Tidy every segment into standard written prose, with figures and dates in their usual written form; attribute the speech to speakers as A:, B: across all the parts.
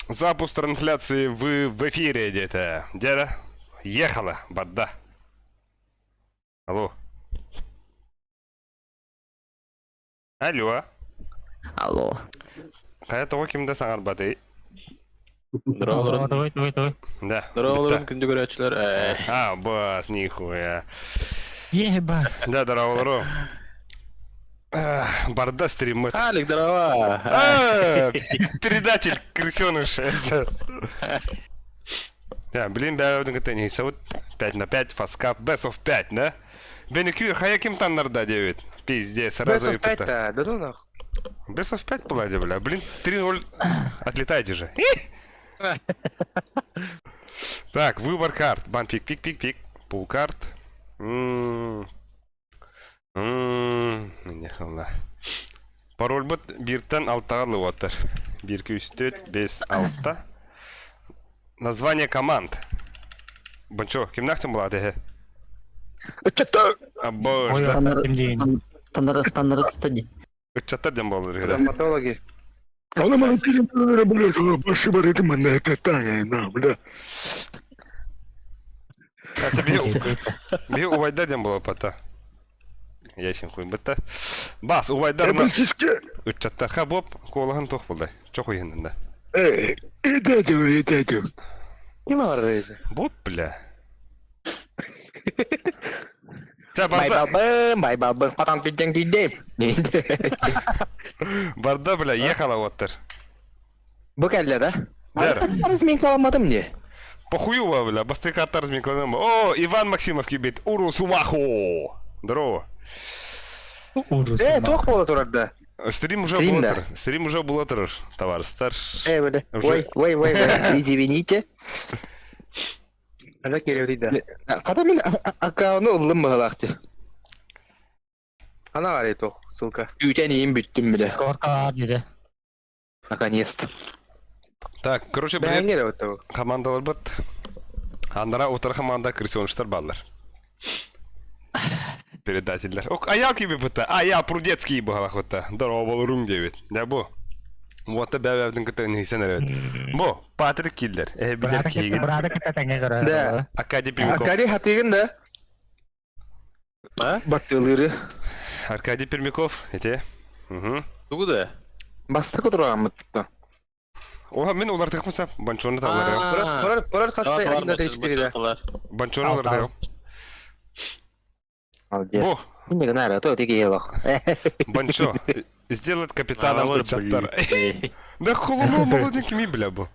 A: Запуск трансляции вы в эфире диэтэ. Дьэ, ехала, барда. Алло. Алло.
B: Алло.
A: Хайа тоҕо ким да саҥарбатый?
C: Здорово,
D: Давай, давай, давай.
A: Да.
C: Здорово, күндү көрөөччүлэр.
A: А, бас, нихуя.
D: Еба.
A: Да, здорово, Барда стримит.
C: Алик, здорово.
A: А, Предатель, крысеныш. Да, блин, бәрібір кытта не вот 5 на 5, фаскап, best of 5, да? Бенекю, хая ким таннарда 9. Пиздец, сразу
E: Best
A: и
E: of 5
A: пыта.
E: да, да ну нахуй.
A: Best of 5 была, бля. Блин, 3-0. Отлетайте же. Так, выбор карт. Бан, пик, пик, пик, пик. Пул карт. М. М, Не хала. Пароль бут биртен алтаға лываттар. 1, 2, 3, 4, 5, 6. Название команд. Бончо, кимнахтын болады эхе?
D: Ой,
A: Або,
D: ким дейін.
B: Таныр таныр стади.
A: Ычаттар дем болдыр.
E: Стоматологи.
A: Это би увайда дем было пата. Ясен хуй бітті. Бас, увайдар на ычаттар. Ха боп, колахан тох болды. Чох уйынында.
E: Ким бар рейзи?
A: Боп, бля. Та
E: Бай
A: барда,
E: бабым, бай бабым, қатан питен кидем.
A: барда, бля, ехала оттыр.
E: Бу кәлле да?
A: Дер.
E: Мен саламадым не?
A: Похуюва, бля, басты картар змекланам. О, Иван Максимов кибит. Уру сумаху. Здорово.
D: Ужас.
E: Э, тоқ бола турар да.
A: Стрим уже
E: Стрим, да.
A: булатыр. Стрим уже булатыр, товарищ старш.
E: Э, бля.
A: Уже.
E: Ой, ой, ой, ой, извините.
F: Ана кереври да.
E: Қада мен аккаунты ыллым мығылақты.
F: Ана қарай тоқ, ссылка.
E: Үйтен иін бүттім біле.
D: Скорка деді.
E: Наконец-то.
A: Так, короче, блин,
F: Бәңге де өтті.
A: командалар бит. Андара утыр команда крысеныштар баллар. Передательдер. Ок, аял киби быта. Аял прудецкий бугалах быта. Здорово бол рум дебит. Да бу. Вот бәбәбдин кытын хисен эребит. Бу, Патрик Киллер. Э, билер киген.
D: Брада кыта тәңге көрө.
E: Да.
A: Аркадий Пермяков.
E: Аркадий хатыгын да.
C: А?
E: Баттылыры.
A: Аркадий Пермяков, эте. Угу.
C: Тугу да?
E: Басты көтіраған мұтты.
A: Оха, мен олар тықмысам. Банчоны табылар.
F: Порар, порар қастай 1 на 4 да.
A: Банчоны олар
D: Ал,
A: тығып.
E: Молодец.
A: Бу,
E: Не гнара, то тиги елох.
A: Банчо. Сделать капитаном Ычаттар. Да хулуму молоденький ми, бля, бу.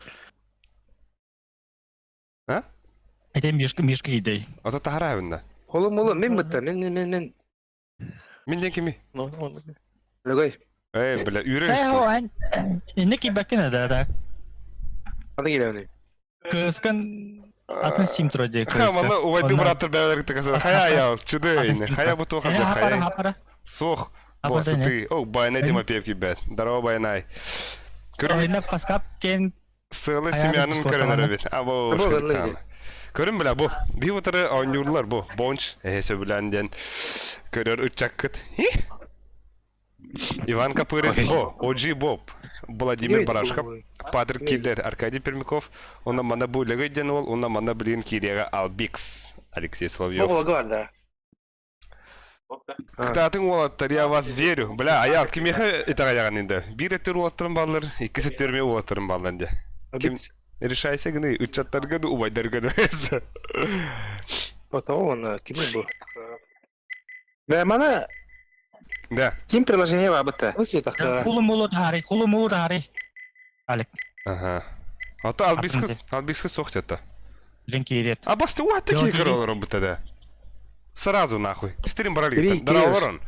D: Әйтем мишка мишка идей.
A: А то тахаравында.
F: Холы молы мен бітті, мен мен мен мен.
A: Мен кими?
C: Ну, ну,
F: Лөгөй.
A: Эй, бля,
D: Э,
A: үйренішті.
D: о, Инне кибәккен да да.
F: Ана келевни.
D: Кыскан атын сим турады.
A: Ха, мана увайды браттар бәлер тыкасы. Хая я, чуды. Хая бу тоха
D: Хапара,
A: хая.
D: хапара.
A: Сох. Босс ты. О, байнай дима пепки бәт. Здорово, байнай. Көрүм
D: Инне паскап кен
A: сылы
D: Аяғы
A: семьянын
D: кислоталаны.
A: көрөнөр бит. Або.
F: Або, гынлы
A: Көрүм бля бу. Би утыры ойнурлар бу. Бонч, э сөбүләнден. Көрөр үчаккыт. Иван Капырин, о, Оджи Боб, Владимир Барашков, Патрик Киллер, Аркадий Пермяков, онна мана бу легейден ол, онна мана блин Кирега Албикс, Алексей Соловьев.
F: Оғла бар да.
A: Кытаатын уолаттар, я вас верю. Бля, аял, кимеха итагаяган инде. Бир эттер уолаттарын баллар, иккisi төрме уолаттарын баллар инде. Ким решайся гыны, үтчаттар гыны, убайдар гыны.
F: Ото он ким бу?
E: Бә, мана
A: Да.
E: ким приложение бар бітті?
F: Смысле тақта?
D: хулу мулу тари, хулу мулу тари. Алек,
A: Ага. А то Албикс,
D: Атын
A: Албикс сохтята.
D: лин кирет.
A: А басты уа такие
D: Йо,
A: королы работа да. Сразу нахуй. Стрим брали
F: Кири,
A: там.
F: Кири.
A: Дараворон.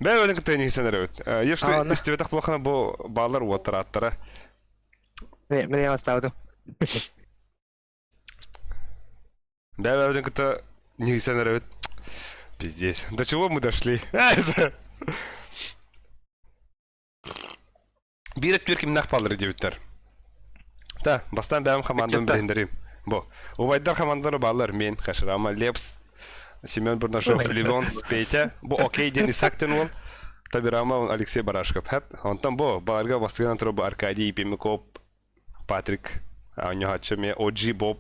A: Бә өлен кытай не сенеребит. Если
F: А, на.
A: истебе так плохо бу баллар уаттар аттара.
F: Мен я оставдым.
A: Бә өлен кытай не сенеребит. Пиздец. До чего мы дошли? Бирет бир ким нах баллары дебиттер. Та, бастан бәм командам
E: Бітті.
A: билендерим. Бу. Убайдар командары баллар мен, Хаширама, Лепс, Семен Бурнашов, Ливон, Петя. Бу окей ден Исактен ол. Табирама Алексей Барашков. Хэп. Онтан бу баларга бастыган туру бу Аркадий Пемяков. Патрик оонньоһооччу эмиэ OG Боб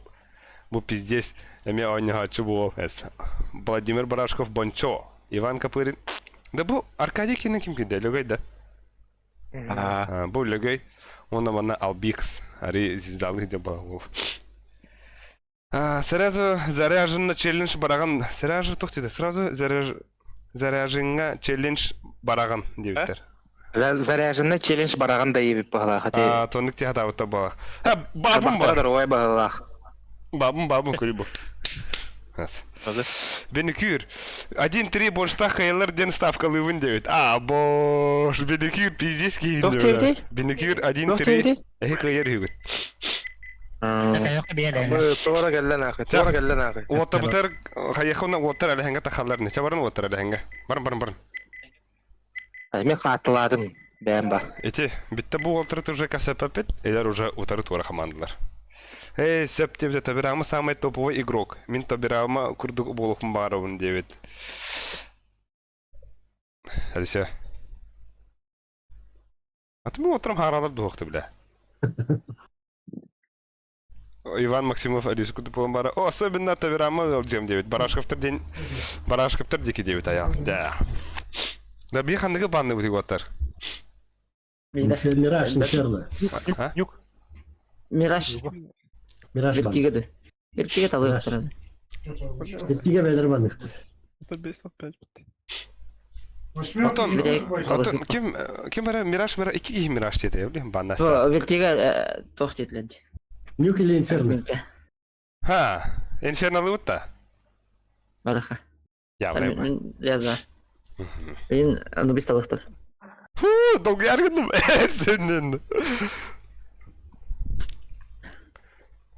A: бу пиздец эмиэ оонньоһооччу буол Владимир Барашков Бончо Иван Копырин да бу Аркадий кини ким киирдэ Лөгөй да бу Лөгөй уонна манна Албикс ари звездалых дьабал Сразу заряженно челлендж бараҕын. Сразу туох диэтэ? Сразу заряженҥа челлендж бараҕын диэбиттэр.
E: Заряженный челлендж бараҕын да диэбит баһылаах ити.
A: Тонник тиһэ таабыта баҕах. Бабым бар.
E: Даровай баһылаах.
A: Бабым бабым көрүй бу. Беникюр. 1-3 больштах кыайалар диэн ставкалыыбын диэбит. А, бош, Беникюр пиздец киһи. Беникюр 1-3 Эһи кыайар үһүгүт.
F: Туора кэллэн аахы, туора кэллэн аахы.
A: Уоттабытар хайахуна уоттар әлэһэнгэ тахаллар не чабарын уоттар әлэһэнгэ. Барын барын барын.
E: Мен хааттылаатым бэйэм бар.
A: Ити битте бу уолтары уже касапапит, элер уже утары туора хамандылар. Эй, сөп диэбитэ Табирама самый топовый игрок. Мин Табирама курдук буолуохпун баарабын диэбит. Алися. Аты бу утром харалар дуохты бля. Иван Максимов Алису кутуп бара. О, особенно Таверама ылдьым диэбит. Барашковтар день Барашковтар дики диэбит аял. Да. Да би ханныгы банны бутыготтар.
G: Мираж, Инферно.
C: Нюк.
B: Мираж.
G: Мираж бан.
B: Вертига да. Вертига талыахтара.
G: Вертига бэдэр банных.
C: Это бес опять.
A: Отон, отон ким ким бара Мираж Мираж икки киһи Мираж диэтэ блин баннаста.
B: Вертига туох диэтилэр
G: Нюк или Инферно?
A: Ха, Инферно да?
B: Бараха.
A: Я
B: Я за. Блин, Анубис талыахтар.
A: Фу, долгуйар гынным. Сеннен.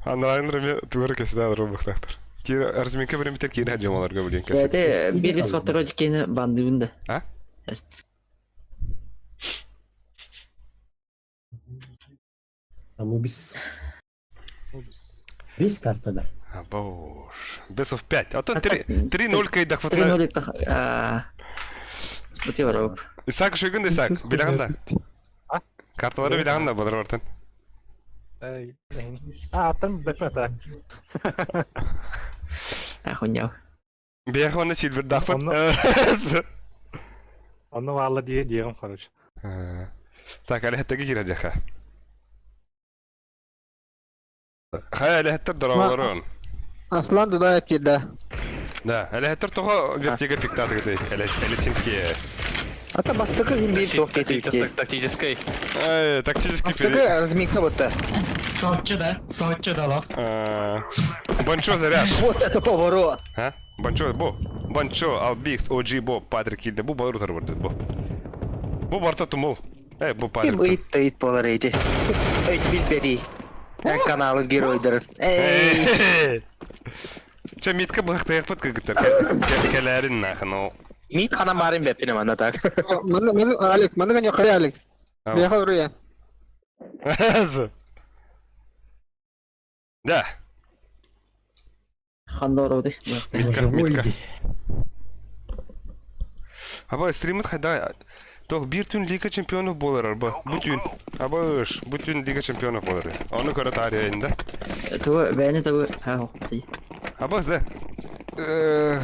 A: Анарайын раме тугар кесиде робухтахтар. Кир разминка беремитер киир жамаларга билен кесе.
B: Это бир сотторо дикени бандыбын да.
A: А?
G: Анубис. Бес картада.
A: Бош. Бесов 5. А то 3-0 кайдах.
B: 3-0 тах. Спотива роб.
A: Исаак шүйгүн Исаак. Билэҕин да? Карталары билэҕин да былыр бартын?
F: А, аттан бэппэ так.
B: Ахуняв.
A: Биэхэ уонна Сильвердаахпыт.
F: Онно баалла дии диэҕим короче.
A: Так, әлэһэттэги киирэр дьаха. Хайа әлэһэттэр дороолорун.
H: Аслан Дудаев киирдэ.
A: Да, әлэһэттэр тоҕо вертига пиктаатыгыты Элесинские.
H: Ата бастакы күн биир туох диэтибит
C: Тактический.
A: Эй, тактический
H: Бастакы разминка бутта.
D: Соччу да, соччу да лох.
A: Бончо заряд.
H: Вот это поворот!
A: А? Бончо, бу. Бончо, Албикс, OG Боб, Патрик килде. Бу балыр утары барды, бу. Бу барта тумул. Эй, бу
H: Ким
A: Патрик.
H: ыйыт да ыйыт буолар эти. Ыйт билбэти. Эн каналын геройдарын. Эй!
A: Чэ, митка быһахтайахпыт кыргыттар. Кэлээрин нахын ол.
E: Мит ханан баарын бэппин манна так.
H: Маны, маны, Алик, маны гана қарай Алик. Бияха уруя.
A: Да.
B: Хандороды.
A: Митка, митка. Аба стримит хайда. Тох бир түн Лига чемпионов болар арба. Бу түн. Аба ыш, бу түн Лига чемпионов болар. Оны көрө тарыйында.
B: Тугу бэйэни тугу ха
A: Аба да.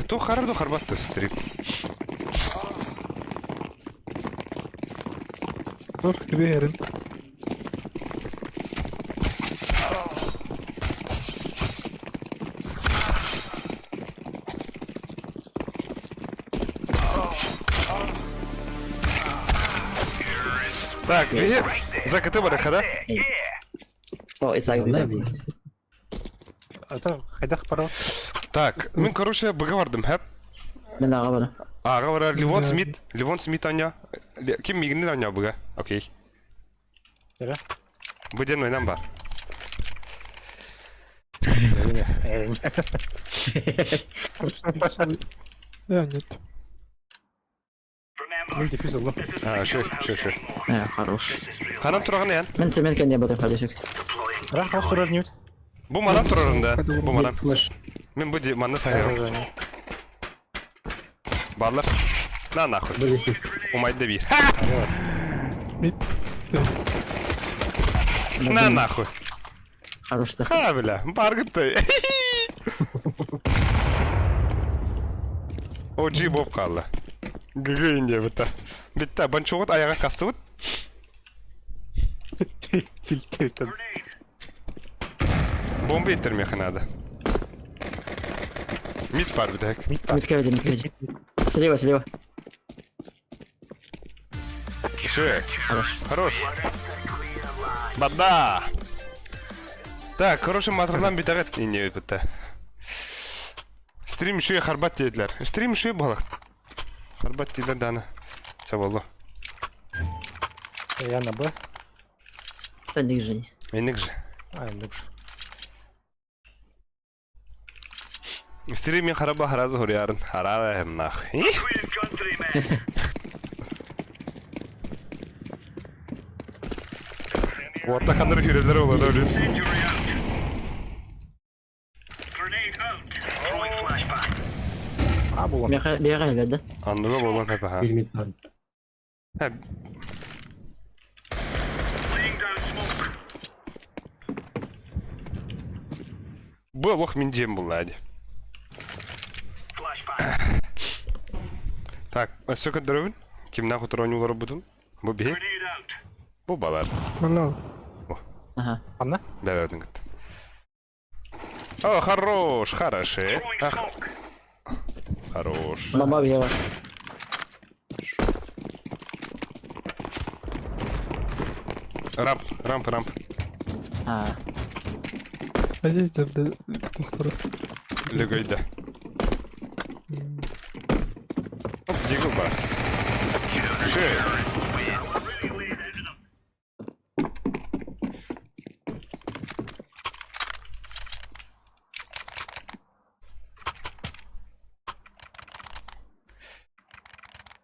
A: Тух харар ду харбатты стрим.
C: Dur, тебе
A: Так, биһи закаты барыха да?
B: О, Исаак
F: Это хайдах пара.
A: Так, мин короче быга бардым, хэп.
B: Мен аға бара.
A: Ага барар Ливон Смит, Ливон Смит аня. Ким мигнин аня быга? Окей.
F: Эре.
A: Бу ден ойнан бар.
C: Да, нет.
F: Мин диффуз ыллым.
A: А, шö, шö, шö.
B: Э, хорош.
A: Ханам тураган ян.
B: Мен цемент кенде бар халесек.
F: Рах хос турар ньют.
A: Бу манан турарында. Бу манан.
G: Флеш.
A: Мин бу манна сахарым. Баллар. На нахуй.
G: Бу лестница.
A: Умайды бир. На нахуй.
B: Хорош да.
A: Ха, бля, баргыттай. OG боп хаалла. ГГ инде битта. Битта, банчугут аяга кастыбыт.
F: Тилтейтен.
A: Бомба иттермехе надо. Мид бар битек.
F: Мид бар.
B: Мидке веди, мидке веди. Слева, слева.
A: Все.
B: Хорош.
A: Хорош. Бада! Так, хороший матрлан битагат инне битта. Стрим шуе харбат диэдилэр. Стрим шуе буолах. Харбат диилэр дааны. Чэ буолла.
F: Я на Б.
B: Инник же.
A: Инник же.
F: А, инник же.
A: Стрим мин хараба харазы хуруйарын. Харара нахуй. Уотта ханнары хүрэллэр олорор өлүн.
F: А, булан.
B: Бияка, бияка эле да.
A: Анныга болан хэпэ ха.
G: Бир мид бар.
A: Ха, Бу олох мин дьиэм булла дии. Так, өссө көрдөрөбүн. Кимнээх утары оонньууларбытын. Бу биһи. Бу балар.
C: Манал.
B: Ага.
F: Анна?
A: Бэбэбин кытта. О, хорош, хороши. Ах. Хорош.
B: Бомба биява.
A: Рамп, рамп, рамп.
B: А.
C: А здесь да, доктора.
A: Легойда. Оп, дигл бар. Ши.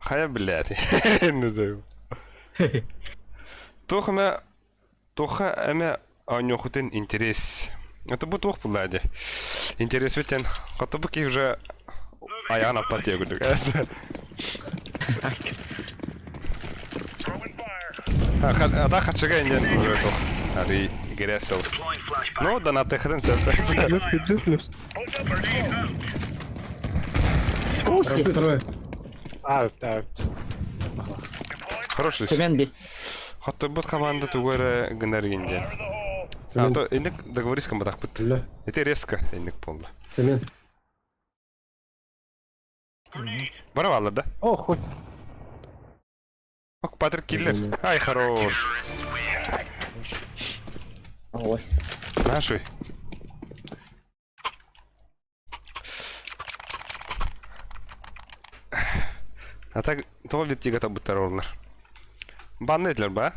A: Хайа, блядь, назову. Туох эмэ, туохха эмэ оонньуоххутун интерес. Это бу туох буолла дии. Интерес бүтэн, хоту бу киһи уже айаҕын аппат диэ курдук. Ата хачыга иннен уже туох. Арый грязь соус. Ну, донатыхытын сөп.
B: Уси.
G: Рампы трое.
F: А, а,
A: Хороший.
B: Цемент бит.
A: Хотторбут команда тугу эрэ гынар игин диэн. А
G: Цемент.
A: то инник договорись кымбатахпыт.
G: Бля.
A: Ити резко инник буолла.
G: Цемент.
A: Бара бааллар да?
F: О, хоть.
A: Ок, Патрик киллер. Ай, хорош.
B: Ой.
A: Нашуй. А так, тоҕо вертига табыттар олар. Банны этилэр ба?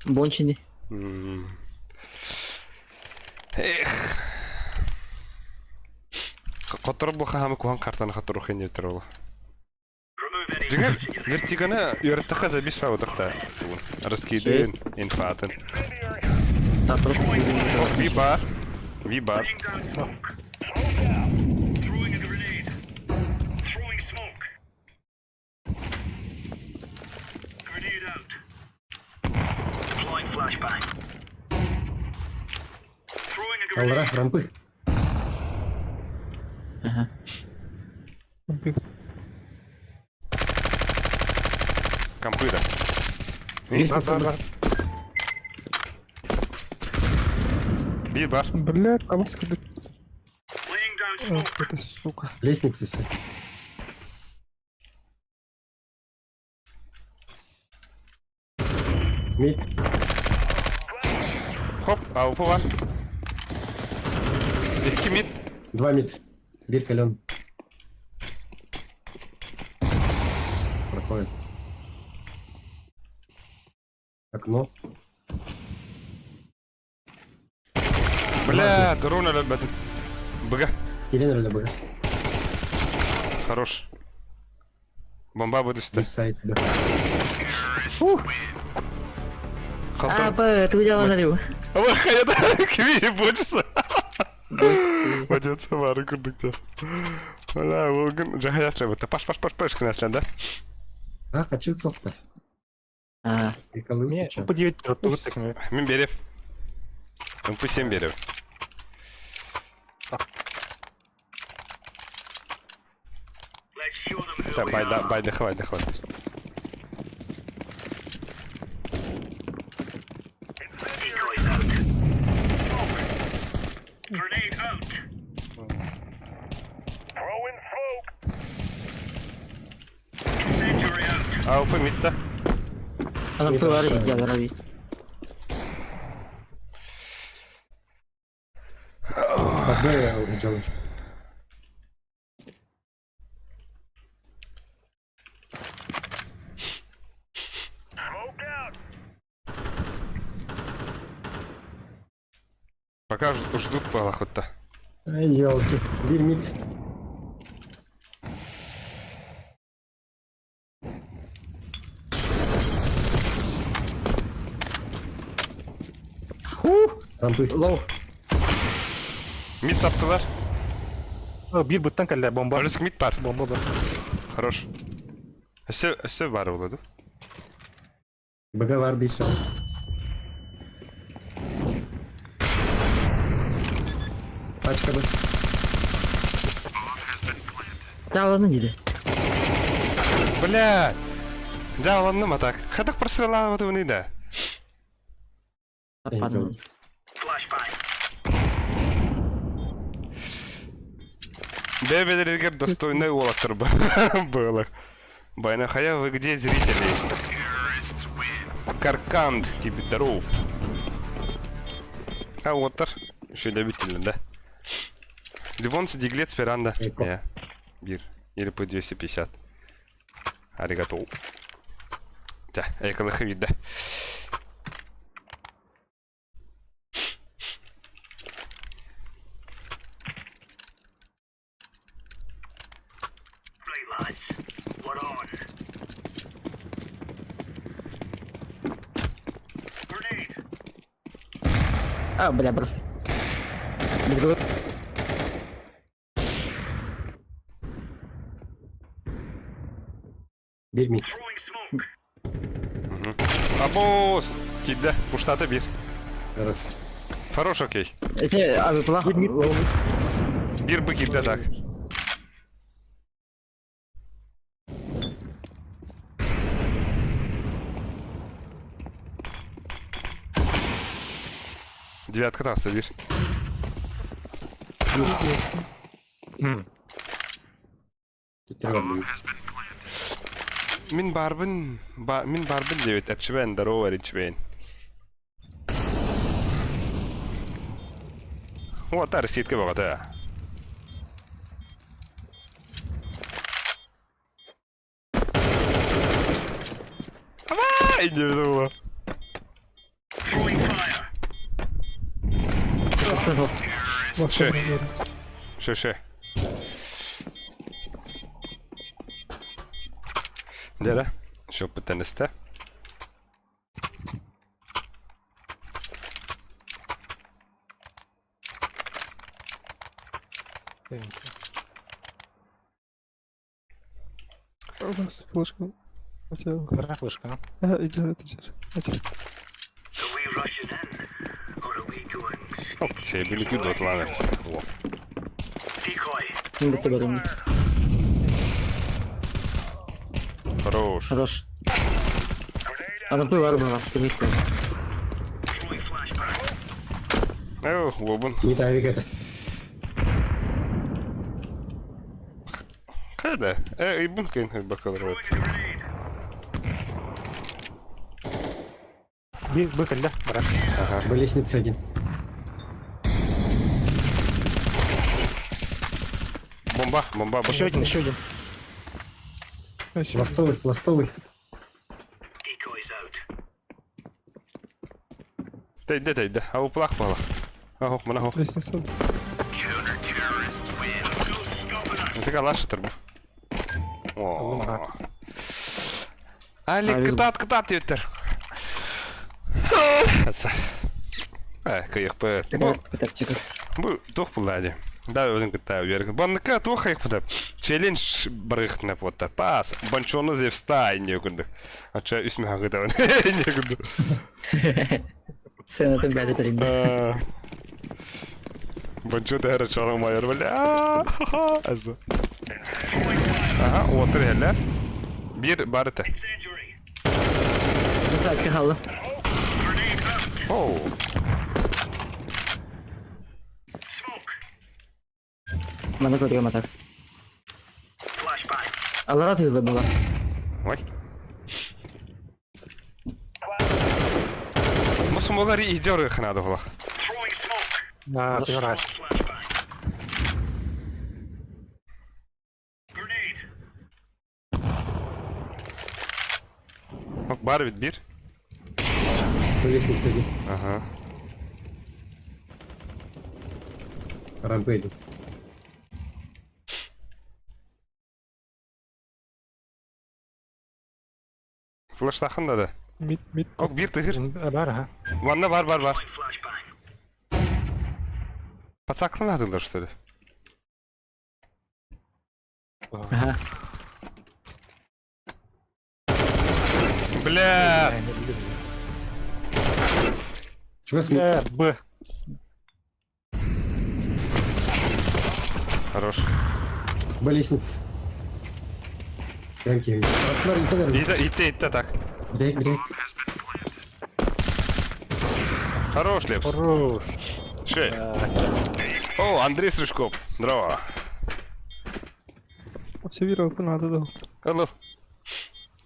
B: Бончини.
A: Эх. Хоттору бу хаһамы куһан картаны хоттору хэннертер ол. Дьиҥэр, вертиганы үөрэттэххэ забис фаутахта. Раскидын, инфатын.
B: Да, просто.
A: Ви бар. Ви бар.
G: Алра, рампы.
B: Ага.
A: Компьютер.
G: Лестница.
F: Бар, бар,
A: Ви бар.
C: Блядь, а маска Ах, это сука.
G: Лестница все. Мид.
A: Хоп, АВП бар. Икки мид.
G: Два мид. Бир кален. Проходит. Окно.
A: Бля, дрона өлөрбөтүм. Быга.
G: Елена ЛБ.
A: Хорош. Бомба будет
G: Бир сайт. Да.
B: А, Б, ты удела на рю.
A: Кви бочса. Водится бары курдук Бля, волгын жахаяслы бытта. Паш, паш, паш, паш кынасля, да?
G: А, хочу софта.
B: А,
G: Приколы.
F: Мне по 9 дроп, вот так мне.
A: Мин берем. МП7 берем. Так, байда, байда, хватит, хватит. АВП мидта.
B: Рампы бар идеал раби.
G: Под Б делай.
A: Пока ждут балахутта.
G: Ай, елки. Бир мид. Рампы.
B: Лоу.
A: Мид саптылар.
F: Биир быттан кэллэ бомба.
A: Өрүс мид бар.
F: Бомба бар.
A: Хорош. Өссө, өссө бар буолла
G: БГ бар бир сол. Пачка Б.
B: Дьааланы диде.
A: Бля! Дьааланным а так. Хатах прострелала да.
B: Аппадым.
A: Бэбэлэригэр достойнай уолаттар было. Байна хая, вы где, зрители? Карканд, тебе здоров. А вот тар. Еще любители, да? Ливонцы Диглет Спиранда.
G: Эко.
A: Я. Бир. Или по 250. Аригато. Да, эколых вид, да.
B: А, бля, просто. Без головы.
G: Бир мид.
A: Абос! Кидде. Пуштата бир.
G: Хорош.
A: Хорош, окей.
B: Эти, а, выпла.
A: Бир бы кидде так. Девятка там садишь. Мин барбын, ба, мин барбын диэбит, эрчибэн, здорово, эрчибэн. Вот, арситка баҕата. Давай, не думала. Ше. Ше, ше. Дьэ, шоппуттан истэ.
C: У нас флешка. У тебя...
F: Бара флешка.
C: Ага, идет, идет. Идет.
A: Оп, себили күдө отланыр. О.
B: Мин бутта барым.
A: Хорош.
B: Хорош. Рампы бар була. Тигит.
A: Эу, лобун.
G: Не тавик это.
A: Хайда. Э, ибун кин бакалавр.
F: Биир б кэллэ бара.
G: Б лестница один.
A: Бомба, бомба, бомба.
F: Еще один, еще один.
C: Еще.
G: Ластовый, ластовый.
A: Тэйдэ, тэйдэ. Ау, плах бала. Ахох, мана хох.
C: Лестница.
A: Така лаша турбу. О. Али,
B: Авил.
A: кытаат, кытаат диэбиттэр. Э, кыйыкпыт. Бу,
B: Кытарчык.
A: бу туох булла дии. Да, өзүн кытта үөрг. Банныка туох хайыкпыта. Челлендж барыхтына буотта. Пас. Банчону зевста инне күндүк. Ача үс мөхөгө да. Инне күндүк.
B: Сыанатын бэйэтэ тэрийдэ.
A: Бончо тэһэр чоҕо майар бля. Азы. Ага, уотыр иһэллэр. Биир бар этэ.
B: Саатка хааллым.
A: Оу.
B: Маны көрүөм атак. Алара тыылы була.
A: Ой. Мусумолар иһдьор ханада була.
F: Аа, сыгыраш.
A: Бар бит бир.
G: По лестнице один.
A: Ага.
G: Рампы один.
A: Флештахын да да.
C: Мид, мид.
A: Ок бир тыгыр.
F: Бар, ага.
A: Ванна бар бар бар. Пацакланадылар что ли?
B: Ага.
A: Бля!
G: Чего смотришь?
F: Э, Б.
A: Хорош.
G: Б лестница. Ямки. Аслар, не туда.
A: Итте, итте, итте так.
G: Блядь, блядь.
A: Хорош, Лепс.
F: Хорош.
A: Шей. О, Андрей Стрижков. Здорово.
C: Активировал надо дал.
A: Алло.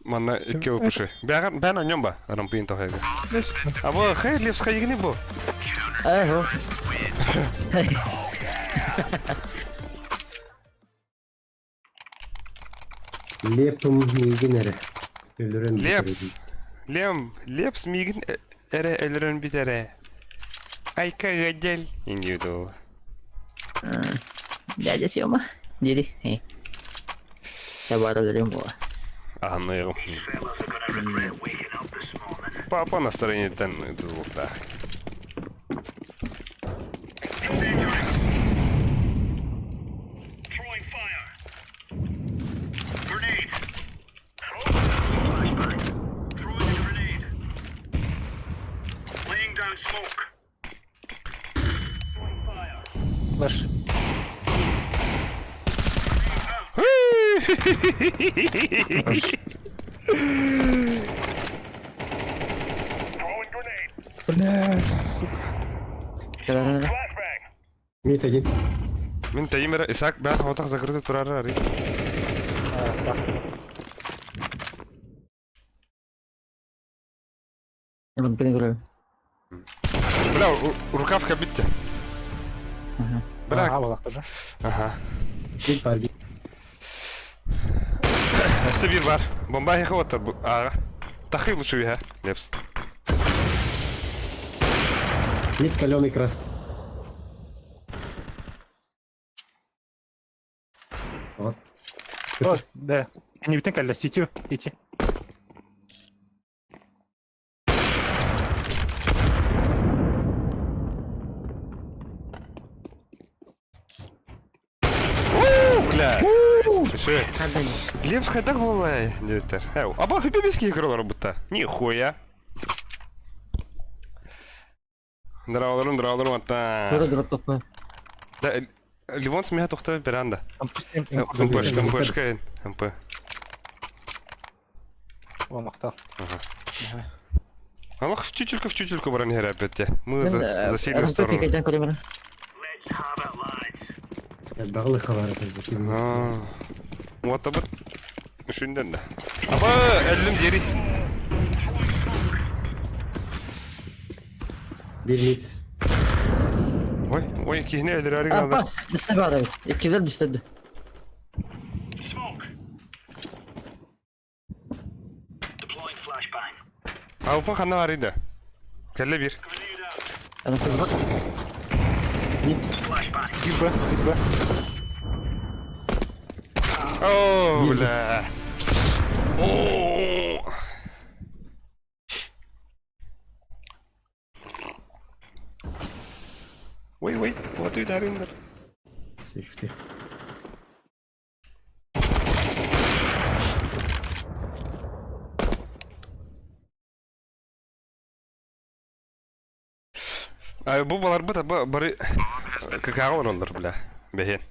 A: Манна икки выпуши. Бяган, бән оньон ба. Рампин тохайга. А бу, хей, Лепс хайгини бу.
B: Эх,
G: Лепым мигин эре. Өлөрөн
A: Лепс. Лем, Лепс мигин эре өлөрөн битере. Айка гадел. Индиду.
B: Дядя Сёма. Дири. Сабара өлөрөн була.
A: Аныгым. Папа настроениеттен звукта.
F: Флеш.
C: Блядь, сука.
B: Кара.
G: Мид один.
A: Мин теймер Исаак бән хотах закрыты турар ари.
B: Рампин көрөм.
A: Бля, рукавка битте. Бля.
F: Ага, балак тоже.
A: Ага.
G: Мид бар.
A: Өссө бир бар. Бомба хеха оттар. Ага. Тахы лучше виха. Лепс.
G: Мид каленый краст. Вот.
F: О, да. Не бүтэн кэллэ, ситю, ити.
A: Бля. Слушай. Лепс хайдах буоллай диэбиттэр. Аба хүпэ көрөлөр бутта. Нихуя. Драуларым, драуларым атта.
B: Көрө дроп топпа.
A: Да, Ливон смеха тохтой веранда.
F: МП7.
A: МП, МПшка, МП.
F: О, махтал.
A: Аллах в чучельку, в чучельку баран херапетте. Мы за, за сильную
B: Рампы
A: сторону.
B: пикайдан көрөм.
G: Баглы хабар это за сильную сторону.
A: Вот абы. Үшүнден да. Аба, эллим дери.
G: Бир мид.
A: Ой, ой, кихне өлөрөөрү
B: А,
A: гана.
B: бас, түсті бар. Иккилер түсті.
A: Аупа ханна бар иде. Келле бир.
B: Ана бар.
F: Бир Б, бир Б.
A: О, бля. О. Ой, ой, вот и дариндер.
G: Сейфти.
A: А бу баларбыт аба бары КК-ҕа олороллор бля. Бэһиэн.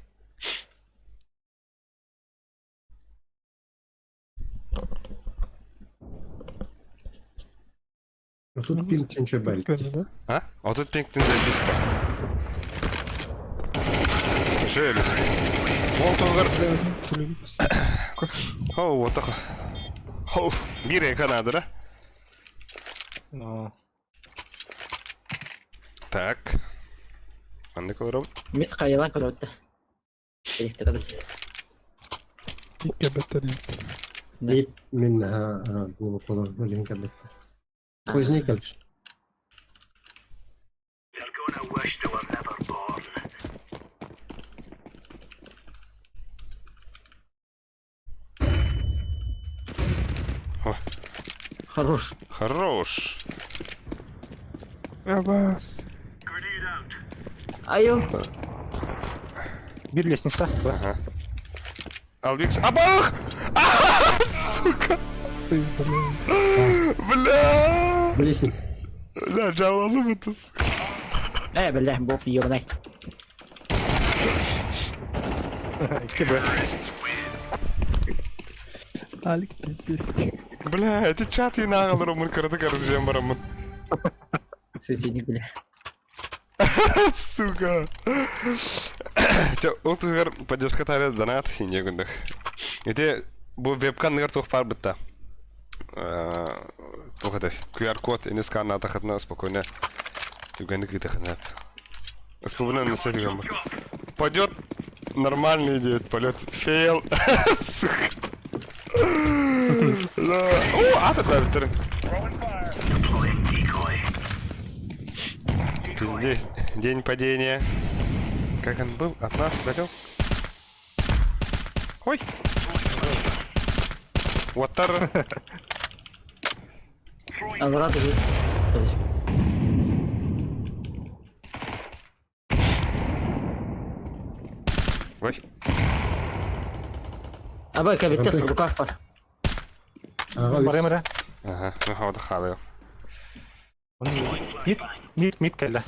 G: А тут пинг ченче
C: Прикольно, да?
A: А? А тут пинг-тин заебись па. Шелес. Ол тугар. Хоу, вот так. Хоу, биир Канада, да?
F: Ну,
A: Так. Маннык олоробут.
B: Мит хайалан көрөттө. Электр.
C: Икки батарея.
G: Мид минها глубоко блин кабет. Поздний кальш.
B: Хорош.
A: Хорош.
C: Абас.
B: Айо.
F: Биир лестница.
A: Ага. Албикс. Абах! Сука!
C: Ты, блин.
A: Бля!
G: Лестница.
A: Бля, жалалым это, сука.
B: Э, бля, боб ёбаный.
F: КБ.
C: Алик, пиздец.
A: Бля, эти чат и нагалар умын кырды көрүп барамын.
B: Суицидник, бля.
A: Сука. Чэ, ол туһугар поддержка таарыйа донат инньэ гынных. Ити бу вебканныгар туох баар бытта. Туох этэй QR-код ини сканнаатахытына спокойно түгэни кыытахына. Спокойно на сайте Пойдет нормальный идет полет. Фейл. Сука. О, ата тавтыр. Пиздец. День падения. Как он был? От нас далек. Ой! Water.
B: Алра тут.
A: Ой.
B: Абай кабиттер рукав бар.
F: Барым эрэ.
A: Ага, ну хавда халыо.
F: Мид, мид, мид кэллэ.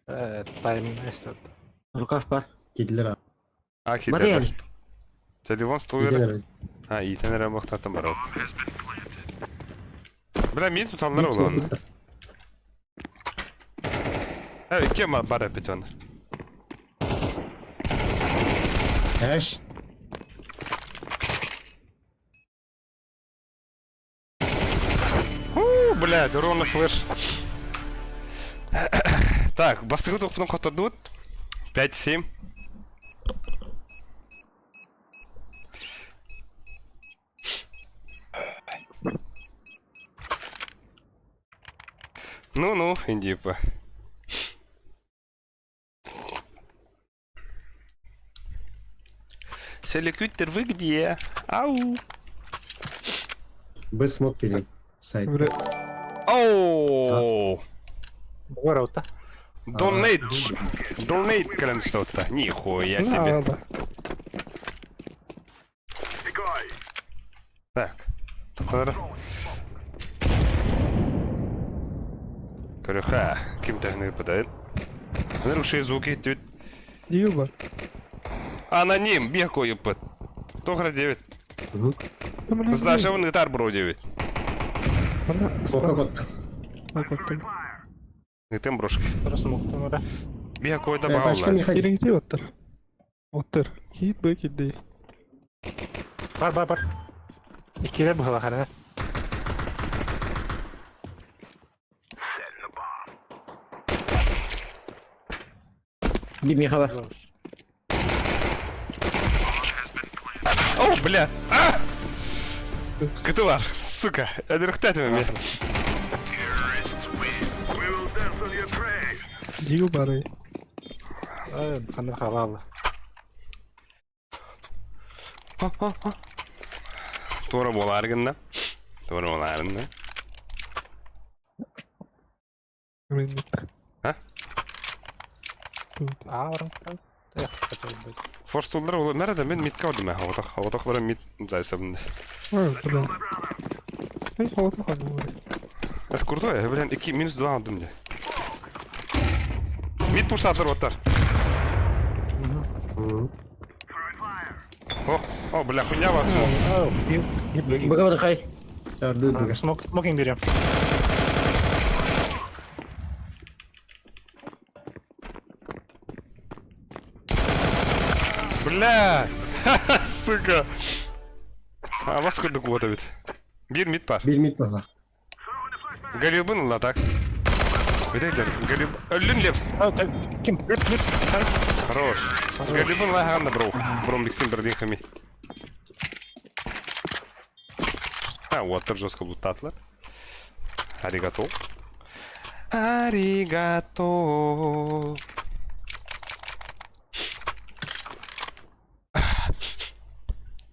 F: Э, тайминг эстет.
B: Рукав бар.
G: Кидлер.
A: А,
B: Бары
A: кидлер. Телефон столыр. А, итен эрэ бохтаттан барау. Бля, мин туталлар олон. Э, кем бар эпитон?
G: Эш.
A: У, блядь, ровно флеш. Так, бастыгы тухпунун хотодут. 5-7. Ну-ну, индипа. Селекютер, вы где? Ау!
G: Б смог перед сайт.
A: Оу!
F: Ворота.
A: Донейт! Донейт кэлэн что-то. Нихуя себе.
C: Надо.
A: Так. Татар. Көрөхө. Ким тэхни пытает? Наруши звуки тут.
C: Юба.
A: Аноним, беку епыт. Тохра 9.
G: Угу.
A: Знаешь, он гитар бро 9.
C: Она
G: Сколько год?
A: Гитем брошки.
F: Просто муктум эрэ.
A: Беку это
G: Пачка не
A: баула.
G: ходи.
C: Ириңти оттар. Оттар. Хит бы кидди.
F: Бар, бар, бар. Иккилер быһылах эрэ.
B: Би Михава.
A: О, бля. А! Кытылар, сука. Әдіріқтәтім мен.
C: Юбары.
F: Э, ханна халал.
A: Тура болар гынна. Тура болар гынна. А?
F: А, барым. Эх, хотел быть.
A: Форстулдар ол nerede мен митке ордум я. Отох, отох бара мит зайсабында.
C: А, бля. Эй, холодно ходил.
A: Эс крутой, блин, 2 минус 2 алдым де. Мид пушсатыр оттар. О, о, бля, хуйня вас.
B: Быга хай.
F: Смок, смокинг берем.
A: Бля! Сука! А вас курдук вот ведь. Биир мид бар.
G: Биир мид баар.
A: Галилбын ылла так. Бүтәйдер. Галил... Өллүн лепс.
F: Ким? Лепс.
A: Хорош. Галилбын лайхаган да бро. Бром биксин бирдин хами. А, вот жестко лутатлар. Аригато. Аригато.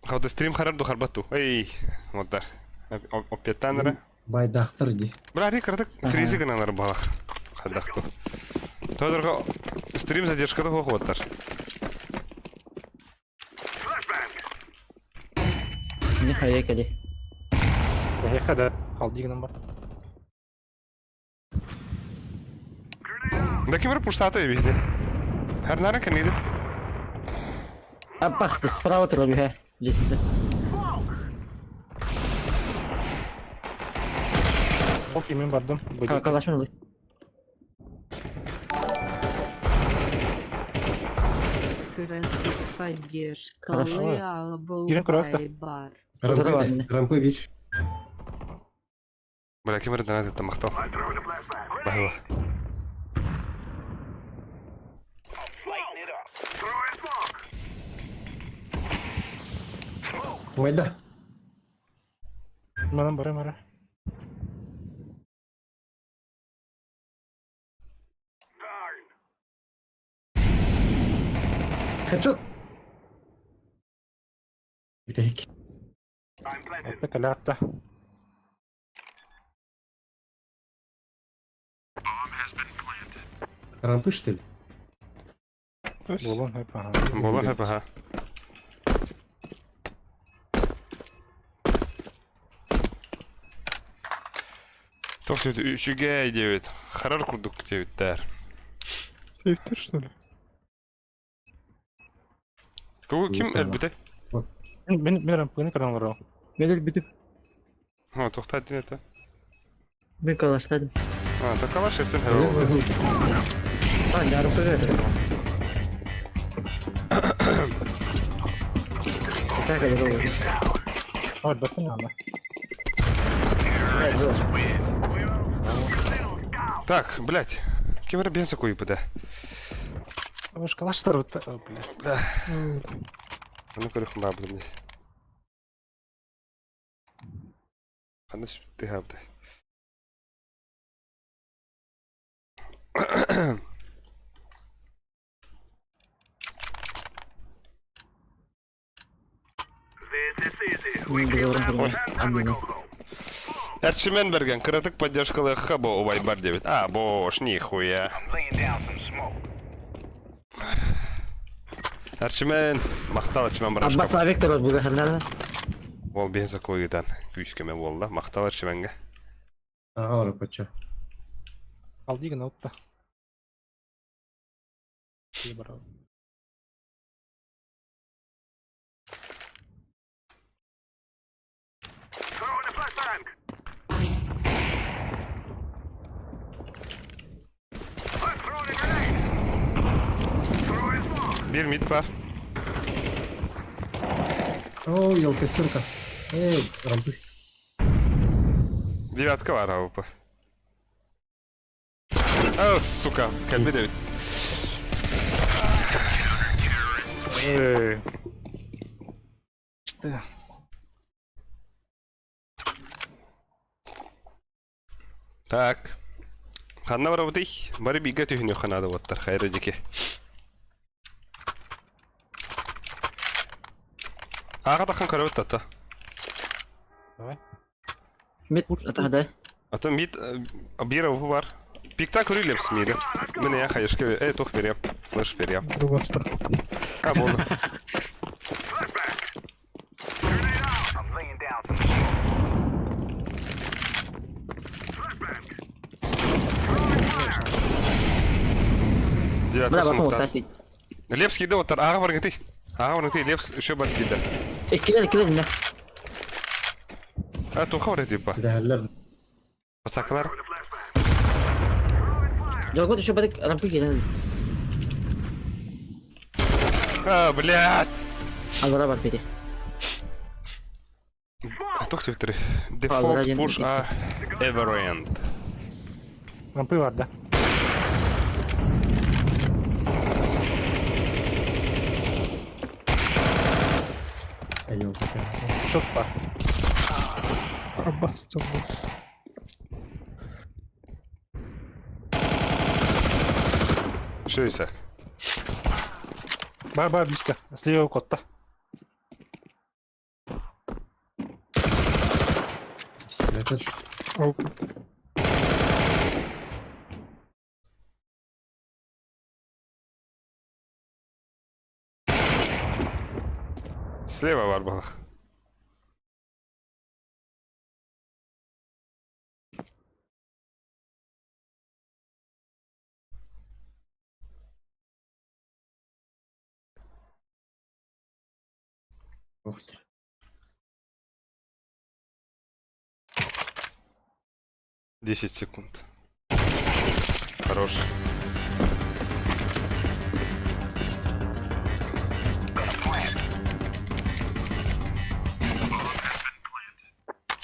A: Хауды стрим харар ду харбату. Эй, вот да. Опетанера.
G: Байдахтар ди.
A: Бля, кырдык фризи гыналар балах. Хадахту. Тодорго стрим задержкада хохоттар.
B: Не хай кали.
F: Эхе да. Халдигнан бар.
A: Да кимер пуштата бихде. Хернара кениди.
B: Апахты справа турар үһэ. Лестница.
F: Окей, мен бардым.
B: Калашмын олай.
I: Поддержка
F: Кирин курорта.
I: бар.
B: Orada da var yine.
G: Rampa bir.
A: Бля, кимер донат тамактал. Бахва.
G: Майда.
F: Манан бара мара.
G: Headshot. Бүтәйик.
F: Атта кале атта.
G: Рампы что ли?
F: Болон хэп ага.
A: Болар хеп аха. Тох үчүгэй диэбит. Харар курдук диэбиттэр.
C: Сейфтер, что ли?
A: Тугу ким элбите?
F: Мен мен рампыны каран олороо.
B: Мен өлбүтүм.
A: Ха, тохтат дин это.
B: Мен калаштадым.
A: А, такала шефтен херол.
B: А, ярым көбөт. Сәкә дә.
F: Ой, баттын анда.
A: Так, блять. Ким бенза куйпы да.
F: Ой, калаштар вот, бля.
A: Да. Аны көрөх бабы. Ханна сүтте хабды.
B: Мен
A: Эрчимен берген кырытык поддержкалы хабо убай бар дебит. А, бош, нихуя. Эрчимен, мактал Эрчимен
B: Аббас
A: барашка.
B: Авек турар бу хәлләрдә.
A: Ол бенза койгудан күйіскеме болла. Мактал Эрчименге.
G: Ага, ора пача.
F: Халдигн отта. Бара.
A: Бир мид бар.
G: О, елка, сырка. Эй, рампы.
A: Девятка бар АВП. О, сука, кәлбе дебит.
F: Эй. Что?
A: Так. Ханна бар бутый. Бары биге түйүнү ханады боттар. Хайры жеке. Ага тахан көрөбүт тата.
F: Давай.
B: Мит атада.
A: Ата мид бир АВП бар. Пикта көрүлепс мири. Мене я хайышке э тох берем. Флеш берем.
C: Рубашта.
A: А болды. Девятка
B: Бля, потом
A: смоктаат.
B: вот
A: Лепс киирдэ оттар, ааҕа барыҥытый. Ааҕа барыҥытый, Лепс еще бар киирдэ.
B: Иккилер, иккилер инне.
A: А, туха бар типа.
G: Дэһэллэр.
A: Басакалар.
B: Дорогой еще бадык рампы киирэн.
A: А, блядь!
B: Аллара бар бери.
A: Туох түбүттэри?
B: Аллара
A: Default
B: диэн
A: push A Everend.
F: Рампы бар да.
G: Елки.
F: Шот бар.
C: Аббас дьоннор.
A: Что Исаак?
F: Бар бар близко. Слева котта.
G: Пистолет.
C: Опыт.
A: Слева бар балах.
G: Ух ты.
A: 10 секунд. Хорош.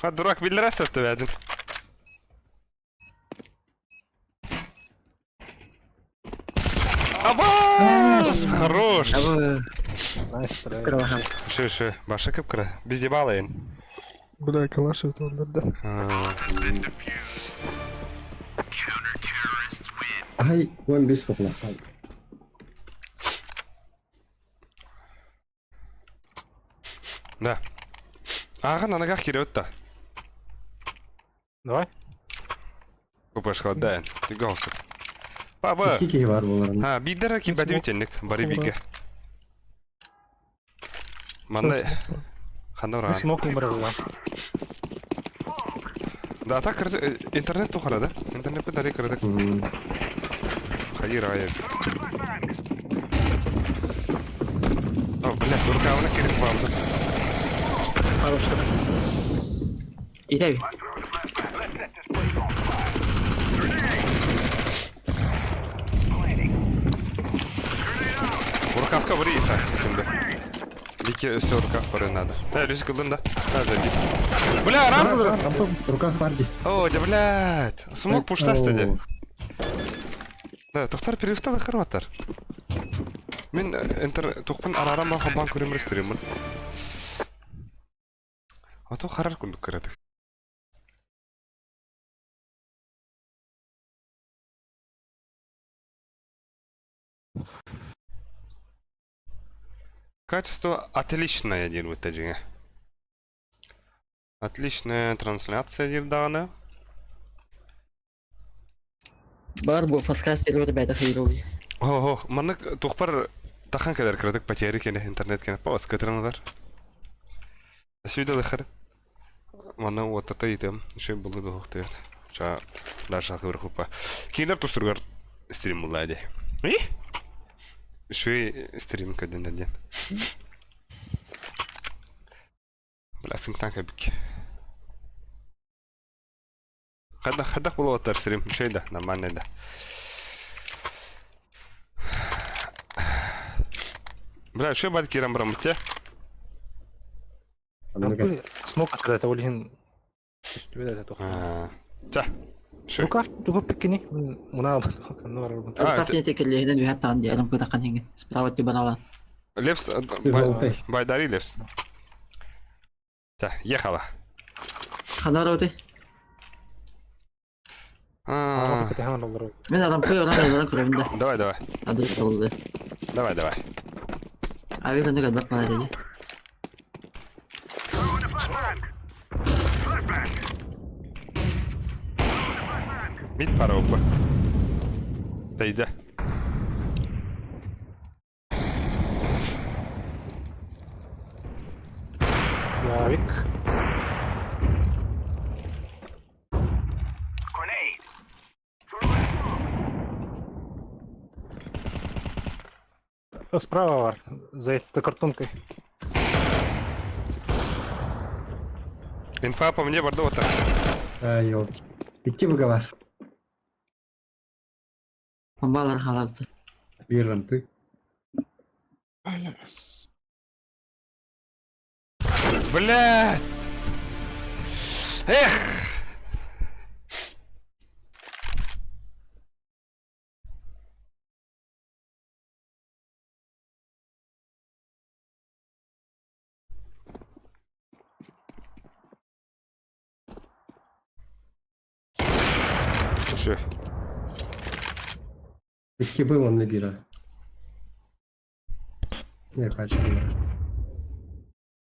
A: А, дурак, биллэрэ сөптөбөтүн. Абас! Хорош!
F: Nice try.
B: Кыралахан.
A: Шö, шö, баша кып-кыра. Биз ебалайын.
C: Бля, калаш это он, да.
G: Ай, 15 буолла.
A: Да. Ааҕын аныгах киирэ да.
F: Давай.
A: Купашка, да. Ты голос. Папа.
G: Икки киһи баар буоларын.
A: Ha, биирдэр кимбэтим тенник, бары бигэ. Манна ханна уран.
F: Смок умрала.
A: Да, так интернет тухара, да? Интернет подари кырдык. Хайыр айыр. О, блядь, рукавына керек балды.
B: Хорошо. Итэби.
A: Рукавка бары иса, şimdi. Бики өсө рукав бары надо. Да, Люси кылдын да. Да, забись. Бля, рам!
G: В руках бар дии.
A: О, да, блядь. Смок пуштасты де. Да, тохтар перевтала хорваттар. Мин интер тухпын арарам ба хабан көрөмөр стриммин. Ото харар күндүк көрөдүк. Качество отличное диир бутта Отличная трансляция диир даҕаны.
B: Бар бу фаскас сервер бэйдэ хейрови.
A: О, маннык тухпар тахан кэлэр кыратык потери кene интернет кene пас кытырынылар. Сүйдө лыхар. Манна уоттата итем, шөй булды дохтыр. Ча дальше хыбыр хупа. Кинер тустургар стрим булла ди. И? Шөй стрим көдөнөр ден. Бля, сымтан кабик. Хадах хадах булуоттар стрим, шөй да, нормально да. Бля, шөй бат кирам брамытя.
F: Смок открыта, ол иһин үстүбэ да тохтоо.
A: Ча. Шөй.
F: Рукав тугу пиккини. Муна канны бар.
A: А,
B: Рукав не текеллиһинэн үһэ таан дии адам кытахан иҥин. Справа тибарала.
A: Лепс, Байдари Лепс. Ча, ехала.
B: Ханароты.
A: А,
B: Мен адам кый оран оран көрөмүн да.
A: Давай, давай.
B: Адыр болду.
A: Давай, давай.
B: Аби көндө кэлбэт бала дии.
A: Мид пара опа. Тайда.
F: Явик. Справа бар, за этой картонкой.
A: Инфа по мне барда вот так.
G: Ай, елки. Икки выговор.
B: Бомбалар халабды.
G: Биир рампы.
A: Блядь! Эх! Все.
G: Икки был он набира. Не, пачка.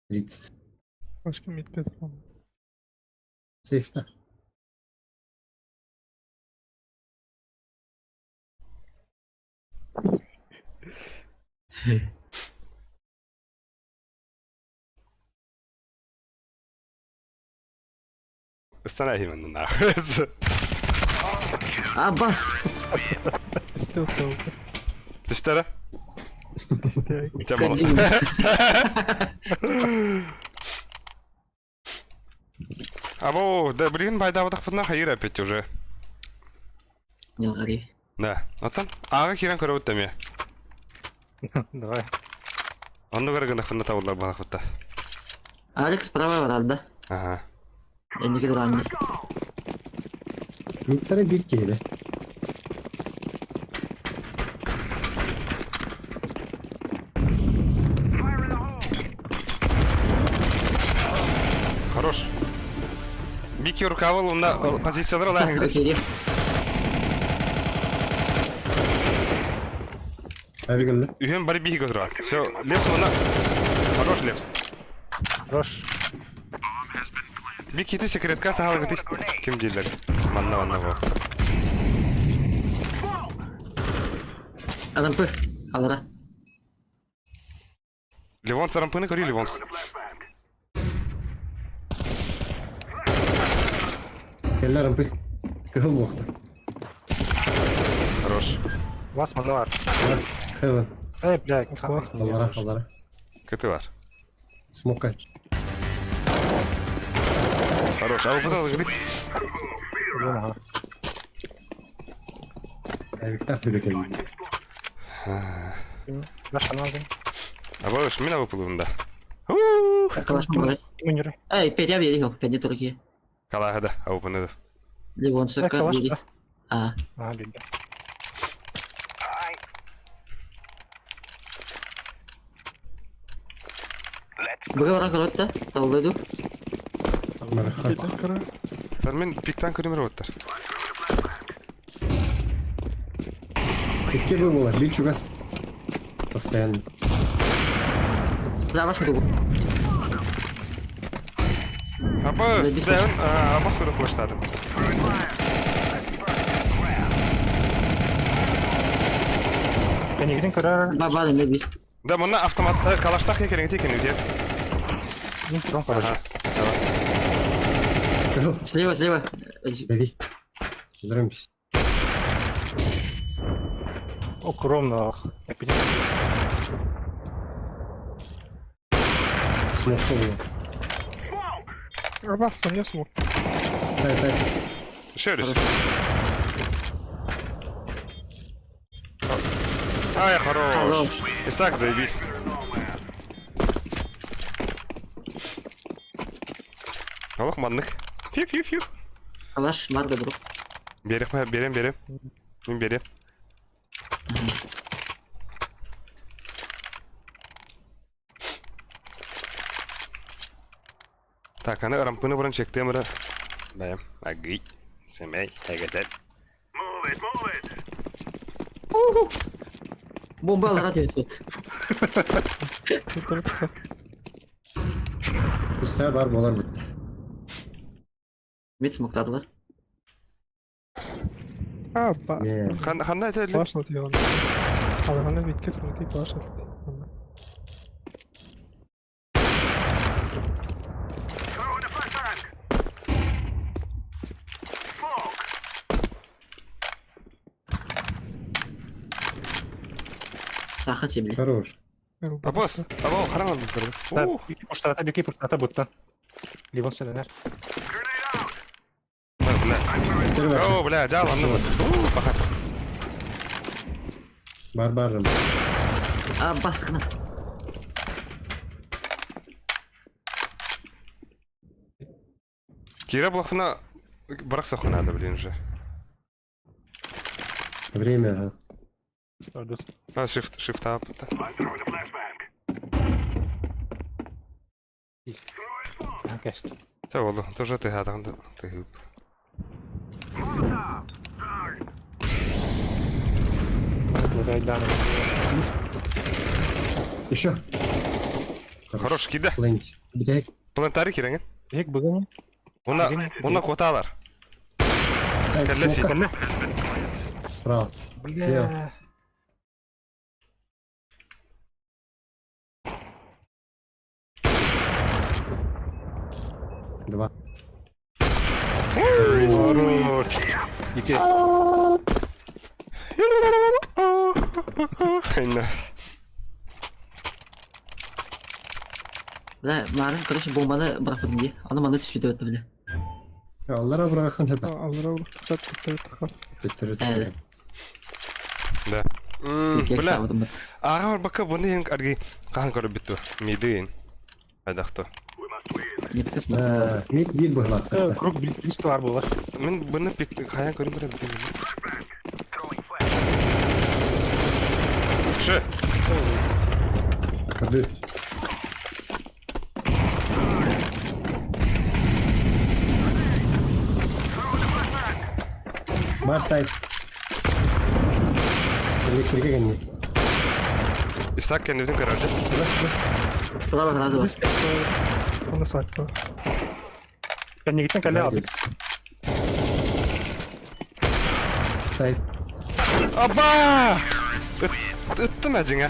G: 30.
C: Башка мидте турам.
G: Сейфта.
A: Останови меня нахуй.
B: Абас!
C: Стил толку.
A: Ты что, да? У тебя мало. Або, да блин, байда вот так хайыр опять уже.
B: Не гори.
A: Да. Отан. Ага хиран көрөбүт эми.
F: Давай.
A: Онну көргөн хынна табылар балакытта.
B: Алекс справа барар да.
A: Ага.
B: Энники туранны.
G: Мидтері бір кейді.
A: Хорош. Бики рукавыл онда позициялар алайын.
B: Окей,
G: Әбігілі.
A: Үйен бары бики көтүрөр. Все, Лепс онда. Хорош Лепс.
F: Хорош.
A: Бики ты секретка сахал гыты. Ким дийлер? Манна манна бу.
B: Адам пы. Алара.
A: Ливон сарампыны көрүй Ливонс.
G: Кэллэ рампы. Кыһыл буохта.
A: Хорош.
F: Вас мануар.
G: Бас. Хевен.
F: Эй, блядь,
G: Аллара, аллара.
A: Кыты бар.
G: Смока.
A: Хорош. А вы пыталась гыты?
G: Әбиктах бүлі кэлли.
F: Наш аналог.
A: А бабыш, мина выпылында.
B: Калаш морай.
F: Минеры.
B: Эй, Петя берег, кади турки.
A: Калахада, а выпыныды.
B: Ливон сука,
F: Калаш,
B: бери.
F: да?
B: А,
F: А, беги.
B: быга баран көрөт да. Табылды
G: Мараха.
C: Кетен кара.
A: Мен пиктан көрүмөр оттар.
G: Икки был болар. Bir чугас. Постоянно.
B: Справа что
A: Абас,
B: Забись.
A: бән, абас куда флештадым.
F: Кенигин көрөр.
B: Баба да не
A: Да, мына автомат калаштах екенин текен өте.
F: Мин туран короче.
G: Кыһыл.
B: Слева, слева.
G: Беги. Здравствуйте.
F: Огромно.
G: Смока было.
C: Абас, там не смог.
G: Сай, сай.
A: Еще раз. Ай, хорош.
B: Хорош.
A: Исаак, заебись. Аллах маннык. Фью-фью-фью.
B: Калаш бар да друг.
A: Берем, берем, берем. Мен берем. Так, аны рампыны бұрын чектем бұры. Бәйім, агый, сәмәй, әгәдәл.
B: Бомба алара тесет.
C: Кетер туха.
G: Үстә бар болар бітті.
B: Мид смоктадылар.
C: Абас.
G: Не.
A: Ханда әтәлі?
C: Башна тигән. Алараны битке күнти башна.
B: Саха себе.
G: Хорош.
A: Абос, або харан алды.
F: Да, Пуштата, беки пуштата буттан. Ливон сөрөнөр.
A: Бля. О, бля, жал анны. Баха.
G: Бар барым.
B: А, баскна.
A: Кира блохна брак надо, блин же.
G: Время, ага.
A: А, shift, shift up.
F: Кэст.
A: Та болду, тоже ты гадан, ты губ.
G: Еще.
A: Хорош киде.
G: Пленти. Блядь.
A: Плантари киреңен.
F: Бек бүгін.
A: Уна, уна коталар.
G: Сайт
A: Кәллә
G: смока.
F: Кәллә.
G: Справа. Слева. Два.
F: Хорош. Екі.
B: Бля, марын, короче, бомбаны бырахпытым дии. Аны манна түспүтэ бытта, бля.
G: Аллара бырахан хэпэ.
C: Аллара урукта
G: Төттөрү.
A: Да. Бля. Ага барбакка буны ең арги кахан көрүп бүттү. Мидин. Айдахто.
G: Мид бир быһлат.
F: Круг близко бар булар.
A: Мен буны пик каян көрүп барам бүтүн. Шы.
G: Бүт. Бар сайт. Электрика кәне.
A: Исаак кеннибитин көрөрдү.
B: Справа сразу бар.
C: Оны сайтта.
F: Кәннегиттен кәллә алдык.
G: Сайт.
A: Аба! Ыттым әжиңе.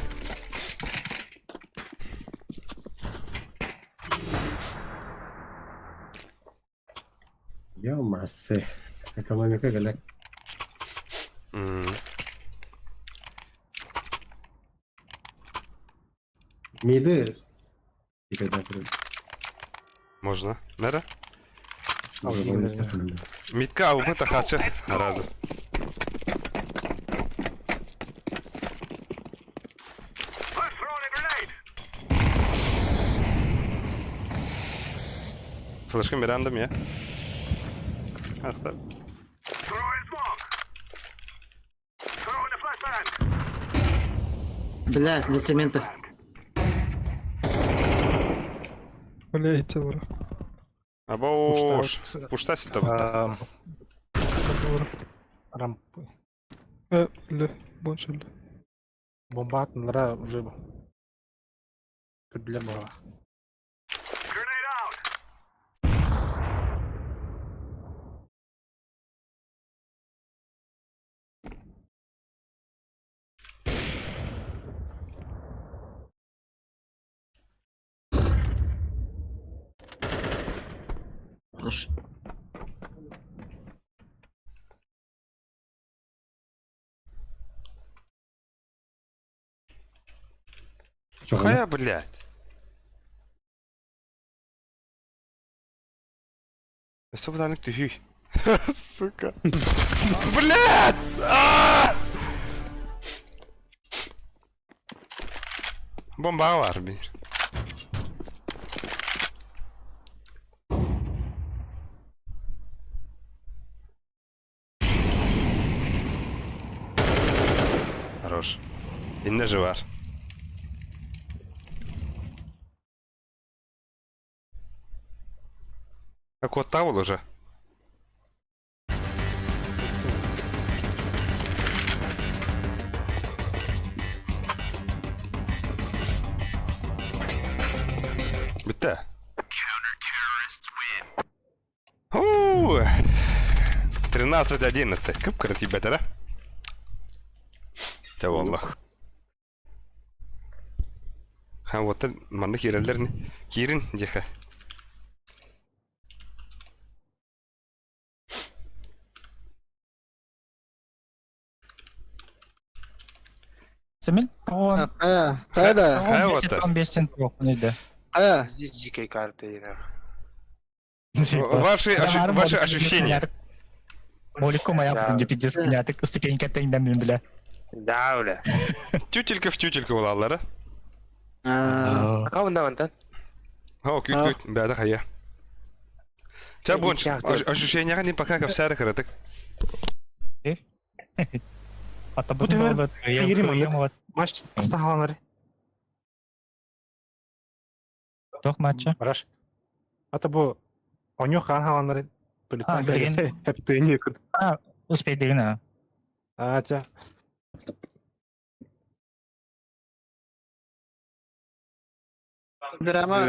G: Ё-массы. Экономика галак. Миды.
A: Можно. Нere? Митка абы тахачы. Разы. Флешка Миранда я. Ахта.
B: Бля, за цементов.
C: Бля, итсе бар.
A: Абош. Пушта сюда.
F: Рампы.
C: Бля, больше.
F: Бомба атынлара уже көрдүлөр була.
B: Хорош.
A: Хая, блядь. Өссө бутанык түһүй. Сука. Блядь! Бомба бар бир. Хорош. Инне же бар. Как вот таул уже. Bitti. Уу! 13-11. Кып красиво, да? Ча والله. Ха, вот манны кирелерни. Кирин диха.
D: Семен? Он.
H: Хайа
A: Хайа оттар?
D: Он бестен өйдө.
H: Хайа.
F: Здесь дикая карта ира.
A: Ваши, ваши ощущения.
D: Молико моя
F: Да.
D: потом где пиздец хуйня, так ступенька тендам бля.
F: Да, бля.
A: Тютелька в тютельку булаллара.
F: А он да, вантан.
A: О, күт күт, бәдә хая. Ча бонч, ощущение не пока капсары кырытык.
D: Ата
F: Бу тегер кыйрым
E: Матч астахаланар.
D: Тох матча.
F: Бараш. Ата бу оню хан халанар.
D: А, билген.
F: Хептыни кыт.
D: Успей деген а.
F: А, тя.
H: Драма.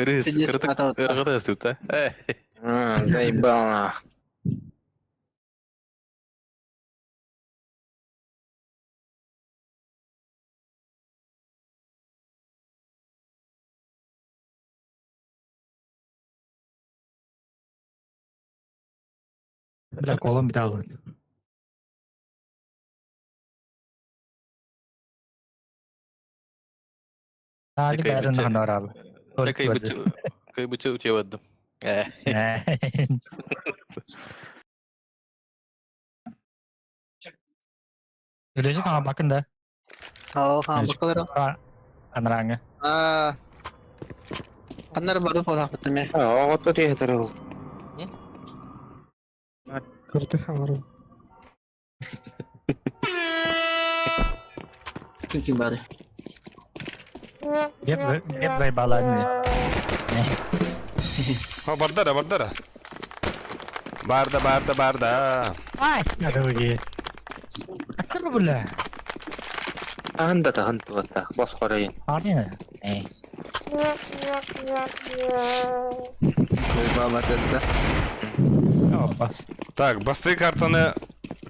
E: Заебал нах.
D: Бля, колом бля. Али бәрін ғана
J: Кайбычы
D: Үлесі қана бакын да.
H: Ал ха бакалар.
D: Анраңы.
H: А. Каннар бары фода кытыме.
E: Оҕото тиһэтэр ол.
C: Кырты хаңарым.
B: Ким ким бары.
D: Деп заебала не.
A: О, бардара, бардара. Барда, барда, барда.
D: Ай, дорогие. Аттыр бля.
E: Таһын да таһын тугата. Бос хорайын.
D: Арина. Эй.
H: Баба теста.
D: Бас.
A: Так, басты картаны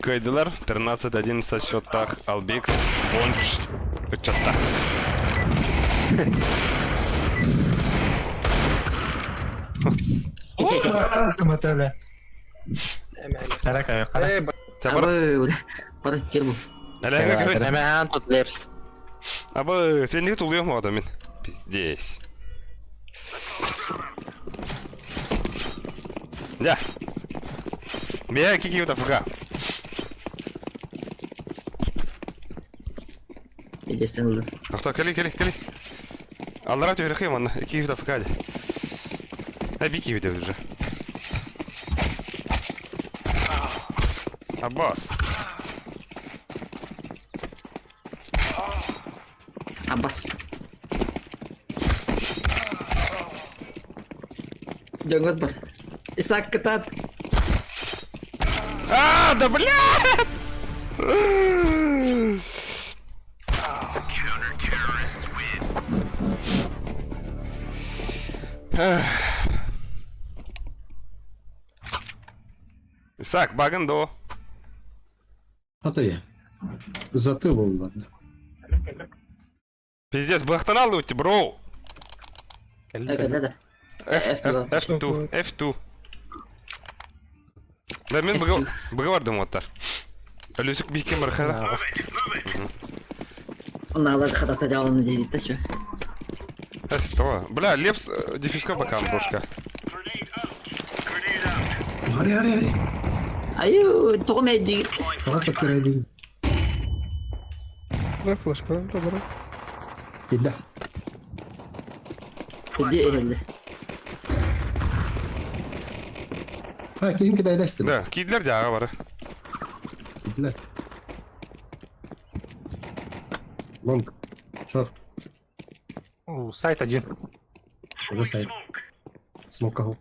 A: кыйдылар. 13-11 счеттах Албекс, Бонч, Ычатта.
B: Абы, бары, кел бу.
E: Эмээн тут лепс.
A: Абы, сен неге тулуйом ода мен? Пиздец. Да. Бия кики вот АФК.
B: Естен
A: Ахта, кели, кели, кели. Аллара түйрі манна, ики вот АФК. Ай, бики видел уже. Аббас.
B: Аббас. Жангот бар. Исаак кытат.
A: А, да бля! Исаак, багын до.
G: А то я. Затыл ладно.
A: Пиздец, бахтан алды бро.
B: Да, да.
A: F, F, F2, F2. Да, мен быгы бардым оттар. Ölüsük bir kim бархара.
B: Оналар хатата жабылны дейт да чё.
A: Что? Бля, лепс дефиска пока брошка.
G: Ари, ари, ари.
B: Аю, тоҕо мэйди.
G: Тоға подтирай
C: Бра флешкалар бра бра.
G: Да.
B: Иди эхелли.
G: А, кейін кидайласты.
A: Да, кидлер жағы бар.
G: Кидлер. Лонг. Шорт.
F: Сайт один.
G: Уже сайт. Смокал.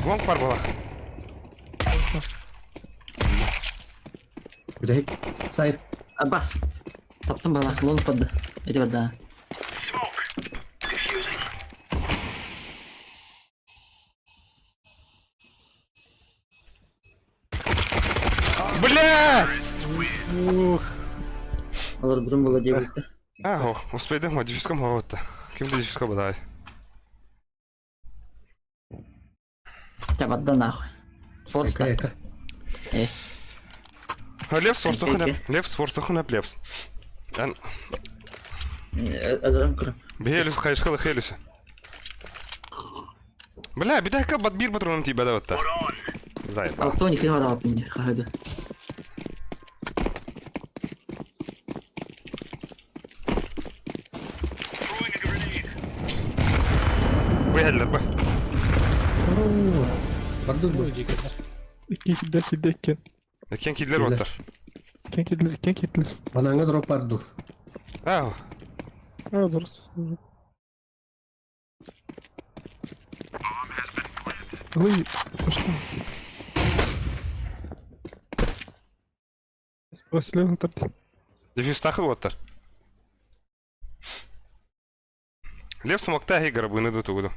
A: Лонг бар была.
G: Куда? Сайт.
B: Аббас. Таптым бала, лонг падды. Эти бада.
A: Бля!
B: Алар бурун була диэбитте.
A: А, о, успейдем, дефиском вот. Ким дефиска бадай.
B: Табадда нахуй. Форста.
G: Эка, эка.
B: Э.
A: Лепс ортохун эп. Лепс ортохун эп лепс. Эн
B: Азаран көрөн.
A: Биһи элүс хайышкалы хелүс. Бля, битэхка бат биир патроном тиийбэдэ батта. Заебал.
B: Алтон икки бараабын хаһыды.
A: Бу иһэллэр бу.
G: Бардыр бу.
C: Икки кидде кидде иккен.
A: Иккен кидлер оттар.
C: Кен кидлер, кен кидлер.
G: Бананга дроп барду.
A: Ау.
C: А, дұрыс. Ой, пошла. Василий тарди.
A: Дефьюз тахыл оттар. Лев смокта хигара буны тугуду.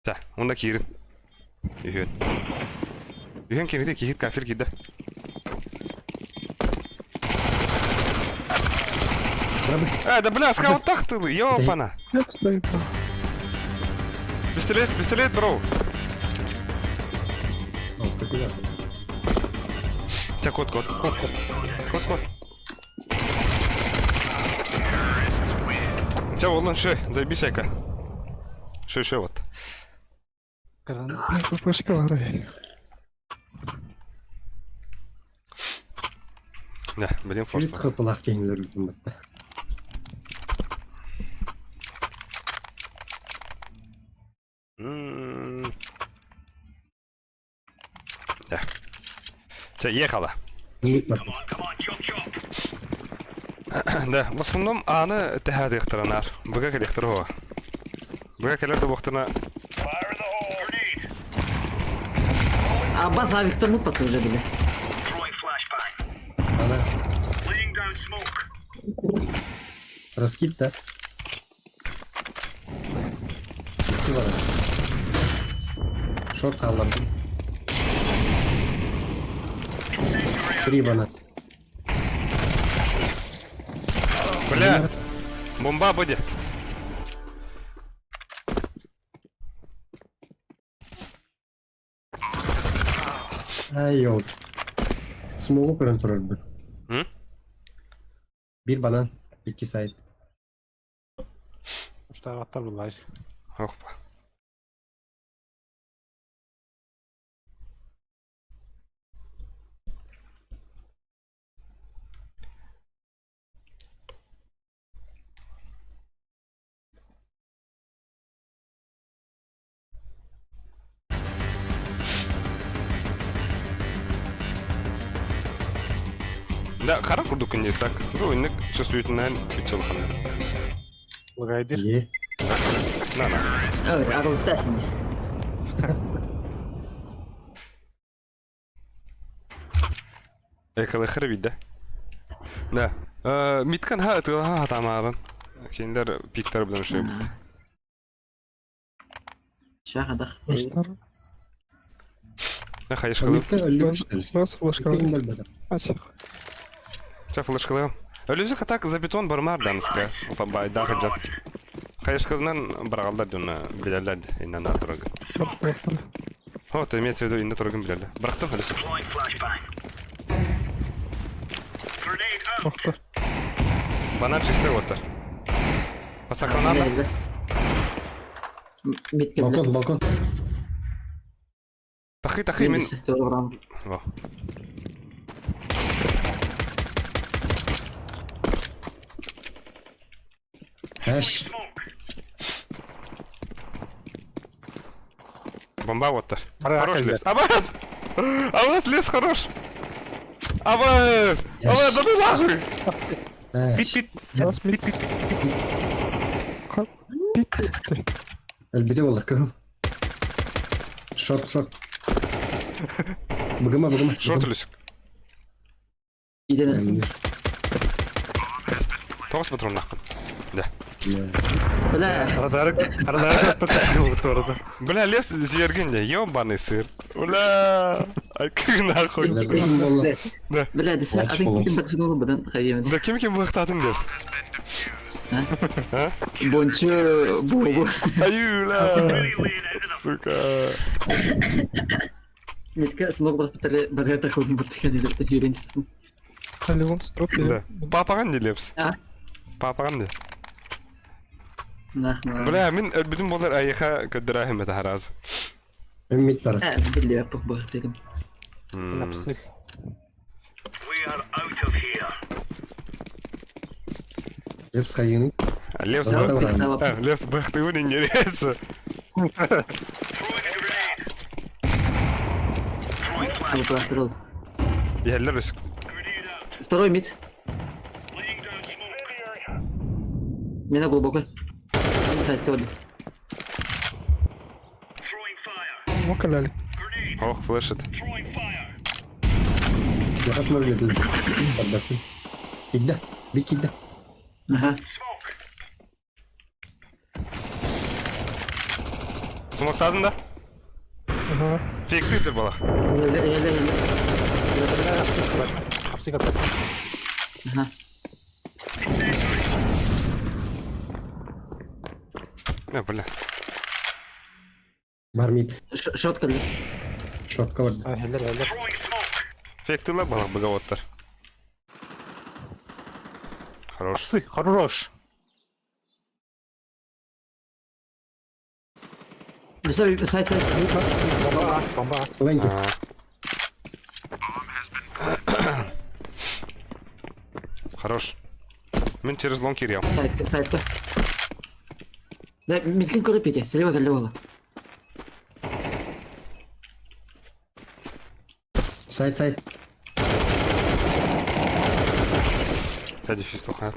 A: Та, онда киирин. Үһүөн. Үһүөн кирити кихит кафир кидде. А, да бля, скаут тахтылы, ёпана.
C: Я встаю.
A: Пистолет, пистолет, бро. Ча, кот, кот. Кот, кот. Кот, кот. Ча, олан шö, заебись айка. Шö, шö вот.
C: Флешка бар.
A: Да, блин,
G: Форс.
A: форс.
G: Хыпылах кейінлер үлкен бітті.
A: Да. Ча, ехала. Да, в основном аны тэхадыктыранар. Быга келектир хо. Быга келер бохтына
B: Аббас авиктан упаты уже бile.
G: Ана. Раскид, да? Икки бар. Шорт алам. Три бана.
A: Бля. Бомба буде.
G: Ай, йол. Смолу көрөн турар бир.
A: М?
G: Бир банан, икки сайт.
F: Уштаабаттар буллааж.
A: Опа. Да, хара курдук не сак. Ну, инник чувствительный пичелхан.
F: Лагайдыр.
G: Е.
A: На, на.
B: Ой, арыл истәсин.
A: Экалы храбит, да? Да. Миткан ха ха тамарын. Киндер пиктер билен шөй.
B: Шахадах.
C: Флештар.
A: Да, хайш кылып.
G: Митка өлүк.
C: Сразу флешка. Ачах.
A: Ча флеш кылып. Өлүзү катак за бетон бармар данска. Фабай да хаджа. Хайш кылынан барагалдар дуна билелер инна на тураг.
C: Флештар.
A: Вот, имеется в виду инна турагын билелер. Барактым өлүсү.
C: Охтар.
A: Банан чистый оттар. Пасакранада.
B: Бит
G: Балкон, балкон.
A: Тахы тахы мен. Во.
G: Әш.
A: Бомба оттар. Хорош лес. Абас! Абас, лес хорош! Абас! Абас, да ты нахуй!
G: Әш.
F: Пит пит.
C: Раз мид.
F: Пит пит.
C: Пит пит.
G: Өлбүтэ болар кыл. Шорт, шорт. Быгыма, быгыма.
A: Шорт үлүсүк.
B: Иден.
A: Тоғыз патрон нахуй. Да.
B: Бля.
F: Арадары арадары турду.
A: Бля, лев зверген ёбаный сыр. Бля, ай как нахуй.
G: Да.
B: Бля, десе
G: Лач
B: атын
G: болот.
B: ким батфинулы бадан хайемин.
A: Да ким ким быктадың лев? А?
B: Бончу богу.
A: Аюла. Сука.
B: Митка смог баттары бары такой бутыка жюрин.
C: Леон строп
A: Да. Папаҕын дии Лепс.
B: А?
A: Папаҕын дии.
B: Нах, нах.
A: Бля, мин өлбүтүм буолар айыха көрдөрөөһүм этэ хараас.
G: Мид бар.
B: Биллибэт бу
F: Напсых.
G: Лепс хайыны.
A: Лепс
G: Да,
A: б-
G: давай.
A: А, Лепс бахтыгын интересно. Иһэллэр өсүк.
B: Второй мид. Мина глубоко. Инсайд кого
C: Мокаляли.
A: Ох, флешит.
G: Я смотрю, Поддохни. Кидда. Би кидда.
B: Ага.
A: Смоктадın да?
C: Ага.
A: Фиктыйдыр балах.
B: Еле, еле, еле.
F: Хапсы капат.
B: Ага.
A: Не, бля.
G: Бар мид.
B: Шотка для.
G: Шотка бар.
F: Хеллер, хеллер.
A: Фиктыйлар балах быгаваттар. Хорош.
F: Хапсы, хорош.
B: Все, сайт, сайт.
F: Бомба, бомба.
G: Ленти.
A: Хорош. Мин через лонг кириям.
B: Сайт, сайт. Да, миткин көріп пете, слева кәлі бола.
G: Сайт, сайт.
A: Сәди фистуха.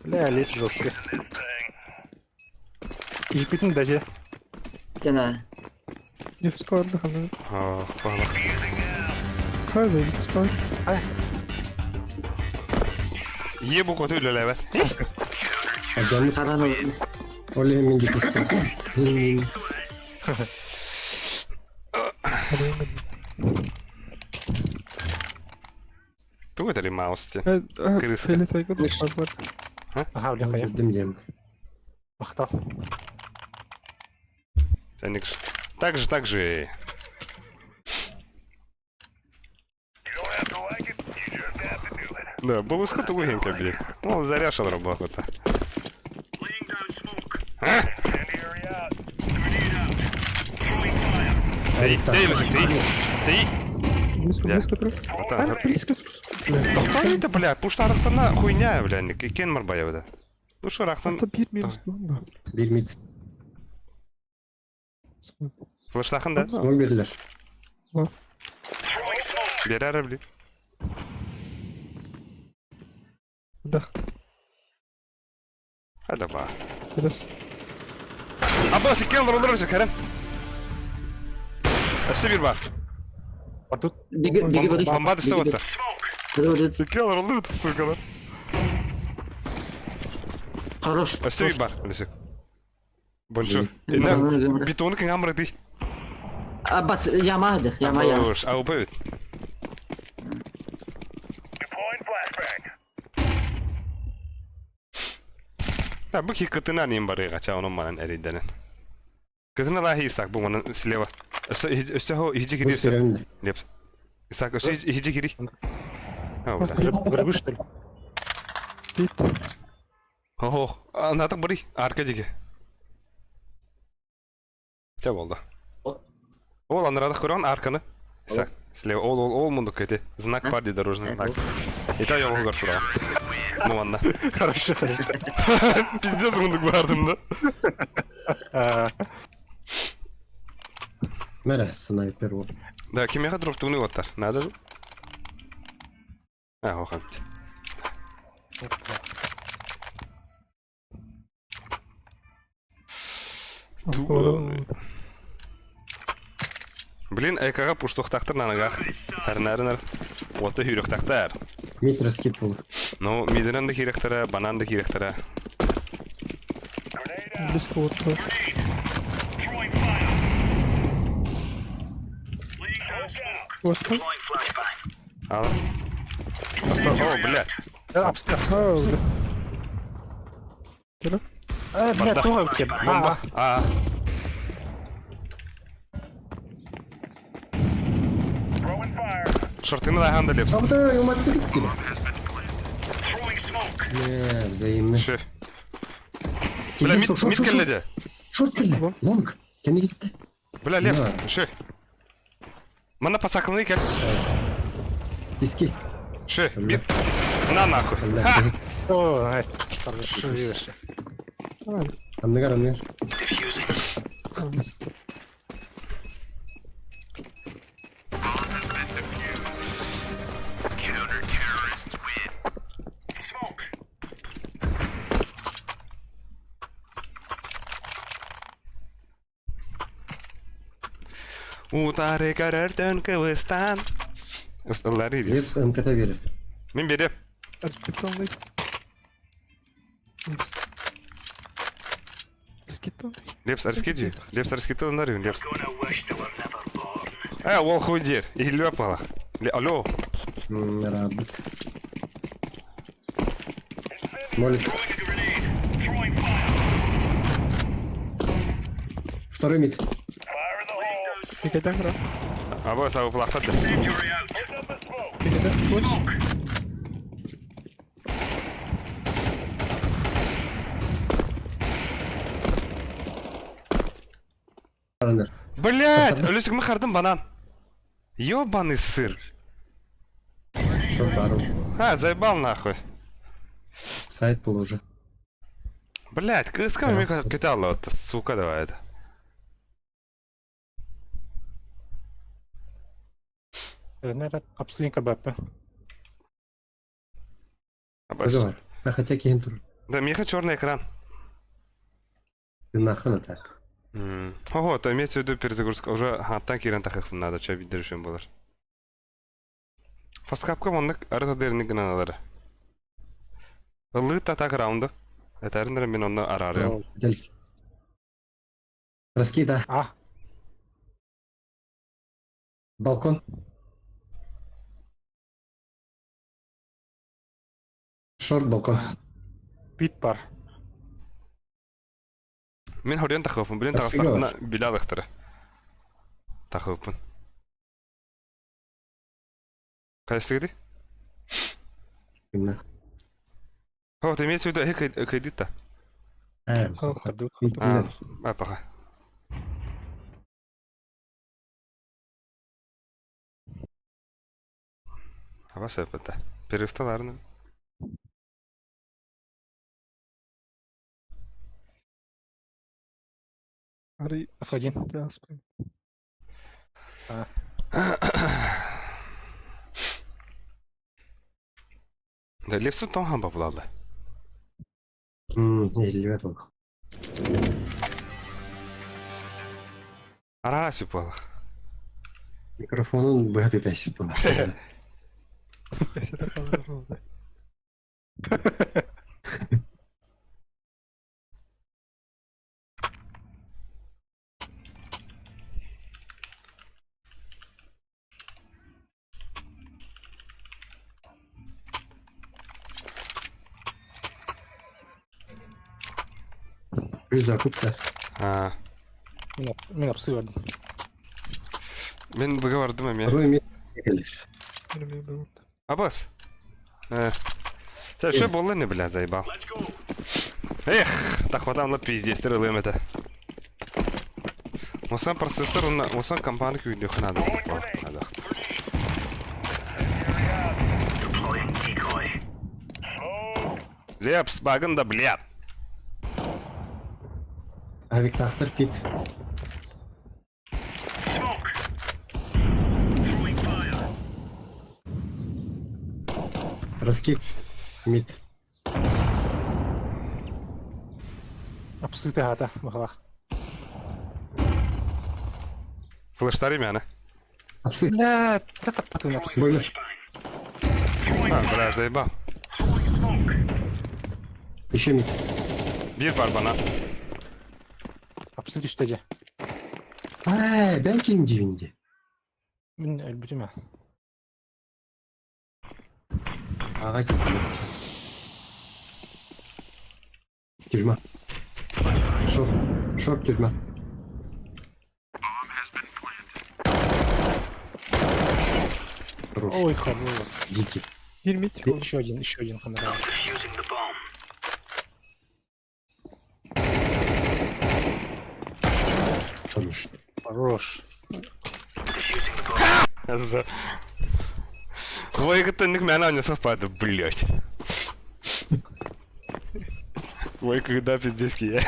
F: Бля, лет жестко. Епитин даже.
B: Сена.
C: Лепс карды хана.
A: Ох, балах.
C: Хайда лепс карды.
A: Е бу көтү үлеләбәт.
G: Аджамыс.
B: Қараны.
G: Оле мен дикусты.
A: Тугу этери маусти. Крыска.
C: Хеле сайга бар.
F: Ага, бля, хайа.
G: Дем дем.
F: Махтал.
A: Сәник. Так же, так же. Да, булыска тугу хенке блин. Ол заряшал работа. Эй, эй, Лешек, ты, ты.
C: Близко,
A: Я.
C: близко тұр.
A: Братан,
C: Близко тұр.
A: Тоқтай это, бля, пуштарықтана хуйня, бля, кен марбаева да. Ну шырақтан
C: Это бир минус бомба.
G: Бир мид.
A: флештахын да.
G: Смог бердилер.
A: Берәрі, бля.
C: Да.
A: Hadi ба.
C: Лепс.
A: Аббас, кен роллер Карен. Өсі бір бар.
F: Бар тут.
B: Биги, биги, биги.
A: Бомба түсті отты.
B: Биги,
A: Кен роллер сука.
B: Хорош.
A: Өсі бір бар, Лешек. Бончу.
B: Б.
A: Битоны кин амры ты.
B: Аббас, яма, яма, яма.
A: Хорош, а упавит. Да, бу ки кытына нем бар га ча onun манан эриденен. Кытына ла хисак бу манан слева. Өсө хо хижи кири
G: Бус беремде.
A: Лепс. Исак өсө хижи кири. А, бля.
F: Грибы, что ли?
C: Бит.
A: Ох, анатык бери, арка диге. Ча болды. Ол анарадық көрген арканы. Исак, слева. Ол ол ол мундук эти. Знак бар дорожный знак. Это я могу көріп Ну ладно.
F: Хорошо, хорошо.
A: Пиздец мундук бардым да.
F: А,
G: Мәре, снайпер ол.
A: Да, кимеға дроп туны оттар. Надо же. А, охан. Блин, экаға пуштуқтақтыр нанығақ. Тарнарынар. Оты хүріқтақтар.
G: Мид раскид бол.
A: Ну, мидерен де керектері, банан да керектері.
C: Близко вот. Вот так.
A: Ал. О, бля.
F: Апсы, апсы,
C: А,
F: апсы.
C: бля. Келе.
F: А, бля,
A: Бардак.
F: туға өтем.
A: Бомба. А. Шортыны да ханда лепс.
G: Абда уматты китти. Не, взаимно.
A: Шö. Бля,
G: Килди,
A: мид,
G: шорт,
A: мид
G: шорт, шорт.
A: келледи.
G: Шорт килди. Лонг. Кенни китти.
A: Бля, лепс.
G: Да.
A: Шö. Мана пасакылны кел.
G: Писки.
A: Шö.
G: Бля.
A: Бир. На нахуй.
G: Бля.
A: Ха!
F: О, найс. Хорошо, видишь.
G: Анныгар, анныгар.
A: Утары көрөртөн кыбыстан. Усталары бир.
G: Лепс МКТ бери.
A: Мен берем.
C: Раскитанный. Раскитанный.
A: Лепс арскидью. Лепс арскитылынар лепс. Э, ол хуй дер. Илбе пала. Алло.
G: Рабыт. Молик. Второй мид.
C: Никогда гра.
A: Абы сабы плахтады.
C: Никогда флеш.
G: Аннер.
A: Блять, өлөсүгмө хардым банан. Ёбаный сыр.
G: Шорт бару.
A: А, заебал нахуй.
G: Сайт был уже.
A: Блять, кыска
G: Да.
A: мне китала, вот, сука, давай это.
F: Нere апсын кабапы.
G: Вызывай. А хотя кем тур.
A: Да, меха черный экран.
G: Ты нахрен так.
A: Ого, то имеется в виду перезагрузка. Уже хаттан кирен тахых надо, чай бидершен болар. Фаскапка оннык арата дерни гынаналары. Лыт атак раунды. Этәрин мен онны арарыям.
G: Дель. Раскида.
F: А,
G: Балкон. Шорт балкон.
F: бит бар.
A: Мен хорьон тахыппын, билен
G: Спасибо.
A: тагыстахына билалыктыры. Тахыппын. Кайсыгы
G: Именно.
A: Вот, имеется в виду, кредит-то.
G: А,
F: Кырдык.
A: А, а, пока. Аба сөпөтө. Перифталарны.
C: Ари.
F: F1.
C: Яспин.
A: Да лепсу том хамба булады.
G: Не, ребят, он.
A: Ара сүпала.
G: Микрофонун быгаты тәсип була.
C: Это хорошо, да.
G: Плюс закупка.
A: А,
F: Мен апсы бардым.
A: мен буга бардым эме.
G: Второй мид. Келер.
C: Мен берут.
A: Абас. Э. Сен что болду не бля заебал. Эх, так хватам на пиздец, тырылым это. Осан процессор, осан компания күйдө надо. Надо. Лепс, багын да, блядь.
G: Авик тахтар пит. Раскид. Мид.
F: Апсы тахата, бахалах.
A: Флештары мені.
G: Апсы.
F: Бля, та тапатын апсы.
G: Бойлер.
A: А, бля, заебал.
G: Еще мид.
A: Бир бар бана.
F: Апсы түстәже.
G: Ай, бән ким дивинде.
F: Мен өлбүтүм.
G: Ага ким. Тюрьма. Шорт. Шорт тюрьма. Хорош.
F: Ой, хорош.
G: Дикий.
C: Герметик.
F: Еще один ханрал.
G: Хорош.
F: Хорош.
A: За. Двойка-то мена не совпадает, блять. Ой, когда пиздец я.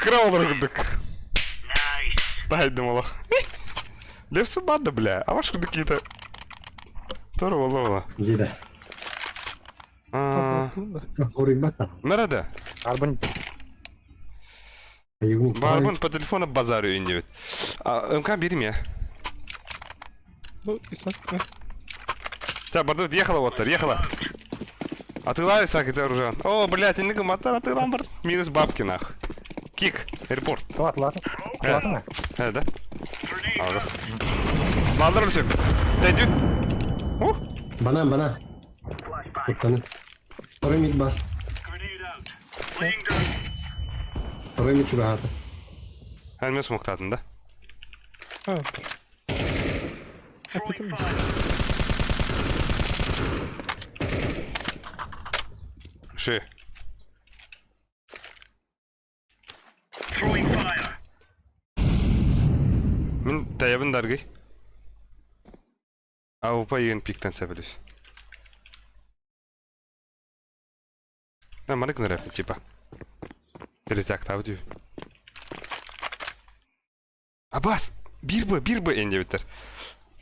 A: Краулер курдук. Дай думала. Лепсу банда, бля. А ваши какие-то. Здорово, лова.
G: Дида. Орыйбата.
A: Нарада.
F: Арбан
A: Барбын по телефону базарю индивид. А, МК бери меня.
C: Ну, Исаак.
A: Так, Бардут, ехала вот, ехала. А ты лай, Исаак, это оружие. О, блядь, не мотор, а ты ламбар. Минус бабки, нах. Кик, репорт.
F: Ладно, ладно. Ладно.
A: Э, да? Алгас. Балдар өлсөк. Дәдүт. Ух.
G: Банан, банан. Туттаны. Второй мид бар. Второй мид чугата.
A: Әлме смоктадын да?
C: А, Опять
A: Ши. Мин таябын даргый. Аупа еген пиктен сәбіліс. Маны кінірі, типа. Перетак табы дүй. Абас! Бир бы, бир бы энде бітір.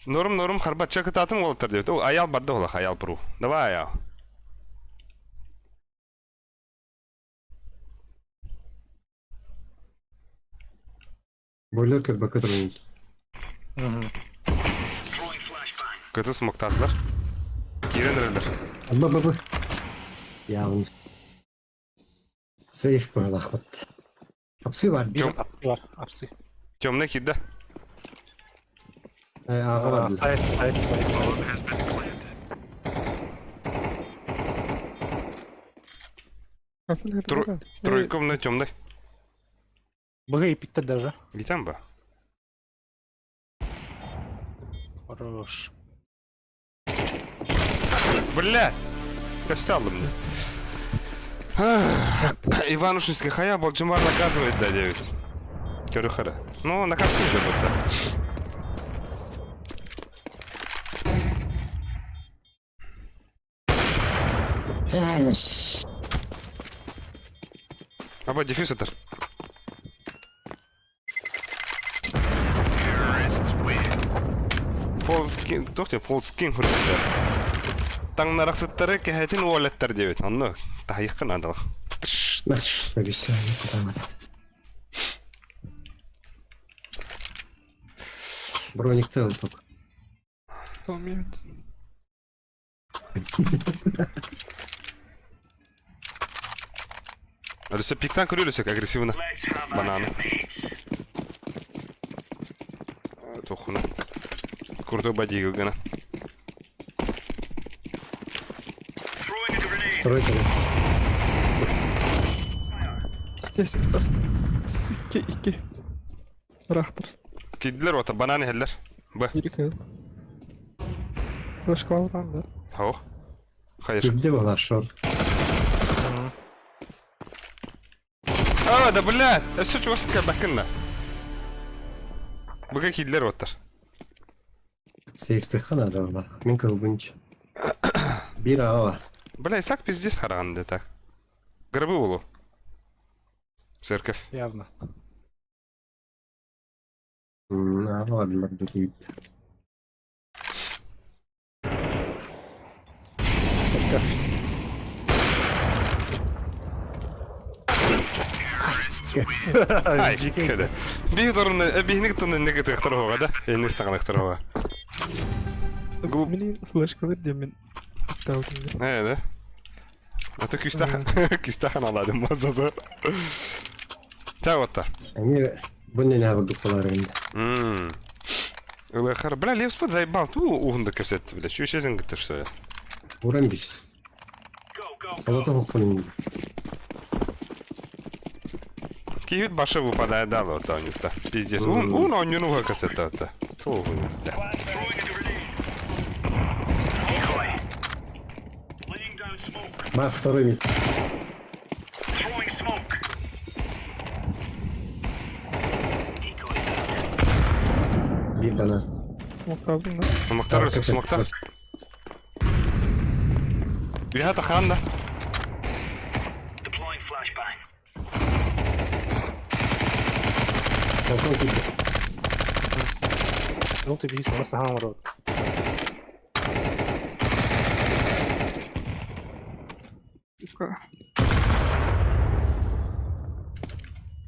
A: Норм, норм, харбат чакытатын олтыр деп. О, аял барды олақ, аял бұру. Давай, аял.
G: Бойлер кырбакы турмуз.
A: Көті смоктадылар. Кирен
G: Ба ба ба. Явно. Сейф быһалахпыт. Апсы бар.
A: Тем,
F: Апсы бар, апсы.
A: темный хит, да?
G: Аға бар.
F: Сайт, сайт, сайт, сайт.
A: Тройка темный.
F: БГ и Питер даже.
A: Витям ба?
F: Хорош.
A: Бля! Я встал мне. Иванушинский хая Болджимар наказывает, да, девять. Көрүхара. Ну, наказывает же будто. Аба, дефьюз это. Фолскин, тохте фолскин хурдуктар. Таҥнарахсыттары кэһэтин уолаттар диэбит. Онно таһыйыккын адал.
G: Броник тел только.
A: Өлүсө пиктан көрүлүсөк агрессивно. Бананы. Тухуна. Крутой бодигл гана.
G: Второй тогда.
C: Здесь икки икки. Рахтар.
A: Кидилер ота бананы хеллер. Б.
C: Ири кыл. Флешкалардан да.
A: Хау. Хайыр.
G: Кирде была шорт.
A: А, да бля! Өссө чугаска бакынна. Буга кидилер оттар.
G: Сейф надо была. Мен кылбынч. Бир аға бар.
A: Бля, Исаак пиздец хараган так. Гробы улу. Церковь.
F: Явно.
G: Аға бар бір
F: Церковь.
A: Ай, кеде. Бих дорны, бихник тонны неге тыктырга да? Эни саган тыктырга. Глуп.
C: Мини флешкалар деп мен. Таутым.
A: Э, да? А то күстахан, күстахан аладым мазада. Так вот та.
G: Они бұны не курдук болар енді.
A: Мм. Ылыхар, бля, Левспот заебал. Ту угунда көрсөттү, бля. Чү шезин гыттыр что ли?
G: Уран бис. Олата хоккунун.
A: Киһит баша выпадает да вот оонньута. Пиздец. Уун уун оонньууну уһа касета. Туох.
G: Ма второй мид. Биир банан.
C: Смоктаабын да.
A: Смоктар смоктар. Үһэ тахаан да.
G: Балкон киирдэ.
F: Желтый биис мас саһаан олорор.
C: Сука.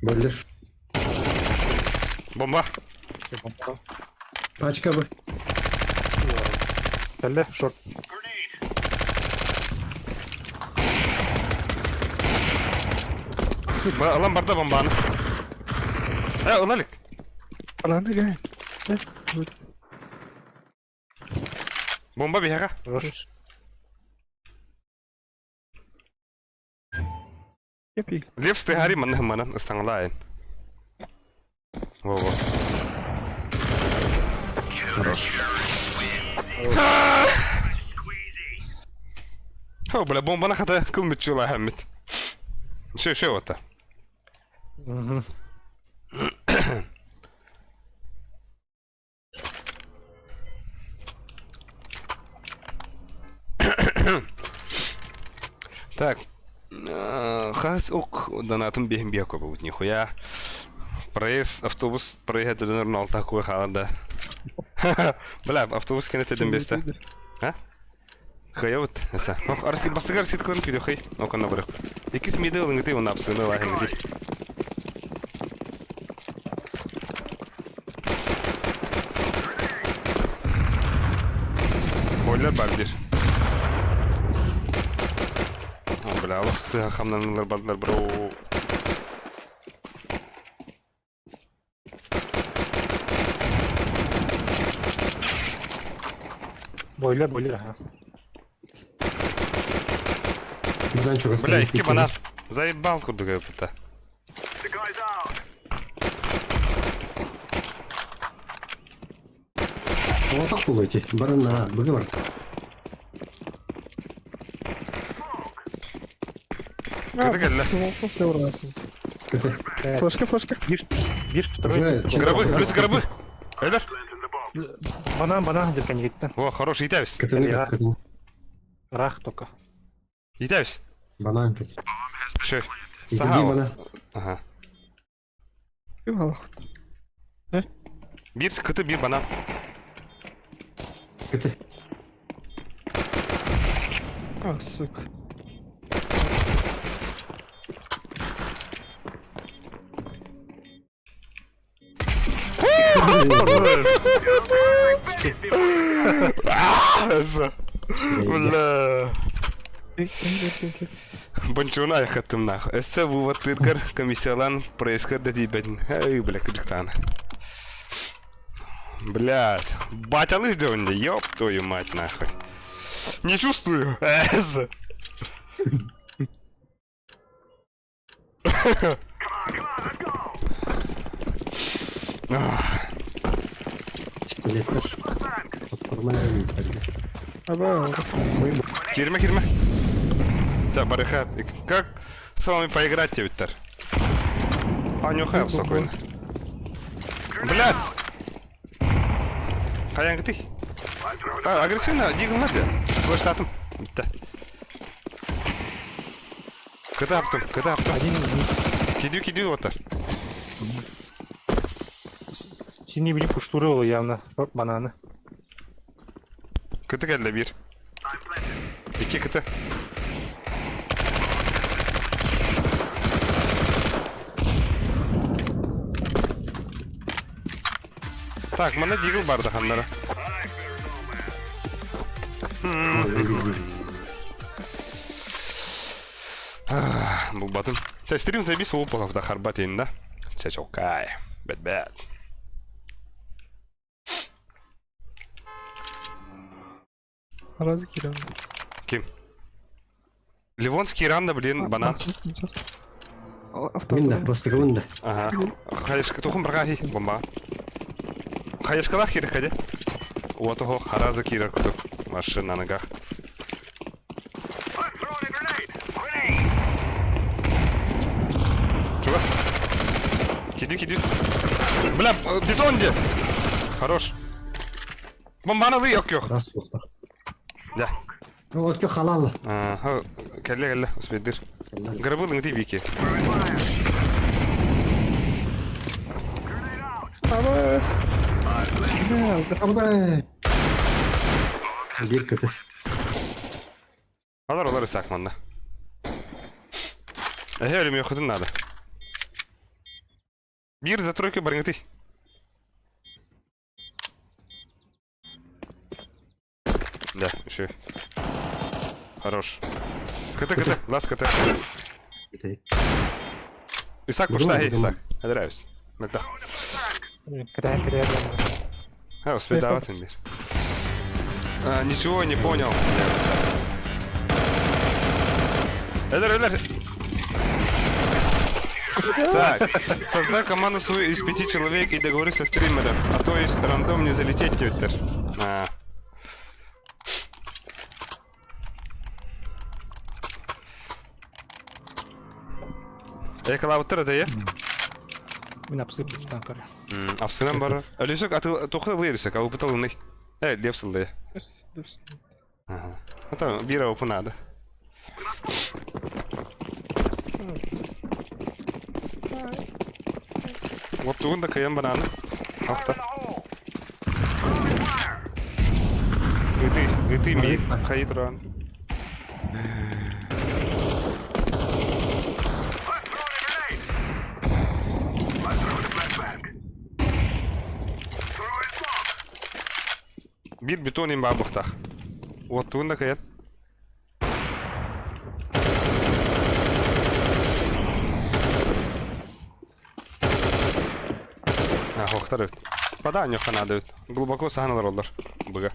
G: Бойлер.
A: Бомба.
G: Пачка бы.
F: Кэллэ, шорт.
A: Ылан барда бомбаны. Э, ыла илик.
C: Аны гай.
A: Бомба биһиэхэ.
F: Хорош.
C: Кепи.
A: Лев стыһари манна манан ыстаҥалаайын. Во-во. Хорош. О, бля, бомбаны хата кыл мүччү хэммит. Шö, шö ота.
F: Мгм.
A: Так. Хас ок донатым биһин биэ кобут нихуя. Проезд автобус проезд дөнөр налта куй халада. Бля, автобус кенет эдем бесте. А? Хая вот, эса. Ох, арси бастыгар сит кылын күйдө хый. Оконна барык. Иккис миде ылыңыты он апсыны лахыңыты. Бойлер бар бир. О, бля, алых сыха хамнанылар бардылар, бро.
F: Бойлер, бойлер, ага.
G: Банан чугас.
A: Бля, икки банан. Заебал курдук эбитэ.
G: Оҕотох буолуо ити. Баран быга бар.
A: Кыты кэллэ.
G: Көтө.
C: Флешка, флешка.
F: Бир, бир, второй.
G: Уже
A: Гробы, плюс гробы. Эдер.
F: Банан, банан, где коньяк
A: О, хорош, итэбис.
G: Көтөнү
F: Я.
G: көтөнү.
F: Рах только.
A: Итэбис.
G: Банан көтө.
A: Шö.
G: Иди
A: Саха.
G: банан.
A: Ага.
C: Ким
A: Бир кыты, бир банан.
G: Көтө.
C: А, сука.
A: Бля. Бончуна айхаттым нах. Эссе вывод тыргар комиссиялан происход дебетин. Эй, бля, кыдыктан. Блядь. Батя лыждёнде, ёб твою мать нахуй. Не чувствую. Эс.
G: Пистолеттер. Нормально.
C: Аба,
A: Кирме, кирме. Так, барыха. Как с вами поиграть, Виктор? А, нюхай спокойно. Блядь! Хаян ты. А, агрессивно, дигл надо. Флеш атым. Битте. Кыта аптым, кыта аптым.
F: Один
A: Кидю, кидю вот.
F: Синий били пуштурывал явно. Бананы.
A: Кыты келді bir. İki кыты. Так, мана дигл барды ханнара. Бұл батын. Та стрим забис ол да харбат енді. Чачокай. Бэт бэт.
C: Разве киран?
A: Ким? Ливонский ранда, блин, банан.
G: Мин да, бастакыбын да.
A: Ага. Хаешка тухын бырҕаа бомба. Хаешкалаах киирэ кэде. Уотоһо харазы киирэр курдук машинаныга. Чуга. Киди киди. Бля, бетон где? Хорош. Бомбаны ылыы yok.
G: Раз буолла.
A: Да.
G: Отко халал.
A: Ага, кэллэ кэллэ, успейдыр. Грабыл ыңды бики.
C: Абас.
G: Абай. Биир көтөр.
A: Алар олар исак манна. Эһэ өлүм йохутун надо. Биир за тройка барыҥытый. Да, еще. Хорош. КТ, КТ, лас КТ. Исаак пошла, эй, Исаак. Нравится. Да.
F: Кэтээн кэтээн.
A: А, успей давать мир. А, ничего не понял. Эдер, Эдер. Так, создай команду свою из пяти человек и договорись со стримером, а то есть рандом не залететь твиттер. А. Экалабыттар это я?
F: Мин апсы пуштан көрө.
A: Апсынан бар. Алисек атыл тохта лырсек, а упыталыны. Э, лепсылды. Ага. А там бира опу надо. Вот тугун да каян бананы. Ахта. Ыты, ыты ми хайтран. Биир бетон им баабыхтах. Вот тугун да каян. А, хохтар өт. Пода нюха надо өт. Глубоко саһаналар олар. Быга.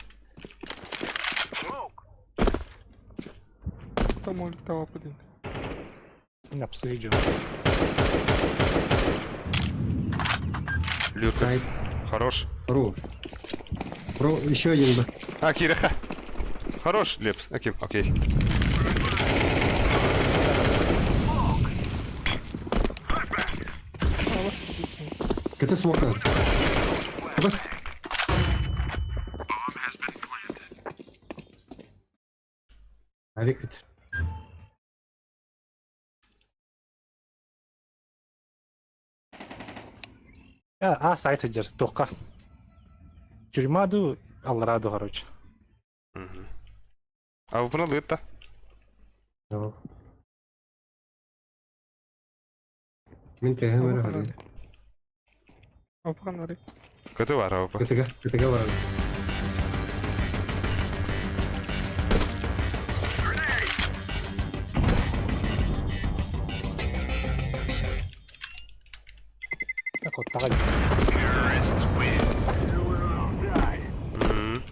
C: Там улетал блин.
F: Мин апсы идем.
A: Люцер.
G: Сайт.
A: Хорош.
G: Хорош. Про еще один бы.
A: А, Киреха. Хорош, Лепс. Окей, окей.
G: КТ смока. Бас. Авик бит.
F: А, а сайт дер, тоққа. Тюрьма ду, алраду, короче.
A: Мгм. А вы понял это?
G: Да. Мин тэһэ мөрө
C: Апанары.
A: КТ бар, опа.
G: КТга, КТга бар.
F: Так вот, тагай.
A: Мгм.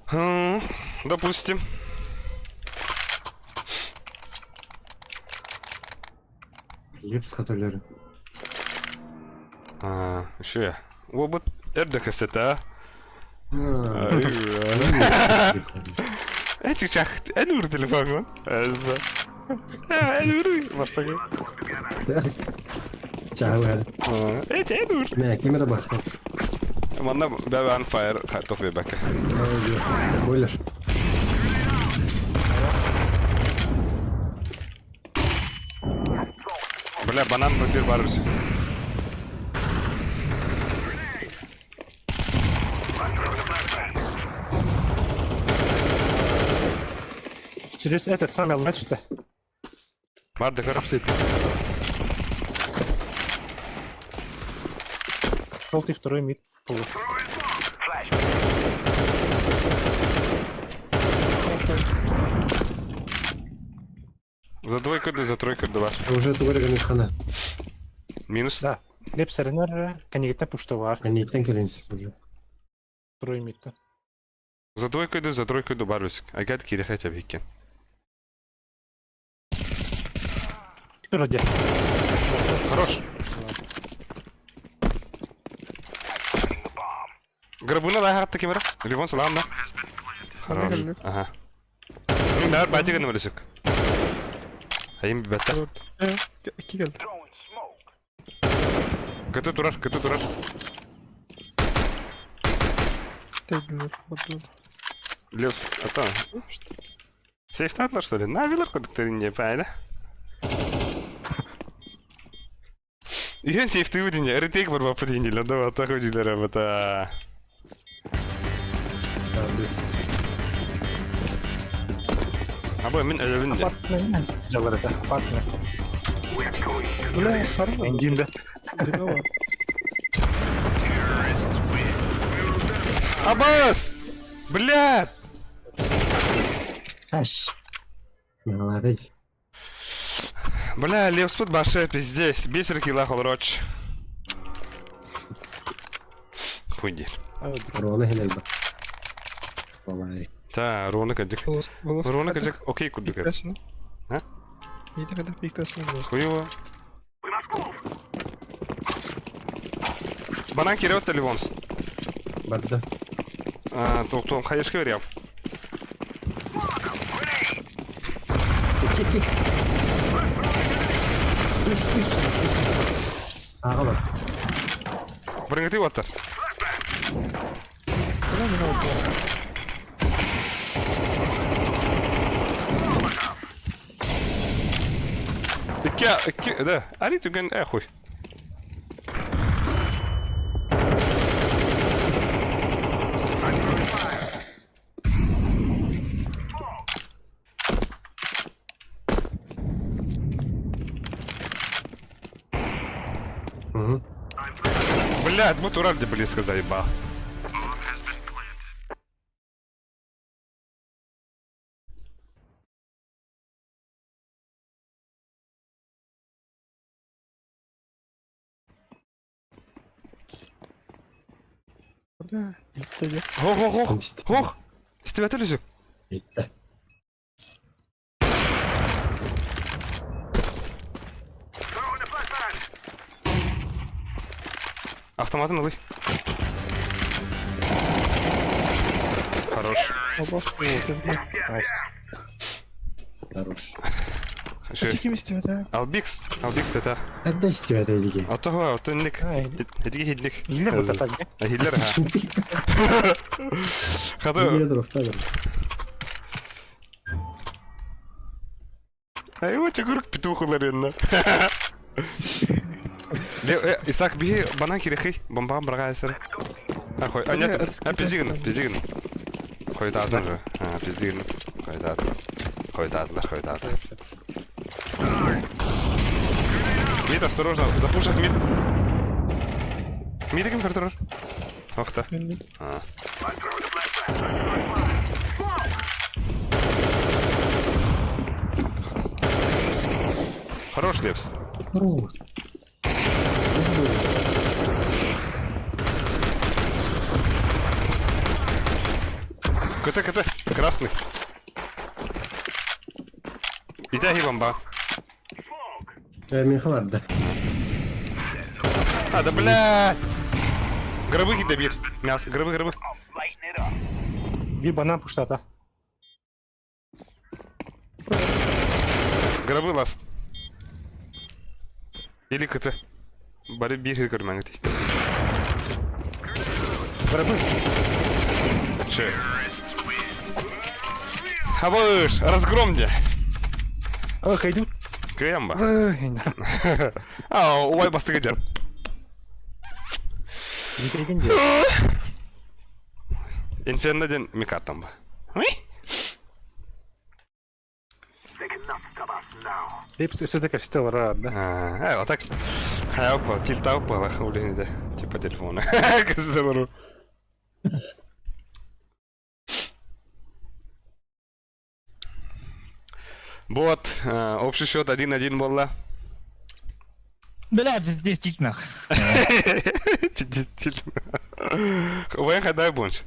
A: Хм, Допустим.
G: Лепс хаталары.
A: А, еще я. Обыт эрдэ кэпсэтэ, а? Э, чичах, эн ур телефон. Эзэ. Эн ур, бастагы.
G: Чао.
A: Э, эн ур.
G: Мэ, камера бар.
A: Манна бәбә on fire топ бәкә.
G: Бойлер.
A: Бля, банан бир бар үсү.
F: Через этот самый алла түсті.
A: Бар да көр.
F: Апсы. Желтый второй мид. Полу.
A: За двойку да за тройку да бар.
G: Уже тугары хана.
A: Минус.
F: Да. Леп сәренер, конегетне пушты бар.
G: Коннектен келенс.
F: Второй мид.
A: За двойку да за тройку да бар үсү. Агат кире хотя бы иккен.
F: Вроде.
A: Хорош. Грабуна да хатты кемера. Ливон салам да.
C: Ханна
A: Хорош.
C: кэллэ.
A: Ага. Мин баар баатыгы нөмөрүсүк. Айым бэтэ.
C: Э, икки кэллэ.
A: Кыты турар, кыты турар.
C: Тэйдилэр, бардылар.
A: Лев, ата. Сейфтаатылар что ли? Навилар курдук не правильно? Үһүөн сейфтыыбыт ини, ретейк барбаппыт инилэр, да баттах үдүлэр абата. Аба мин өлөбүн де.
F: Апартмент. Жалар это. Апартмент.
C: Бля, харма.
F: Эндин да.
C: Динова.
A: Абас! Блядь!
G: Аш. Молодой.
A: Бля, Левспут баше, пиздец. Бес ракила холроч. Хуйдир.
G: Рона хенелба. Олай.
A: Та, Рона кадик.
C: Волос, волос.
A: Рона кадик, окей, кудук.
C: Пикташны.
A: А?
C: Мийтэ когда пикташны волос.
A: Хуево. Банан кирет или вонс?
G: Барда.
A: Тоқтон, хайышка берем.
G: Икки икки. Үс үс. Аға бар.
A: Біріңгіті оттар. Икки, икки, да. Али түген, э, хуй.
G: Угу.
A: Блядь, вот урал где близко заебал.
C: Бля, иттэ
A: Хох, хох, хох, хох. Истебете лүсүк.
G: Итте.
A: Автоматын ылый. Хорош.
C: Оба.
F: Найс.
G: Хорош.
A: Шö.
C: Ким истебэтэ?
A: Албикс, Албикс это.
G: Әдді истебет әдіге.
A: Ото отынник. Эдиги хидлик.
F: Хиллер вот это.
A: Хиллер ха. Хата.
G: Ядро, второй.
A: Ай, вот чугурук петухуларынна. Ле, Исаак биһи банан кирехи, бомбаҕа быраҕа А, хой, а нет, а пиздигин, пиздигин. Хойдаатын же. А, пиздигин. Хойдаатын. Хойдаатылар, хойдаатылар. Мид, осторожно, запушат мид. Мид ким көрдөрөр? Охта. А. Хорош, Лепс.
G: Хорош.
A: КТ, КТ, красный. Итаги бомба.
G: Мен халарды.
A: А, да блядь! Гробы кида бир. Мясо, гробы, гробы.
F: Би банан пуштата.
A: Гробы ласт. Или КТ. Бары бир көрмәңе тиһте.
F: Гробы.
A: Че? Абыш, разгром де.
F: Ой, хайду.
A: Кыям ба. А, ой, бастыгы жар.
F: Жекеген де.
A: Инферно ден микатам ба. Уй?
F: Лепс все-таки встал рад, да?
A: А, вот так. Хайопа, тильтаупа, улине типа телефона. Кыздыру. Вот, общий счет 1-1 была.
D: Бля, пиздец, тить нах.
A: Ой, хадай бунш.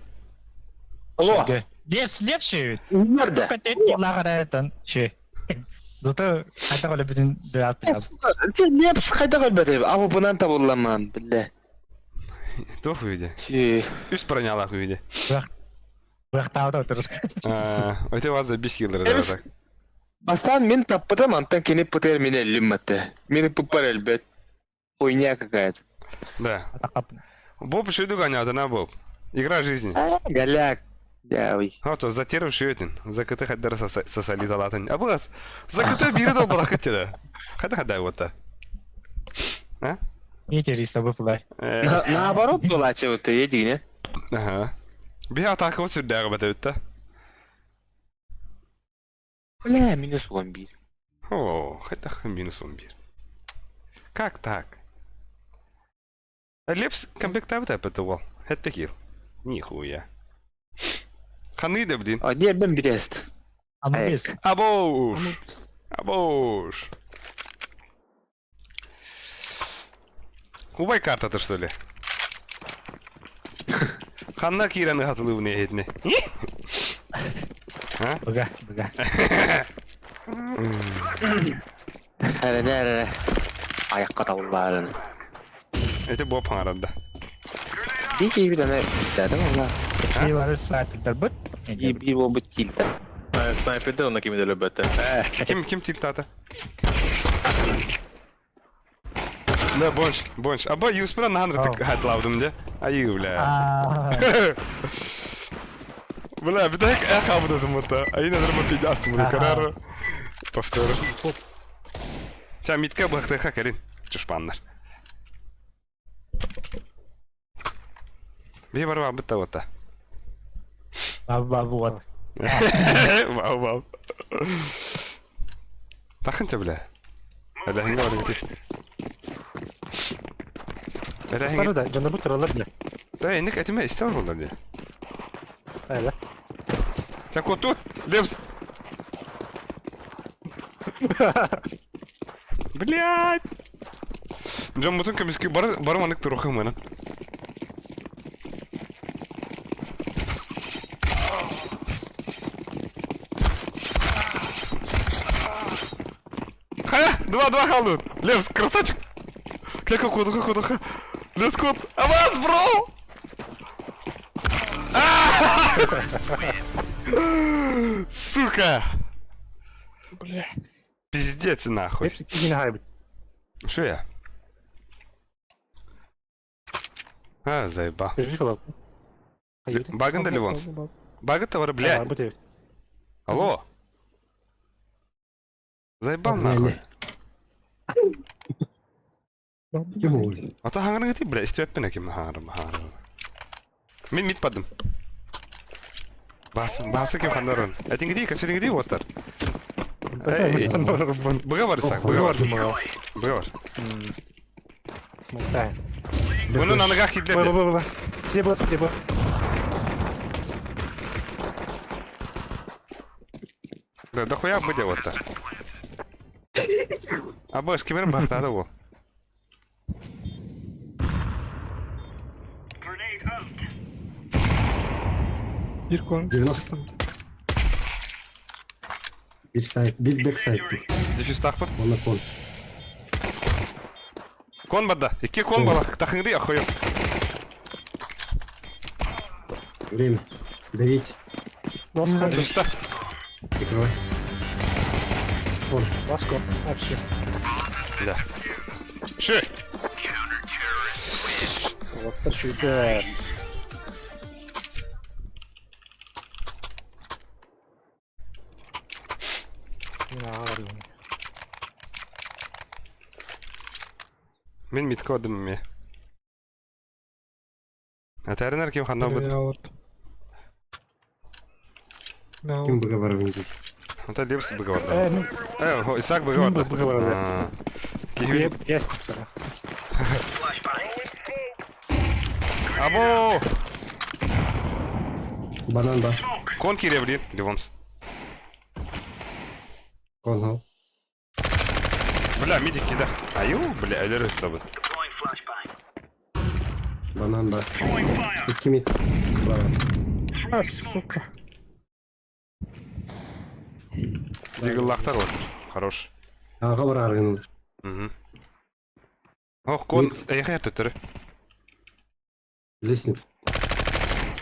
E: Алло.
D: Лепс, лепши.
H: Нерде.
D: Только ты не лагарайтан. Че. Зато хайдах өлбүтүн билат.
E: Лепс хайдах өлбөтө? Абы бынан табылламан, билле.
A: Туох үйде? Үс бронялаах үйде.
D: Бырахтаабыта отырыс.
A: Өте вас за бис киллер так.
E: Бастаан мин таппытым, антан кини пытыр мин өллүм матты. Мин пыппар өлбөт. Хуйня какая-то.
A: Да. Боб еще иду гонят, она Боб. Игра жизни.
E: Голяк. Дявый.
A: А то затеров шиетин. За КТ хаддар сосали залатын. А было за КТ бири дал была хотела. Хада хада вот та. А?
D: Интересно выпало.
E: Наоборот была чего-то, едине.
A: Ага. Би атака вот сюда работает, да?
E: Бля, минус 11.
A: О, хотя минус 11. Как так? Лепс комплектабыт это уол. Это кил. Нихуя. Ханыда, блин.
E: А, не, бен брест.
D: Анубис.
A: Абоуш. Абоуш. Убай карта-то, что ли? Ханна кираны хатылы не А?
D: Бага, бага.
E: Әрі, Аяққа табылларын.
A: Это Боб аңаранда.
E: Дикий bir ана дәдім ана.
D: Бары снайпердер быт.
E: Би болбут килді.
J: Снайперде онна кимде өлбөттө.
A: Ким ким тилтата? Да, бонш, бонш. Аба юспра нанры тик хатлавдым де. Аю, бля. Бля, битек эх абдым мыта. Айна нырма пидастым мыта карар. Повтор. Тя митка бахты хакерин. Чушпаннар. Би барва битта ота.
D: Баб баб вот.
A: Вау вау. Тахынча бля. Әлі хинга бар гити. Әлі хинга.
F: да, жандар бу туралар бля.
A: Да, инек этиме истер болар де.
F: Әлі.
A: Так вот тут, Левс. Блядь. Жан мутун көмүскү бар барманык турухым мына. Ха! Два-два халдут! Левс, красавчик! Кляка кодуха кодуха! Левс код! Авас, бро! Сука!
C: Бля.
A: Пиздец нахуй.
F: Лепс кигин хайбит.
A: Что я? А, заеба. Баган да Ливонс? Баган-то вар, блядь. Алло. Заебал нахуй.
G: Ким
A: А то хаңырың ты, бля, истеппен ким хаңырым, хаңырым. Мен мит падым. Басы, басы ким хандарын. Этиңги кәсетиңги оттар. Быга бар сак, быга бар. Быга бар.
F: Смолтай.
A: Бұны аныга хитледи.
F: Бы, бы, бы. Тебе, тебе.
A: Да, дохуя быдя оттар. Абаш, кимер бахтады ол.
C: Bir кон.
G: 90. Bir сайт, bir бэк сайт.
A: Дефюз тақпыт.
G: Оны кон.
A: Кон бада. Икки кон бала. Тахыңды охуел.
G: Время. Давить.
A: Дефюз тақ.
G: Прикрывай. Кон.
F: Ласко. А, все.
A: Да. Ши.
F: Вот сюда.
A: Мен митка одым ме. Атәрінер кем хандан бұд.
G: Ким быга бар винди?
A: Ата лепс быга бар. Э, Исаак быга бар.
F: Быга бар. Есть.
A: Або!
G: Банан ба.
A: Кон кире, блин, Ливонс.
G: Кон хал.
A: Бля, мидик кида. Аю, бля, әлер өсті
G: Банан ба. Икки мид. Справа.
C: А, сука.
A: Дигл лақтар вот. Хорош.
G: Аҕа барааргын.
A: Угу. Ох, кон, эйхэ төттөрү.
G: Лестница.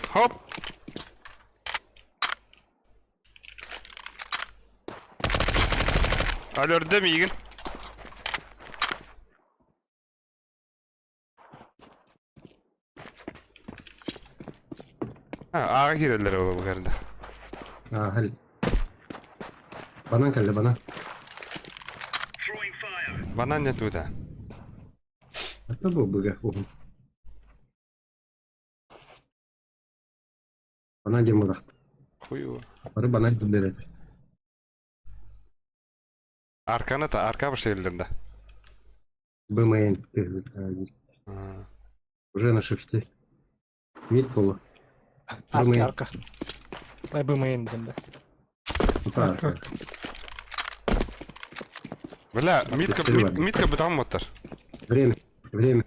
A: Хоп! Алөрдө миигин. Ha, ааҕа киирэллэр ол бу
G: Аа, хэл. Банан кэллэ, банан.
A: Банан не туда.
G: Это был быга. Банан диэн буолахт.
A: Хуй.
G: Бары банан билэр этэ.
A: Арканы та арка бір да.
G: БМН. Уже на шифте. Мид полу.
F: Арка, арка. Ай БМН диэн да.
G: Арка.
A: Бля, митка, митка бытам моттар.
G: Время, время.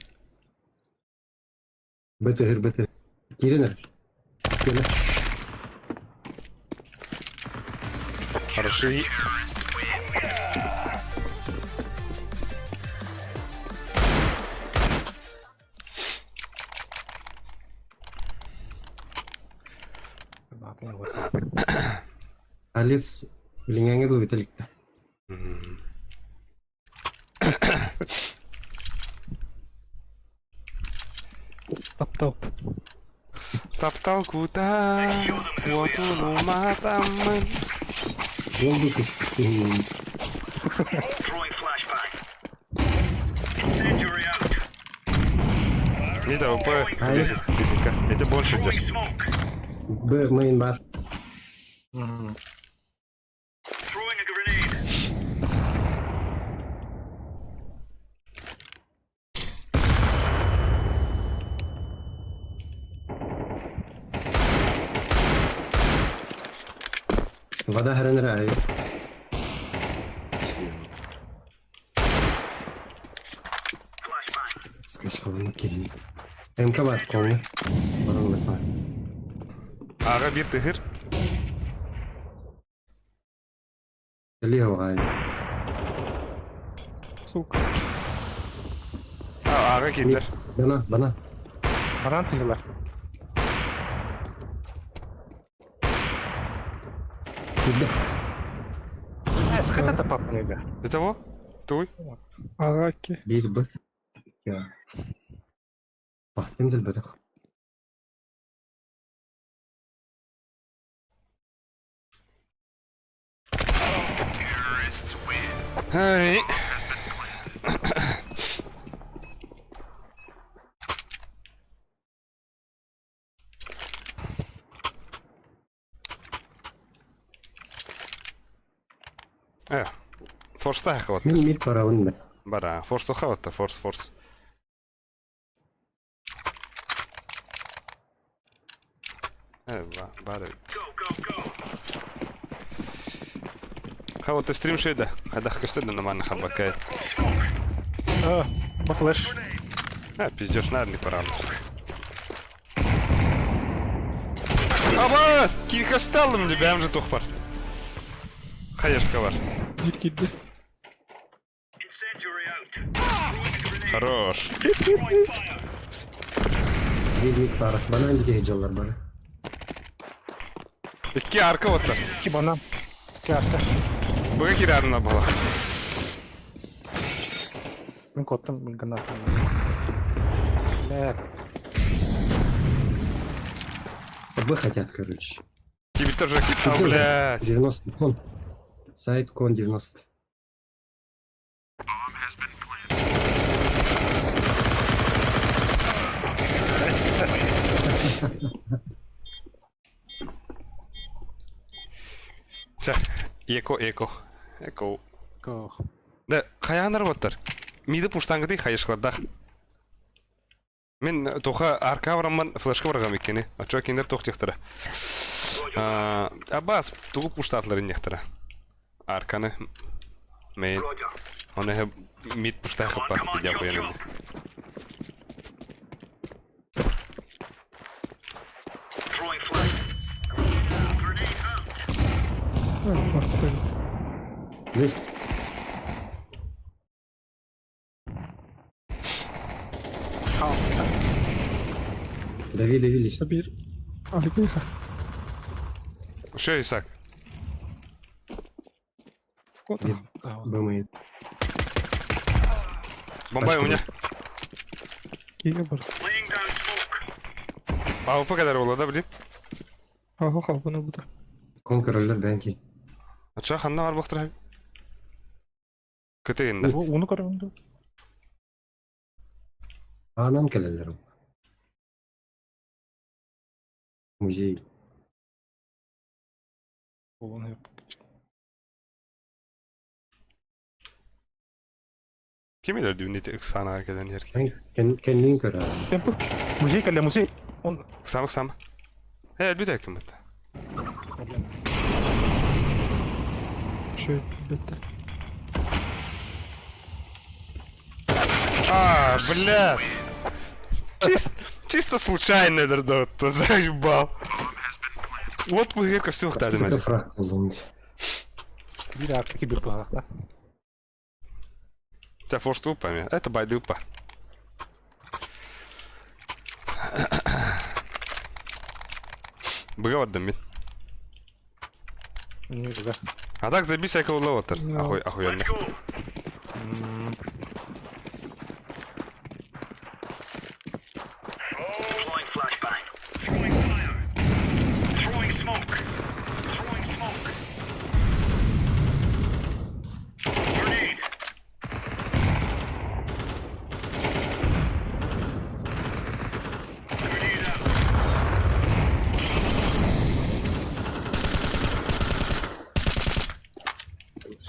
G: БТГ, БТ. Киринер. Киринер.
A: Хороши.
G: Алипс билиңеңе ду бителикте.
C: Таптал.
A: Таптал куда? Уотуну матамын.
G: Болду кыстын.
A: Не да, ОП, бесика. Это больше идешь.
G: Б мейн бар. Вода хрен Скачкалын келин. МК бар колны. Барон лефа.
A: Ага бир тыгыр.
G: Лево ай.
C: Сука.
A: А, ага киттер.
G: Бана, бана.
F: Банан тыгылар.
G: Кидде.
F: Схета папа
A: Это во? Туй?
C: Араки.
G: Бир б. Я. Бахтым дил бетах.
A: Эй. Э, форста хават.
G: Мин мид барабын да.
A: Бара, форс хават, форс, форс. Э, бара. Хават стрим шеда. Хадах кастеда на мана хабакай.
F: А, по флеш.
A: А, пиздешь, надо не пора. Абас! Кихашталым мне, бям же тухпар. Хаешка бар.
C: Бир киирди.
A: Хорош.
G: Бир мид бар. Банан дике жаллар бар.
A: Икки арка оттар.
F: Ки банан. Ки арка.
A: Быга кирарына бала.
F: Мин коттым, мин гана. Бля,
G: Б хотят, короче.
A: Тебе тоже а, блядь.
G: 90 кон. Сайт кон 90.
A: Ча, эко, эко. Эко.
F: ко.
A: Да, хаянар оттар. Миді пуштаңгыды хайышқлардах. Мен тоха арка барамман флешка баргам иккени. Ачо киндер тох тихтара. Абас, тугу пуштатлар иннехтара. Арканы. Мен. Оны мид пуштай хаппар тидя хуянын.
C: А, бахтан.
G: Лестница. Дави, дави лист.
C: Биир Аликуха.
A: Все, Исаак.
C: Кот.
G: Б-мейн.
A: Бомбай у меня.
C: Киингэ бар.
A: АВП кадар буолла да, блин?
C: Аха халбана бута.
G: Кон көрөллөр бэнки.
A: Ача ханна бар буохтара? Кытыгында.
F: Уну көрөбүн дуу?
G: Аанан кэлэллэр ол. Музей.
F: Уну
A: Ким өлөрдү ити ыксаана кэлэн иһэр
G: Эн кэннин көрө.
C: Темпо.
F: Музей кэллэ, музей. Он
A: Ыксаама, ыксаама. Э, өлбүт ким это?
C: Шөй билбеттер.
A: А, бля. Чисто, чисто случайно өлөрдө заебал. Вот мы ко всех тадым.
G: Это фраг болдум.
F: биир аактыки бир туһалаах да.
A: Тебя форс упами. Это байдупа. Быгавардым мин.
F: Не да.
A: А так забей всякого ловотер.
C: Ну.
A: Охуй, охуенно.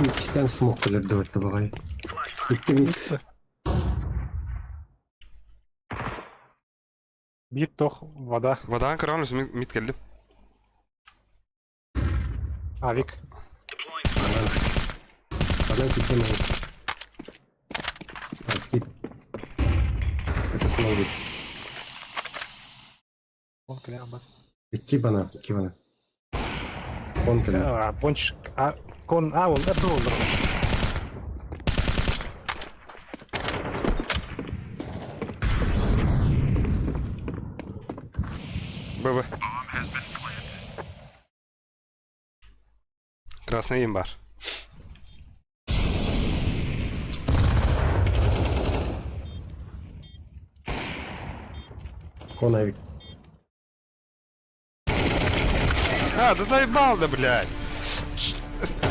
G: Иккистен смок кэлэр өттө баҕай. Икки мит.
F: Биир тох вода.
A: Водан кыраҕын мит кэллим.
F: Авик.
G: Анан киттен ол. Скип. Это снова.
F: Он кэлэ бар.
G: Икки бана, икки бана. Он кэлэр.
F: А, Понч а кон а ол это ол.
A: ББ. Красный им бар.
G: Кон авик.
A: А, да заебал, да, блядь.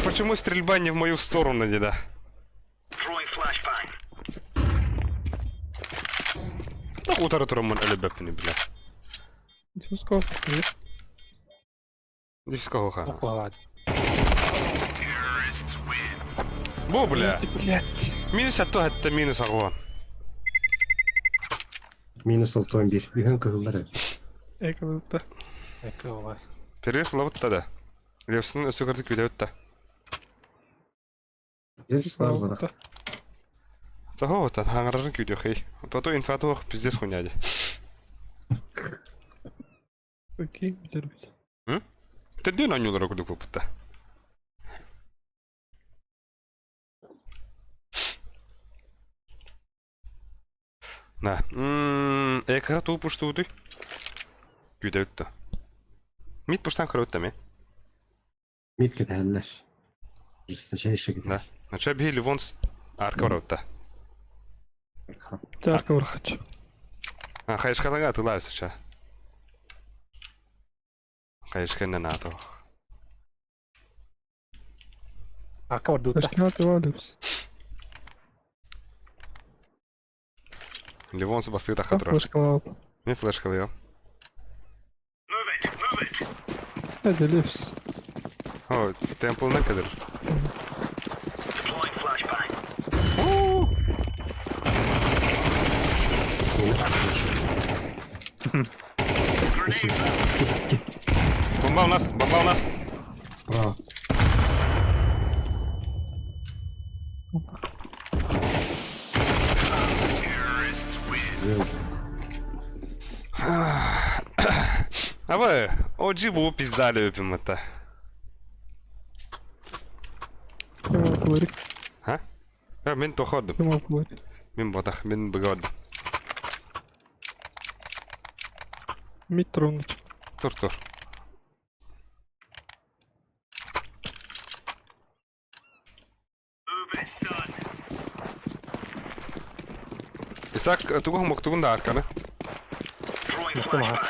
A: Почему стрельба не в мою сторону, деда? Да утары турамын өлөбөппүн, бля.
C: Дисков.
A: Диского ха.
F: Охуалаад.
A: Бу, бля.
C: Блять.
A: Минус атто хатта минус агуан.
G: Минус олтон бир. Үһөн кыһыллар.
C: Эка бута.
F: Эки ола.
A: Перерыв лабытта да. Левсин өсө кырды күлөбүт да.
G: Лепс бар барах.
A: Того вот хаңарарын күдө хей. Потом инфатух пиздец хуйня ди.
C: Окей, битер бит.
A: Төдөн онюлар курдук буппутта. На. Эка туу пуштууду. Күдөттө. Мит пуштан көрөттө ме.
G: Мит кэтэллэр. Жесточайший
A: Да. Нача били вонс арка барабытта.
C: Жарка бархач.
A: А хайшкалага тылайсыча. Хайшкенне нато.
F: Арка бар дута.
C: Ташкент валюс.
A: Ливонс басты тахатура.
C: Флешка
A: Мен флешкалыйым.
C: Это лепс.
A: О, темпл не кадр. Бомба у нас, бомба у нас.
G: Право.
A: А вы, OG бу пиздали өпім это.
C: Кем
A: А? А, мен тоходым.
C: Кем
A: Мен ботах, мен быгодым.
C: Мид тронуть.
A: Тур тур. Исаак тугу хомуктугун да арканы.
F: Муктум аха.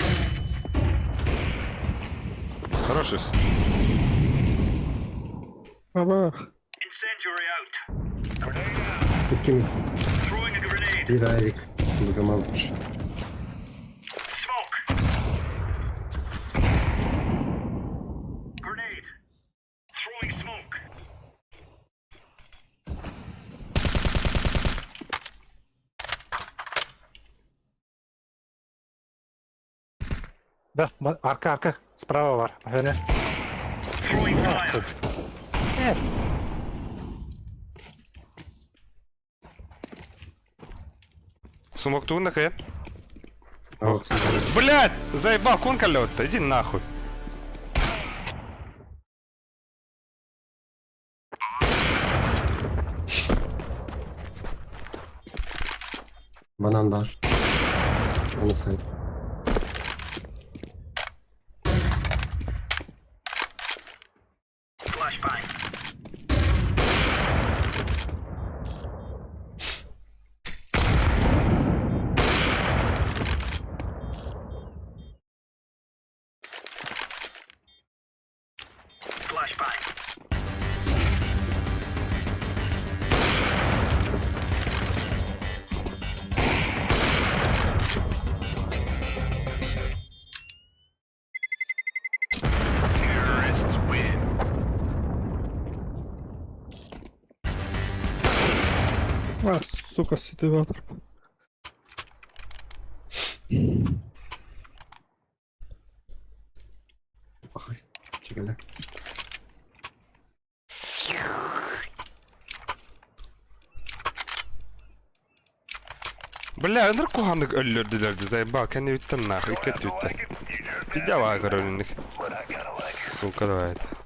A: Хороший.
C: Абах.
G: Икки мид. Биир авик. Богомолыч.
F: Да, арка, арка. Справа бар. Әне. Э,
A: Сумоктугун да кыйан.
G: Ох,
A: Блядь! Заебал, кон колет иди нахуй.
G: Банан бар. Аны сайт.
C: А, сука, ситуатор.
G: Пахай. Чекали.
A: Бля, ыныр куханнык өллөрдүлөр заебал, кэнни бүттем нахуй, икки бүттэ. Пидя баа көрөрүнүк. Сука давай это.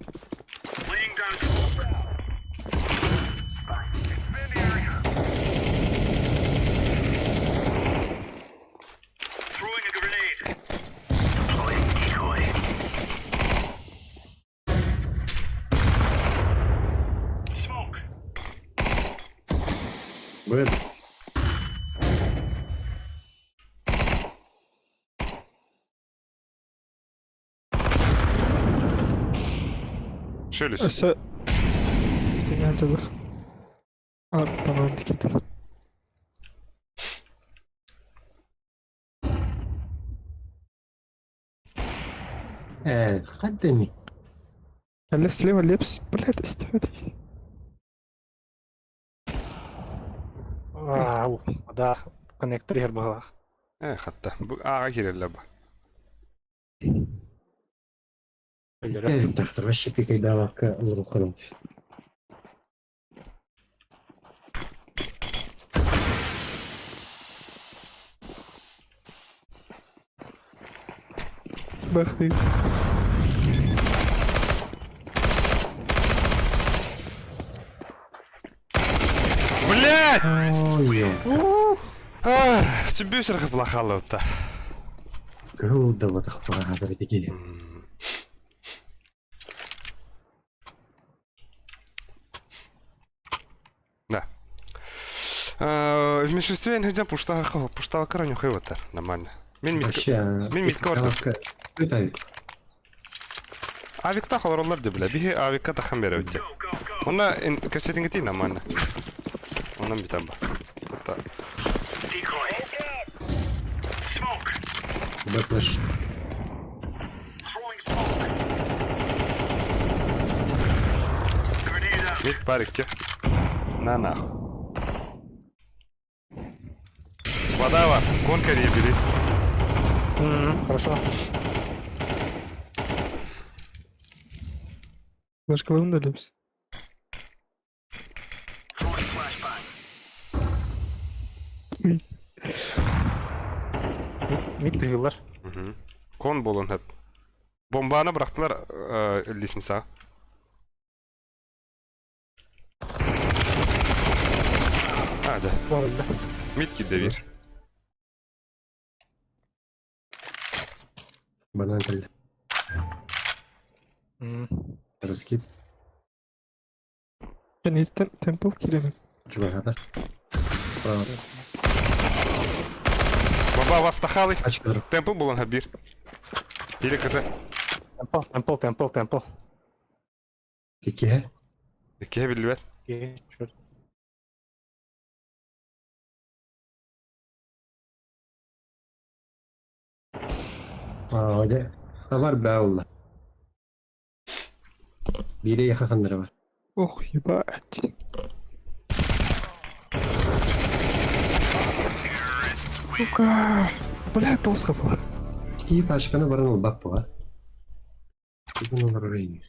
G: Бэд.
A: Шөлүс.
C: Өссө сиҥээн А, банан тикетер.
G: Э, تقدمي.
C: Кэллэ слева лепс, блядь, استفادي.
F: Ау, да, коннектор иһэр быһалаах.
A: Э, хатта. Бу ага кирелле ба.
F: Өлөрө.
G: Авик тахтар вообще пикайдавакка олору
C: Бахты.
A: Блядь!
G: Ой,
A: Сүбү сыргы плахалы утта.
G: кыл да вот ахпара теги.
A: Да. В меньшинстве я пуштага пуштага караню хайватар. Нормально. Мен митка.
G: Вообще,
A: Мин митка бар.
G: Это авик.
A: Авикта холоролар де бля. Бихи авикка тахан бере өтте. Онна кассетингeti нормально. Онан битан ба. Так.
G: Б флеш.
A: Мит парикте. На нахуй. Вода бар. Конка не бери.
F: Хорошо.
C: Башкаларын да лепс. Үй.
F: Мид тыгылар.
A: Кон болон хеп. Бомбаны бырактылар лестница. А, да.
F: Өлдө.
A: Мид кидде бир.
G: Банан кэллэ. Раскид.
C: Кэнниттэн Темпл киирэн.
G: Чугаһата. Справа.
A: Баба вастахалы.
G: Ачкар.
A: Темпл булан хабир. Или КТ.
F: Темпл, темпл, темпл, темпл.
G: Иккиһэ.
A: Иккиһэ биллибэт.
F: Черт.
G: Аа, дэ. Бар бээ олла. Биире яха ханнара бар.
C: Ох, ебать. Сука. Бля, тоска была.
G: Кии пачканы баран ылбат буга. Бүгүн олорор эйни.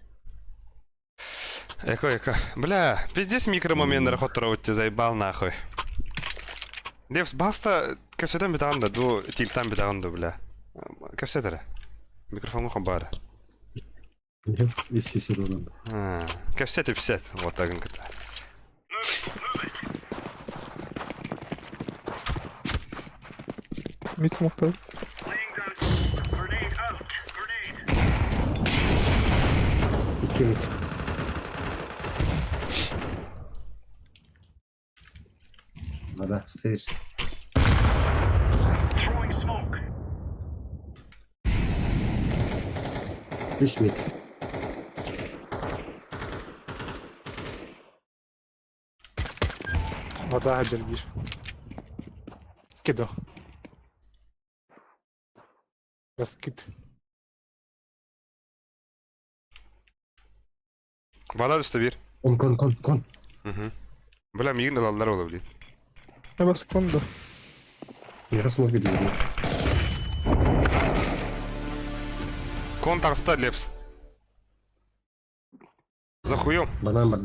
A: Эко, эко. Бля, пиздец микромоменттары хотторобут заебал нахуй. Левс, баста кэпсэтэн бүтэҕин да, ду тилтан бүтэҕин ду, бля. Кэпсэт эрэ. Микрофоҥҥа хомбаара.
G: Левс ис ис олорон.
A: Кэпсэт ипсэт, вот тагын кыта.
C: Мид смоктар.
G: Икки мид. Вода, stairs. Үс мид.
F: Вода дьэргиир. Кидо. Раскид.
A: Вода түстэ биир.
G: Кон, кон, кон, кон.
A: Мгм. Бля, миигин ылаллар ол, блин.
C: Я бас кондо.
G: Миэхэ смог билиэм.
A: Кон таҕыста Лепс. За хуем.
G: Банан бар.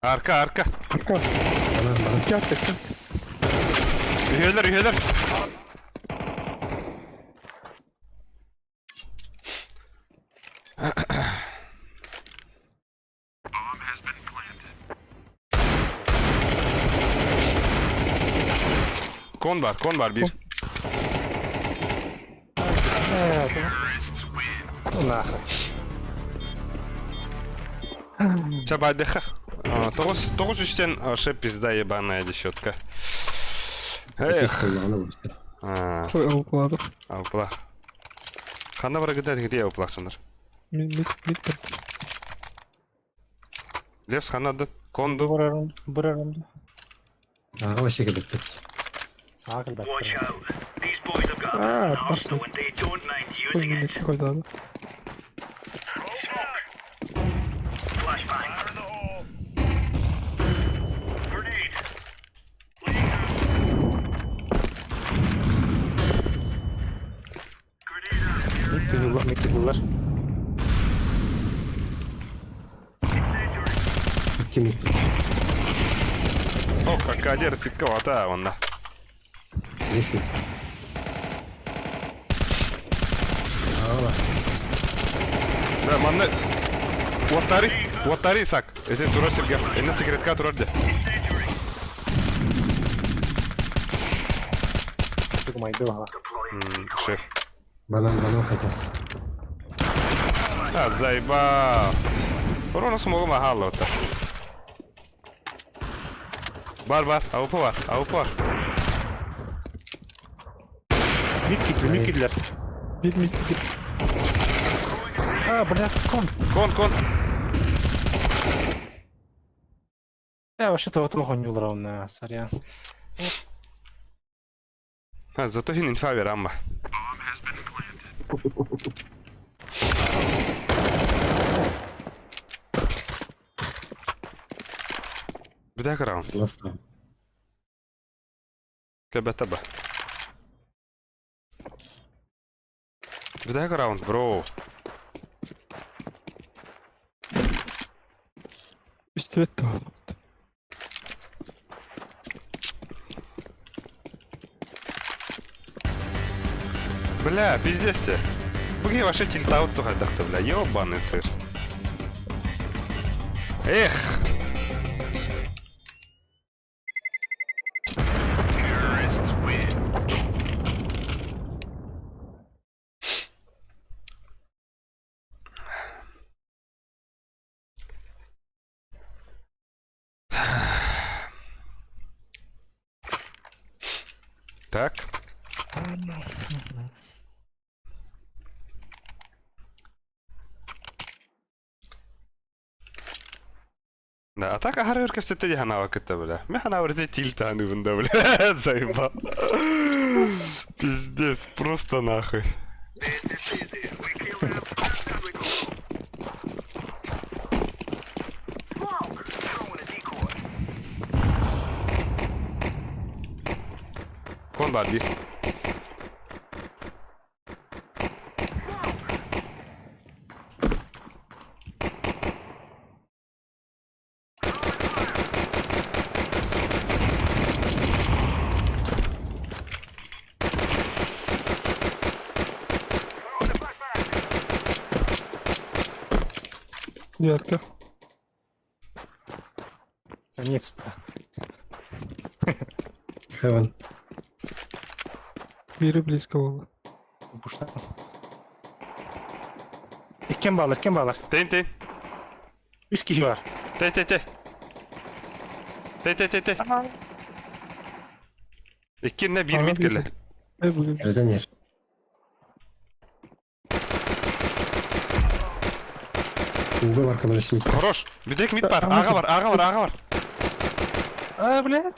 A: Арка, арка.
C: Арка.
G: Банан, банан.
C: Икки арка, икки арка.
A: Үһүөлэр, үһүөлэр. Кон бар, кон бар биир.
F: Ну нахуй.
A: Чабадыха. Тоҕус, тоҕус үстэн вообще пизда ебаная десятка. Эх.
G: А.
C: Ой, алпылады.
A: Алпыла. Ханна бара гыда где алпылахсыңдар?
C: Мид, мид, мид.
A: Левс ханнады. Конду.
F: Бұрарым, бұрарым.
G: Ага, вообще кэлбэттэр.
F: Аа, кэлбэттэр.
C: А, барсың. Ой, мид койдады.
F: Мид тыгыллар, мид тыгыллар.
G: Икки мид.
A: О, какая сикка вата онна.
G: Лестница. Ага.
A: Да, манна. Уоттари, уоттари сак. Это турар сирге. Энне секретка турар де.
F: Тыгмайды баҕа.
A: Шеф.
G: Банан, банан хотят.
A: А, заебал. Урона смогу махало та. Бар, бар, АВП бар, АВП бар.
F: Мид кидлер, мид кидлер.
C: Мид, мид, мид.
F: А, бля, кон.
A: Кон, кон.
F: Я вообще того туох онньуулар онно, сорян.
A: А, зато хин инфа верамма. Бүтэһик раунд.
G: Last round.
A: Кэбэтэ Бүтэһик раунд, бро.
C: Үстүбэт туолбут.
A: Бля, пиздец те. Буги вообще тильтаут тухайдахты, бля, ёбаный сыр. Эх!
K: Terrorists win.
A: Так. Да, а так аһары өр кэпсэтте дии ханаава кытта бля. Мен ханаава ити тильтааныбын да бля. Заебал. Пиздец, просто нахуй. Кон бар бир.
C: Девятка.
F: Наконец-то.
G: Heaven.
C: Бири близко буолла.
F: Пуштатым. Иккен баалар, иккен баалар.
A: Тейн, тейн.
F: Үс киһи бар.
A: Тей, тей, тей. Тей, тей, тей, тей. Иккинне биир мид кэллэ.
C: Э, бүгүн.
G: Эрден ер. Уга бар көмөлөсүм.
A: Хорош. Бүтэк мид бар. Ага бар, ага бар, ага бар.
F: А, блядь.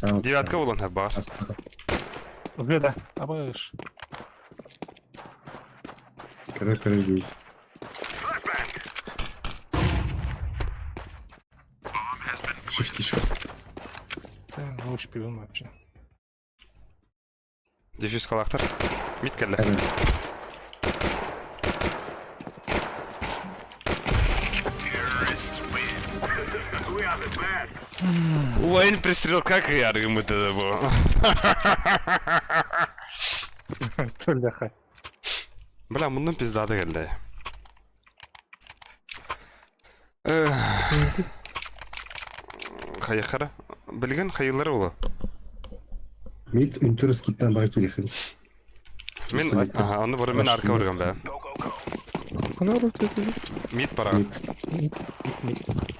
A: Девятка болон бар.
F: Уже да. Абыш.
G: Көрө көрө дейт. Шифти шифт.
F: Ну уж пивом вообще.
A: Дефьюз халахтар. Мид кэллэ.
G: Heaven.
A: Уайн пристрел как я это было.
F: Бляха.
A: Бля, муннун пиздаты келди. Хайахара. Билген хайылары олы.
G: Мид үнтүр скиптен бар келихин.
A: Мен, ага, оны бұрын мен арка ұрған бә.
C: Кана ракета?
A: Мид бара.
G: Мид.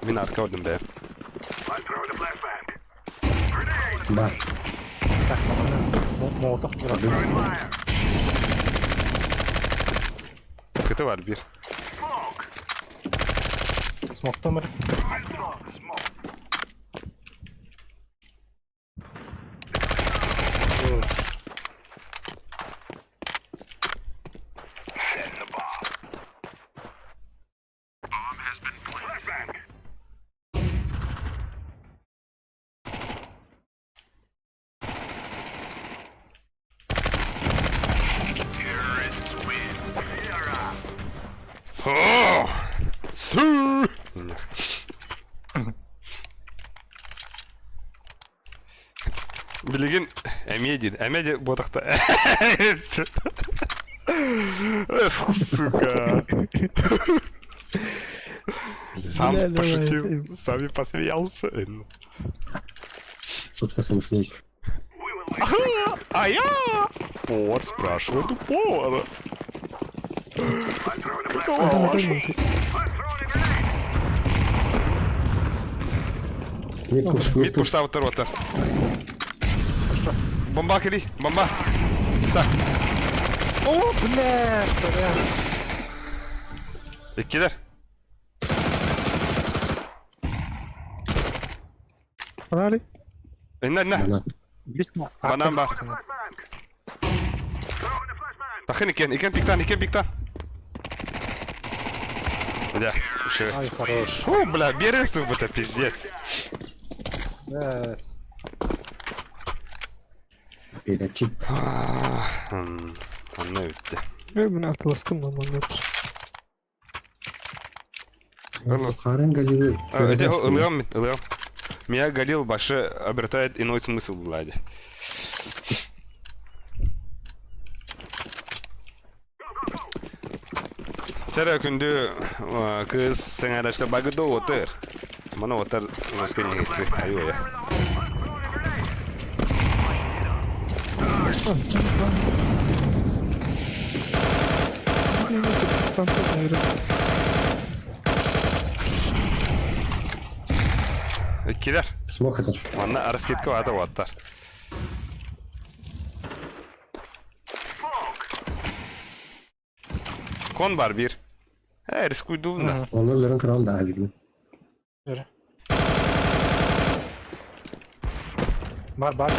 A: Мен арка ұрдым бә.
G: Бар.
F: Так, молотов.
A: Кыты бар бир.
F: Смок томер.
A: О! Су! Билигин эмиэ диир. Эмиэ диир буотахта. Сука. Сам
C: Бля, давай.
A: пошутил, сам и посмеялся.
G: Шутка самосмейка.
A: А я? Повар спрашивает у повара. Какова ваша?
G: Мид пуш, мид
A: Мид
G: пуш.
A: пуштаабыттар уоттар. Бомба кели, бомба. Са.
F: О, бля, сорян.
A: Иккилер.
C: Фонарик?
A: Инна, инна.
G: Банан.
A: Банан бар. Тахын икен, икен пиктан, икен пиктан. Да,
F: Ай, хорош.
A: О, бля, бересің это пиздец.
F: Да.
G: Передатчик.
A: Онно бүттэ.
C: Э, мин атыластым нормально.
G: Харын Галилы.
A: Это ылыам, ылыам. Меня Галил башы обретает иной смысл, блади. Чара күндү кыз сеңәрәштә багыды отыр. Мана отыр русский негесі. Айо я.
C: А, сам, сам. Там, наверное.
A: Килер.
G: Смок этэр.
A: Манна раскидка баата уоттар. Кон бар бир. Э, рискуйдуун да.
G: Оны өлөрөн көрөн да билбин.
F: Бар бар.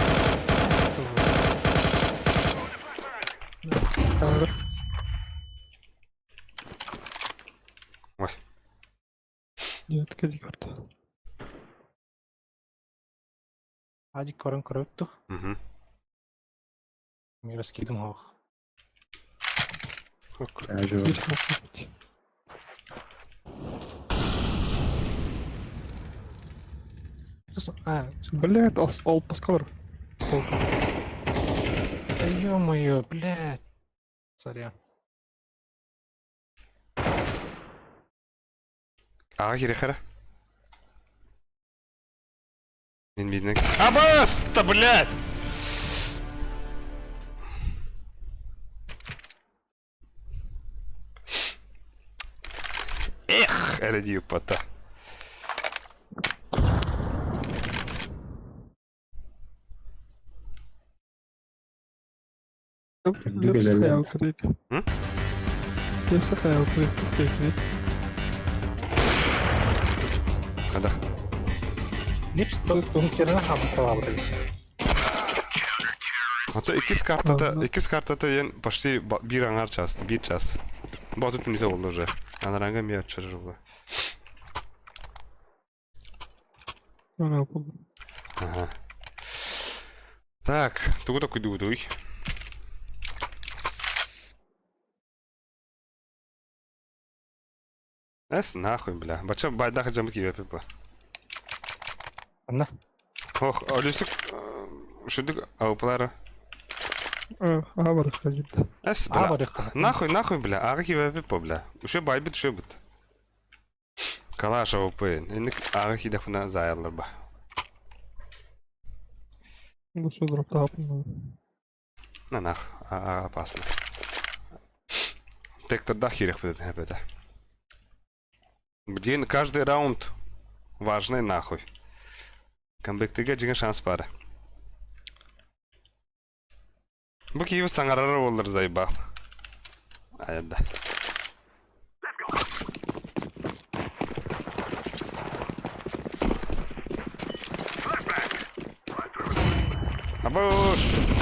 A: Ой.
C: Нет, кэди көрдө.
F: Ади көрөн көрөттү.
A: Мгм.
F: Мен раскидым хоох.
G: Ажы.
C: Бир смок.
F: А,
C: Блядь, ол паскалар.
F: да ё-моё, блядь. Сорян.
A: Аға кире Мен видно. Абас-то, блядь! Эх, эрэ пата.
G: Дүгелелер.
A: М? Қада?
F: Липс тункерine хамталабыр.
A: Ото иккис картата, иккис картата ен почти бир аңар час, бир час. Бу тут мүнүүтэ болду уже. Анаранга ми ачырыр бу. Ага. Так, тугу да куйдугудуй. Эс нахуй, бля. Бача байдах жамыт киебеппит бу.
F: Анна.
A: Ох, олүсүк шүдүк ауплары.
C: Аға бар ходит.
A: Эс,
F: А
A: бля.
F: бар их.
A: Нахуй, нахуй, бля. Ага киебеппит бу, бля. Үше байбит, үше бит. Калаш АВП. Инник ага кидехуна заялар ба.
C: Ну что, дроптап.
A: На нах, а опасно. Тектор хирих будет, это. Блин, каждый раунд важный нахуй. Камбэктиге жиген шанс бар. Бу киви саңарары болдыр заебал. Айда. Абуш!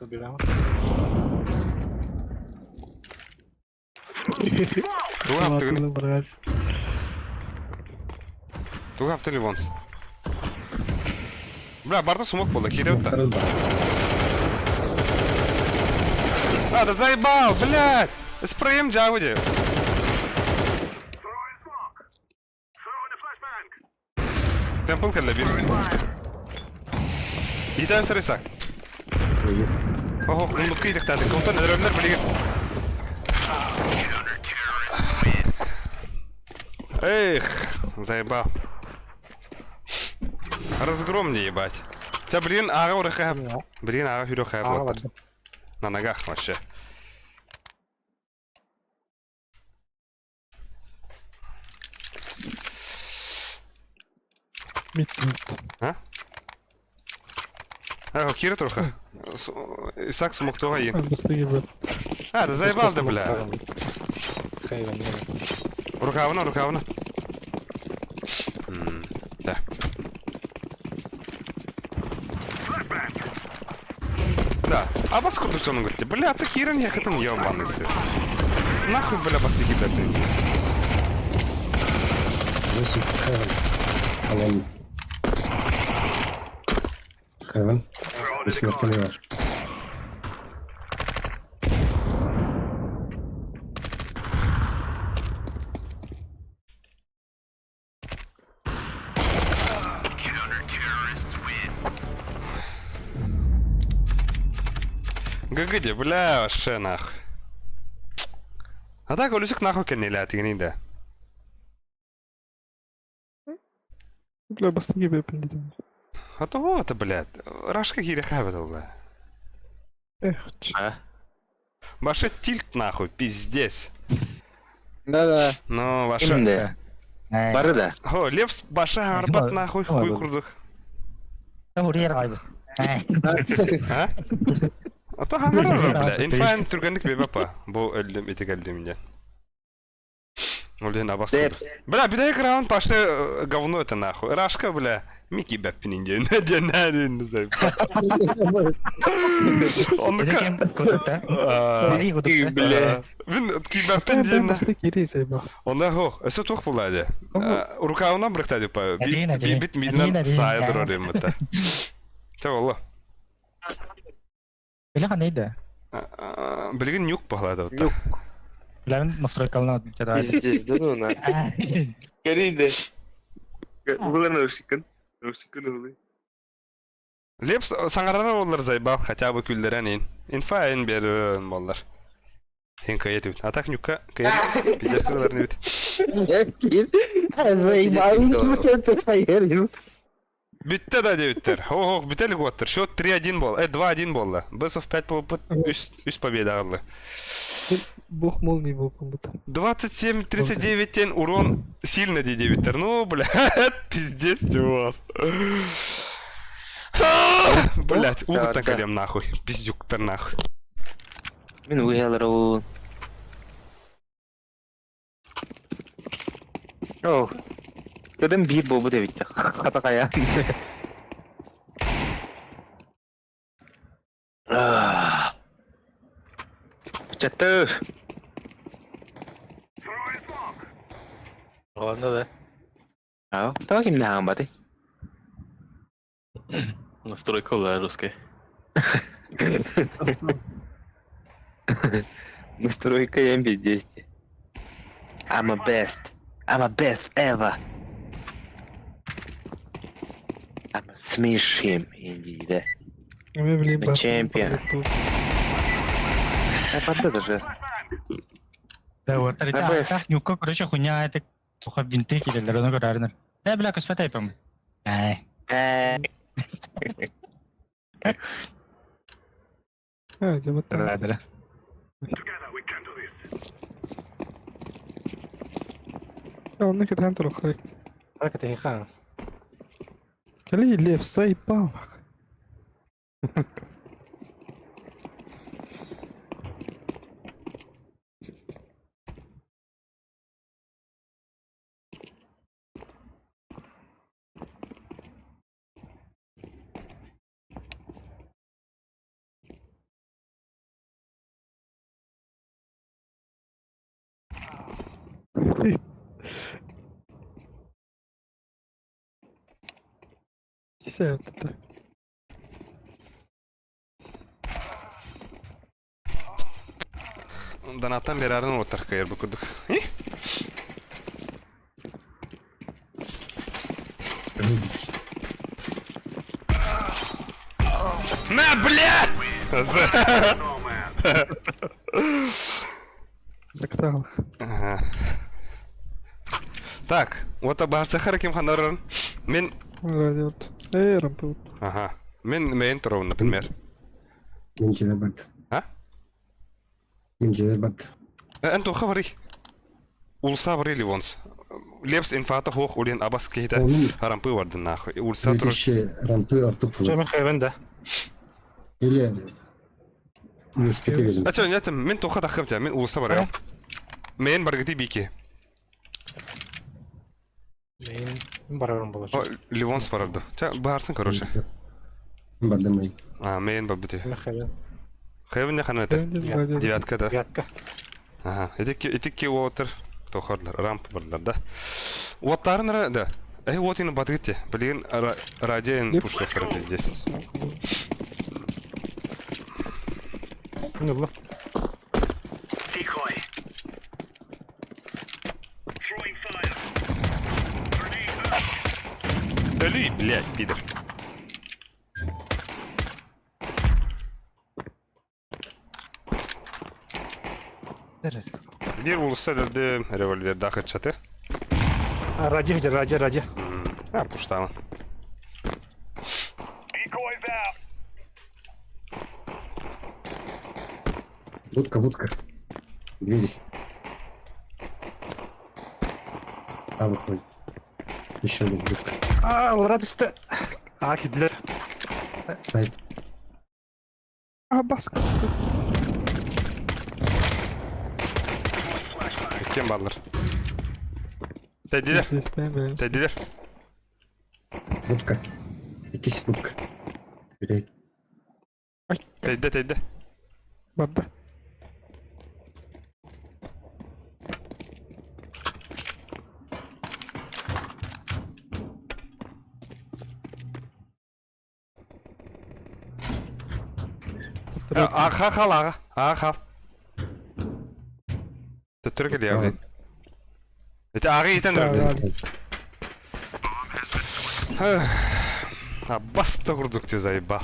F: Убираем.
A: Туга аптыгын,
C: брать.
A: туга аптыгын вонс. Бля, барда смок болды, кире өтті.
G: Смоктарыз бар.
A: А, да заебал, блядь! Спреем джауди. Темпл кэллэ бир. Итем сарыса. Охо, муннукка идехтаады. Контон өрөмнөр билигин. Эх, заебал. Разгром не ебать. Та блин, ага ураха. Блин, ага хүрөхэ
F: Ага
A: болтар.
F: бар.
A: На ногах вообще.
C: Мид.
A: А, Кира труха. Исаак смоктуга ин.
C: Быстрее бы.
A: А, да заебал да, бля. Рукавына, рукавына. Да. Да. А бас курдук сонун көртү. Бля, ты Киран якытын ебаный сын. Нахуй, бля, бастыки бля.
G: Восемь Heaven. Алон. Heaven. Восьмерка не ваш.
A: ГГ бля, вообще нахуй. А так өлүсүк нахуй кеннеле тигини да.
C: Бля, быстрее бы пиндитим.
A: А то это, блядь, рашка кире хабет бля.
C: Эх, ч.
J: А?
A: Баша тильт нахуй, пиздец.
H: Да-да.
A: Ну, ваша...
E: Кимде? Бары да.
A: Хо, Лепс баша арбат нахуй хуй курдук. А? А то хамарар, бля. Инфайн түргенник бебапа. Бу өлдүм, ити кэлдим диэн. Ол диэн абас. Бля, бүтэһик раунд пошли говно это нахуй. Рашка, бля. Микки бэппин диэн. Диэн не знаю. Он
E: Бля.
A: Мин кибэппин диэн. Онда хо, өсө туох була де. Рукавынан бырыкта деп па. Бит миднен сайы турар эми та. Чэ болла.
D: Биле ханайда.
A: Билигин нюк баһлады.
E: Нюк.
D: Билен настройкалына
E: Пиздец, да ну на. Көрейді. Булар наушникын. Наушникын улы.
A: Лепс саңарара боллар зайбал, хотя бы күлдерен ин. Инфа ин берен боллар. Хин кайет үт. А так нюкка кайет. Пиздец кыраларын үт. Бүттэ да диэбиттэр. Ох, бүтэлик уоттар. Счет 3-1 бол. 2-1 болла. Best of 5 болбут. Үс победа алды.
C: Бог молний был, как будто.
A: 27-39 тен урон сильно диэбиттэр. Ну, блядь, пиздец ты у вас. Блядь, угуттан кэлем нахуй. Пиздюктар нахуй.
E: Мин уялар ол. Оу. Көдем биир буолбут эбит. Хатакая. Чаттыр.
J: Ладно, да.
E: Ау, тава кимнээҕин баты?
J: Настройка была русской.
E: Настройка я пиздец. I'm a best. I'm a best ever. I'm a smash him indeed.
C: The
E: champion. А даже.
D: Да вот, нюкка короче хуйня это туха винты килелер, ону көрөрүнөр. Э, бля, көспөт Эй.
C: А, где вот
D: Да, да.
C: Он их там трохи.
F: Так это иха.
C: Кали лев заебал. Десятый.
A: Донаттан берарын оттар кайыр бу курдук. На, бля!
C: Закрал.
A: Ага. Так, вот барсахар ким ханарын. Мен
C: Радиот. Эй, рампы.
A: Ага. Мен мен турабын, например.
G: Мин дьиэбэр барда.
A: А?
G: Мин дьиэбэр барда.
A: Эн туха барый. Улса барый ливонс. Лепс инфата хох улен абас кейта. Рампы барды нахуй. Улса тур.
G: Рампы артук.
F: Че мен хайван да.
G: Или не успели видим.
A: А чё, нет, мен туха тахым тя, мен улса барый. Мен баргати бики.
F: Мен барарым болочу.
A: Ливонс барарды. Ча барсын, короче.
G: Бардым мэй.
A: А, мен барбыты.
F: Мен хайван.
A: Хайван не хана это? Девятка да.
F: Девятка.
A: Ага, этикки уотер тохорлар, рамп барлар да. Уоттарын да. Эй, вот ини батгытте. Блин, радиен пушлоктар пиздец.
F: Не было.
A: Дали, блядь, пидор. Бир улуса дерди револьвер дахыт чаты.
F: Ради, ради, ради.
A: А, пуштама.
G: Будка, будка. Двери. А, выходит. Еще один будка.
F: А, радости. А, кидлер.
G: Сайт.
C: А, баска.
A: Кем баллар? Тедилер.
C: Здесь бэм бэм.
A: Тедилер.
G: Будка. Иккис будка. Блядь.
A: Тедде тедде.
C: Барда.
A: Аха хал аға. Аға хал. Төттөрү кэлиэ блин. Ити аҕа иитэн эрэр. Аббас да курдук те заебал.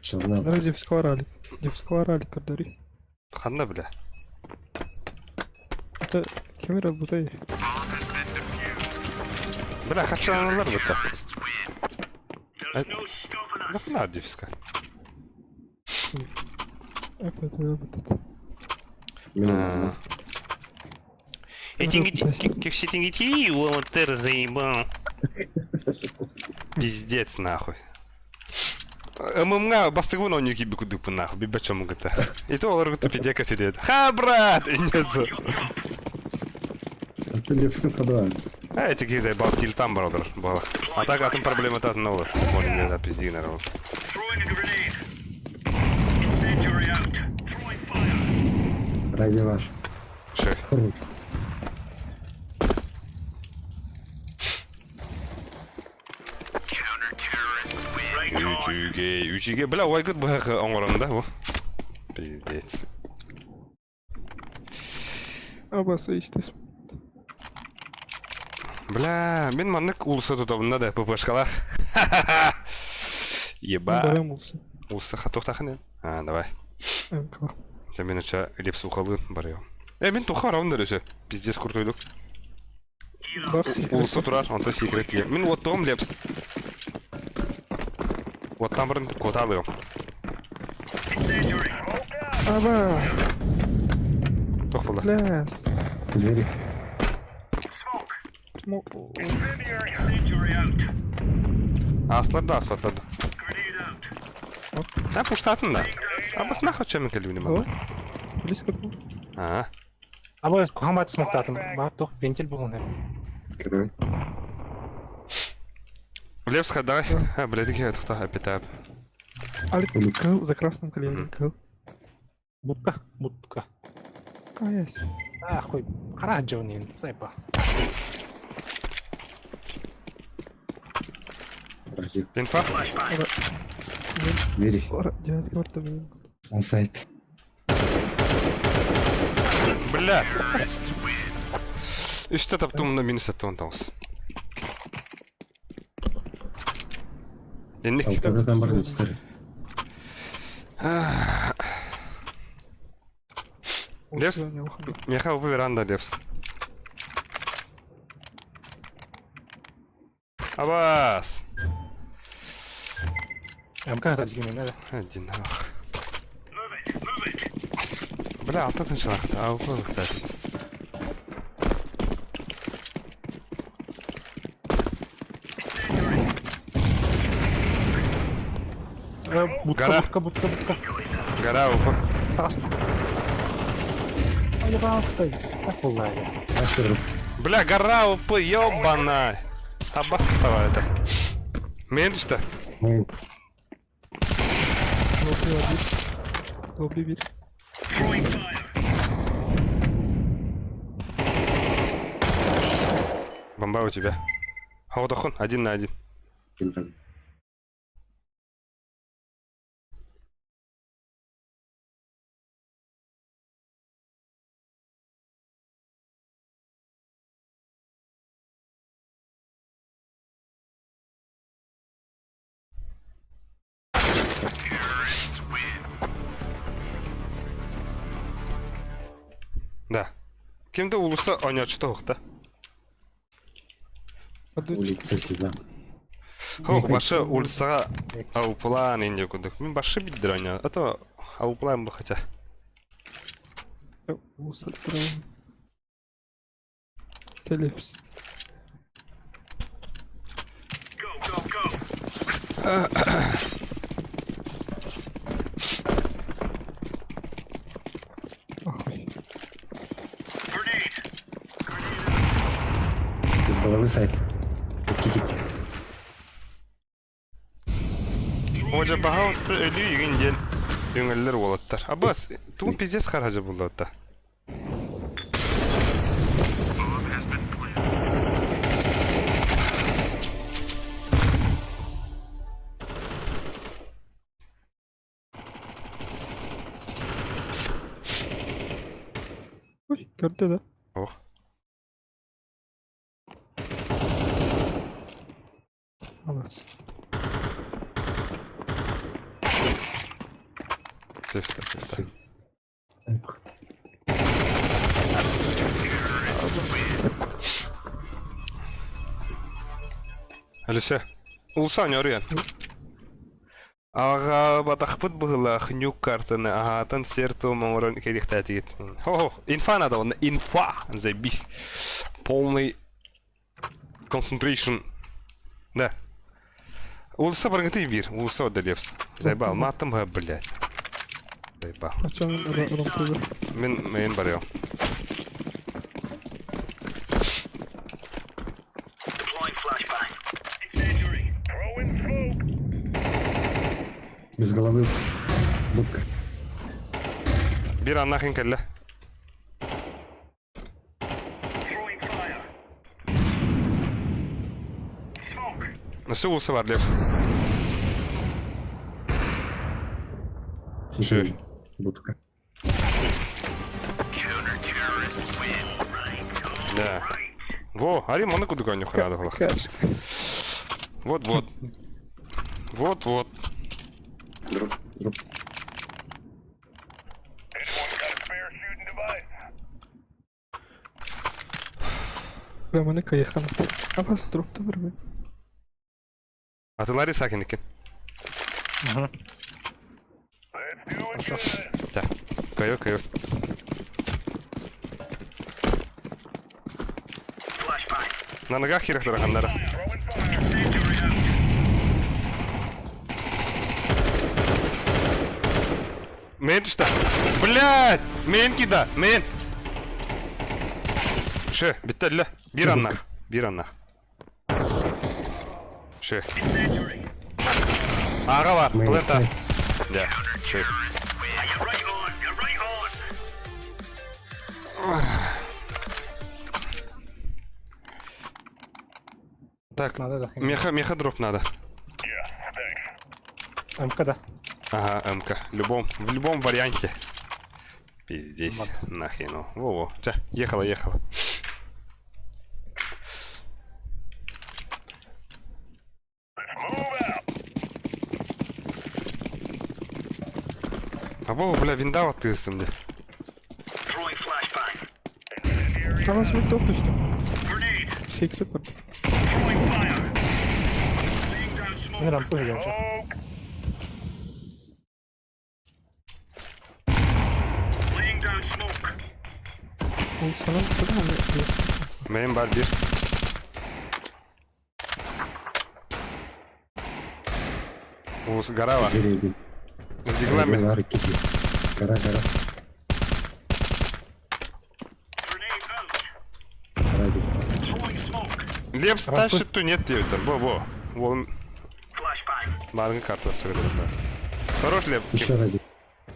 G: Челна.
C: Надо девского ралик. Девского ралика дари.
A: Ханна бля.
C: Это камера бутай.
A: Бля, хачаналар быта. Нахуй девска. Кипситингити, уолтер заебал. Пиздец нахуй. ММА бастыгын он юки бикудупы нахуй, бибачам гыта. И то олар гыта пидека сидит. Ха, брат! И несу.
G: Лепским ходован.
A: А, эти киһи заебал тильтан баралар буолар. А так атын проблема татын ол. Молин да пиздигин эрэ ол.
G: Ради ваш.
A: Шö.
G: Хорош.
A: Үчүгэй, үчүгэй. Бля, уайгыт быһах оҥорон да бу. Пиздец.
C: Абаса истес.
A: Бля, мин маннык уулусса тутабын да ППшкалар. Еба.
C: Барам улсы.
A: Уулусса хатуохтаахын А, давай.
C: МК.
A: Сен мен оча леп сухалыын барыам. Э, мин туха барабын да өсө. Пиздец куртуйдук.
C: Бар
A: Уулусса турар, онто секрет леп. Мин оттоҕум лепс. Оттан барын куотаалыам.
C: Аба!
A: Туох буолла?
C: Пляс!
G: Двери.
C: Мо...
A: Ааслар да, ааспаттар да. А, пуштаатын да. Абас нахуй чем кэлбини
C: О,
A: манна.
C: Близко был.
A: Аа.
F: Аба кухамат смоктатым. Бар тух вентиль булган.
G: Открывай.
A: Лепс давай. А, блядь, я тухта опитап.
C: Алик,
G: Улица.
C: кыл за красным клеем, кыл.
F: Будка, будка.
C: Каясь.
F: А, хуй. Кара жонин, сайпа.
G: Ради.
A: Инфа?
G: Двери.
C: Девятка варта блин.
G: На сайт.
A: Бля! Үстэ таптым на минус аттон таус. Инник.
G: Алтыда там бар үстер.
A: Лепс? Меха упы веранда лепс. Абас!
F: МК тажгин да.
A: Один ах. Бля, алта тынчылахта, аупы лыхтас.
F: Будка,
A: Гора.
F: будка, будка, будка.
A: Гора упы.
F: Таста. Ой, стой. Так булла.
G: Аш көріп.
A: Бля, гора упы, ёбана! Абас это. Мен түсті.
G: Мейн.
C: Добрый бир.
A: Бомба у тебя. Хаудохон, один на один.
G: Килген.
A: Да. Кимде улуса ойночто ухта.
G: Улица Сезам.
A: Хох, башы улусага ауплан инде кудук. Мин башы биддир ойно. А то ауплан бу хотя.
C: Телепс. Охуй.
G: Без головы сайт. Кикит.
A: Оля, пожалуйста, өлүү игин диэн үҥэллэр уолаттар. Абас, тугун пиздец хараһа буллата.
C: Ой, көрдө да.
A: Ох.
C: Алас.
A: Сөп, сөп, сөп. Алиса, улса нөрүөн. Аҕаабатахпыт быһыылаах нюк картаны аһаатан сиэр-туом оҥорон кэлиэхтээтигит. Хо-хо, инфа надо онно, инфа! Заебись. Полный concentration. Да. Улса барыҥытый биир, улса одолевс. Заебал, матом га, блядь. Заебал. Мин мин барыам.
G: Без головы. Будка.
A: Биир аннахын кэллэ. Өссө уулусса бар Лепс. Үчүгэй.
G: Будка.
A: Да. Во, Арим, оны кудук ойнуха надо было. Вот-вот. Вот-вот.
G: Дроп, дроп.
C: Романы кайхан. Абас дропта бар мен.
A: Атылари сакин екен. Да. Кайо, кайо. На ногах хирахтараханнара. Мейн түстэ. Блядь! Мейн кида! Мейн! Ше, бүттэ Биир аннах. Биир аннах. Ше. Аҕа бар. Плента. Да. Ше. Так,
F: Надо, да.
A: меха, меха дроп надо.
F: МК, да.
A: Ага, МК. Любом, в любом варианте. Пиздец, нахрену. Во-во. Ча, ехала, ехала. Або, бля, винда тырсым де.
C: Абас мен топ түстүм. Сексе бар.
F: Мин рампы һыдьан
C: Ол санам
A: Мейн бар бир. Уус гора бар. С диглами.
G: Гора, гора.
A: Лепс тащит ту нет диэбиттэр. Бо бо. Ол Баргы карта сырыдыр. Хорош Леп.
G: Еще ради.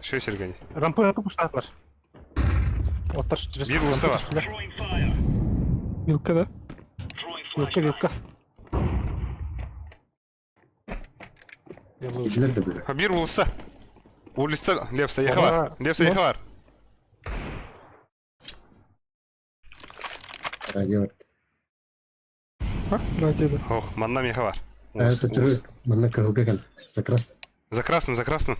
A: Шö сергени.
F: Рампы рампы пуштатлар. Оттар.
A: Бир улуса бар.
C: Вилка да?
F: Вилка, вилка.
G: Ижилер да были.
A: Бир улуса. Улица Лепса ехалар. Лепса ехалар.
G: Радио.
C: А, радио да.
A: Ох, манна мехалар.
G: Это түрі, манна кыһылга кэл. За красным.
A: За красным, за красным.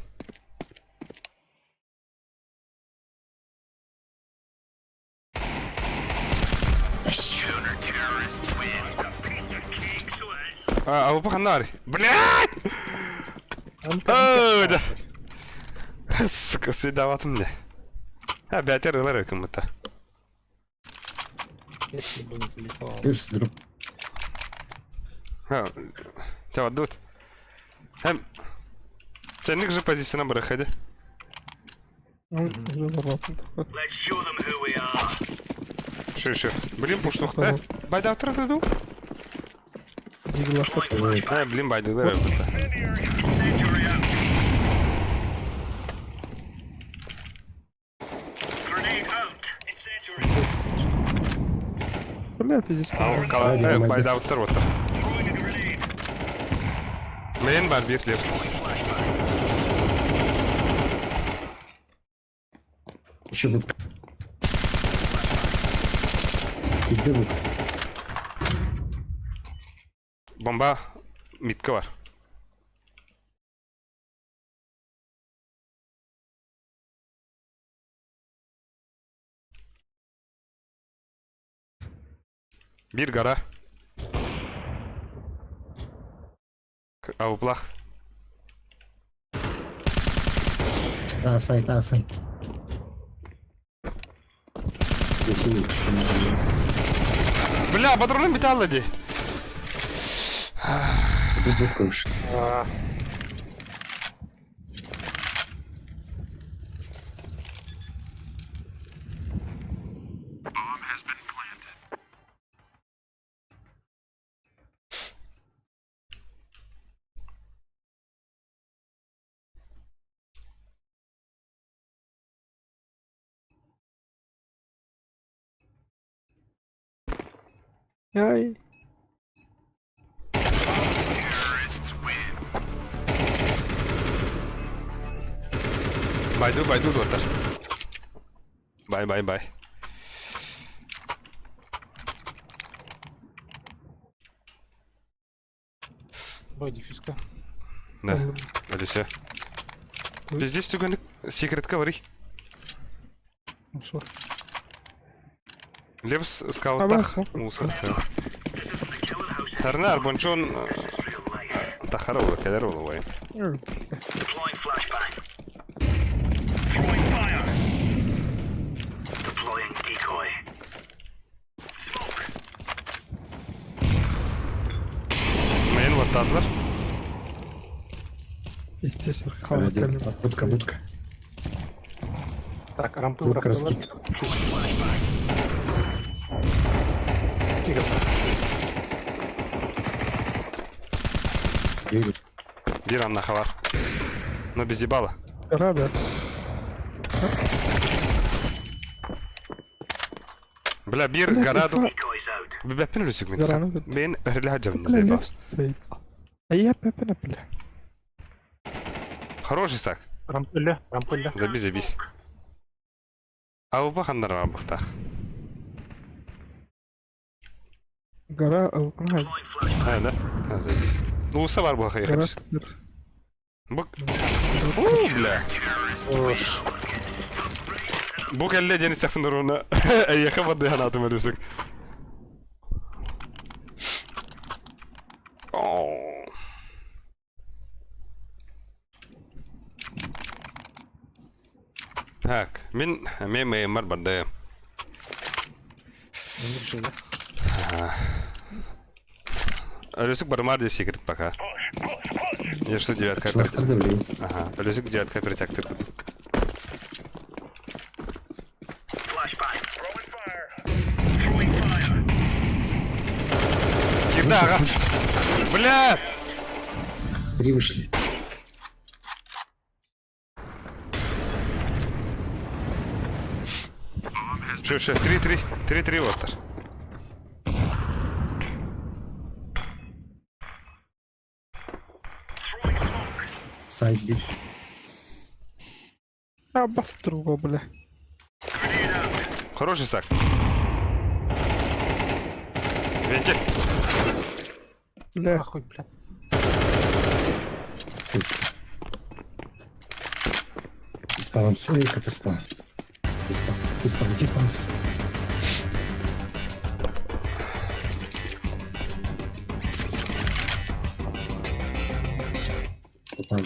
A: А, а паханари. Блядь! Ой, да. Сука, свидаватым мне. А, бәтер ылар өкүммүтэ.
K: Если бы не залипал.
G: Лепс дроп.
A: Ха, Тебя дут. Эм. Сенник же позицияна бырахады.
C: Ну, уже взорвался такой.
A: Шо еще? Блин, пуштух. Э, байда ду.
C: Дигла
A: Э, блин, байдылар өкүммүтэ.
C: Бля, ты здесь.
A: Э, байда оттар оттар. Мен бар бир лепс.
G: Еще будка. Где будка?
A: Бомба митка бар. Бир гора. Ауплах.
G: А, сайт, а, сайт. Здесь синий.
A: Бля, патроны металла ди.
G: Тут будка уж.
C: Ай.
A: Байду, байду, доктор. Бай, бай, бай.
F: Бой, диффюзка.
A: Да, Алиса. Здесь түгенік секретка бар.
C: Ну что?
A: Лепс скауттах. Муса. Тарнар, бончон... Тахара ола, кедер ола вай. Мен ваттадылар.
C: Естественно,
G: Один.
C: халат.
G: Будка, будка.
F: Так, рампы
G: Будка
F: бырахтылар.
G: раскид.
F: Тихо.
G: Двигай.
A: Бир анна хабар. Но без ебала.
C: Рада.
A: Бля, бир гараду. Бэппин үлүсүк мен.
C: Гарану.
A: Мен өрлі хаджабын
C: Бля,
A: заебал.
C: лепс стоит. А я пепена, бля.
A: Хороший сак.
F: Рампылля, рампылля.
A: Забись, забись. Ауба хандар бахтах.
C: Гора, а,
A: А, да? А, забись. Ну, уса бар буха
C: гора
A: ехать.
C: сыр.
A: Бук. У, бля. Бук элле дени сафнуруна. Эйеха бады ханатым өрүсүк. О. Так, мен мен мэр барды.
F: Не решили.
A: Өрүсүк бармар де секрет пока. Я что девятка
G: Шлахтар да, блин.
A: Ага, өрүсүк девятка перетяктыр. Кирда, ага. Бля!
G: Три вышли.
A: Что, что, 3-3, 3-3 оттар.
G: Сайт бир.
C: А, бас друга, бля.
A: Хороший сак. Венти.
C: Бля,
F: Нахуй, бля.
G: Сайт. Диспаун. Ой, это спаун. Диспаун. Диспаун. Диспаун. Попал.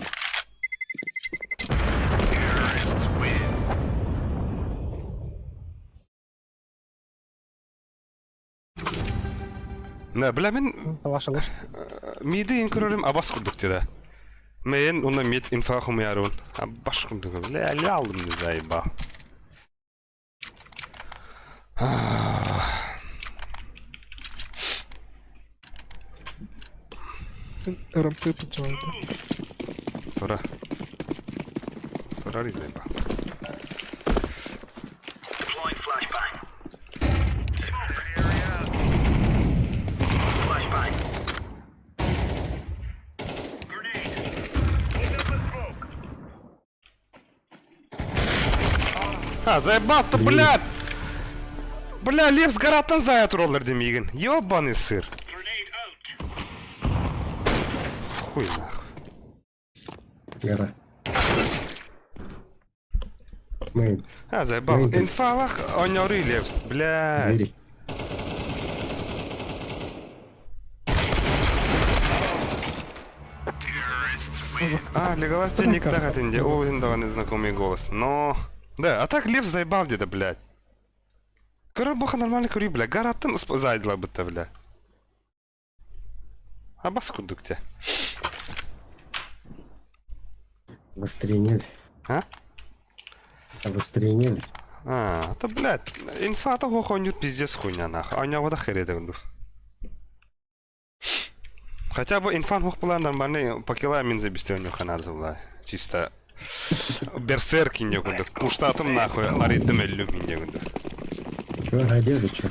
A: Да, бля, мин
F: Талашалар.
A: миды ин көрөрүм абас курдук деді. Мен уна мид инфа хумярун. Абаш курдук. Бля, ля алдым не заебал.
C: РМП поджалды.
A: Тура. Тура заебал. А, заебал-то, блядь! Бля, Лев с гараттан зая роллер демеген. Ёбаный сыр. Хуй нахуй.
G: Гора. Мейн.
A: А, заебал.
G: Мейн.
A: Инфалах оньоры Левс, бля.
G: Двери.
A: А, Леголас тебе не Ол давай знакомый голос. Но... Да, а так Лев заебал где-то, блядь. Короче, боха нормально кури, бля. Гараттан зайдла будто, бля. А баску дукте.
G: Быстрее нет.
A: А?
G: А быстрее нет.
A: А, то, блядь, инфа того хуйню пиздец хуйня, нахуй. А у него да хер это Хотя бы инфан хух была нормальный, покила мин забесте у него ханадзу, бля. Чисто берсерки не кунду. Пуштатым нахуй, аридым эллю не кунду.
G: Чё, одежда, чё?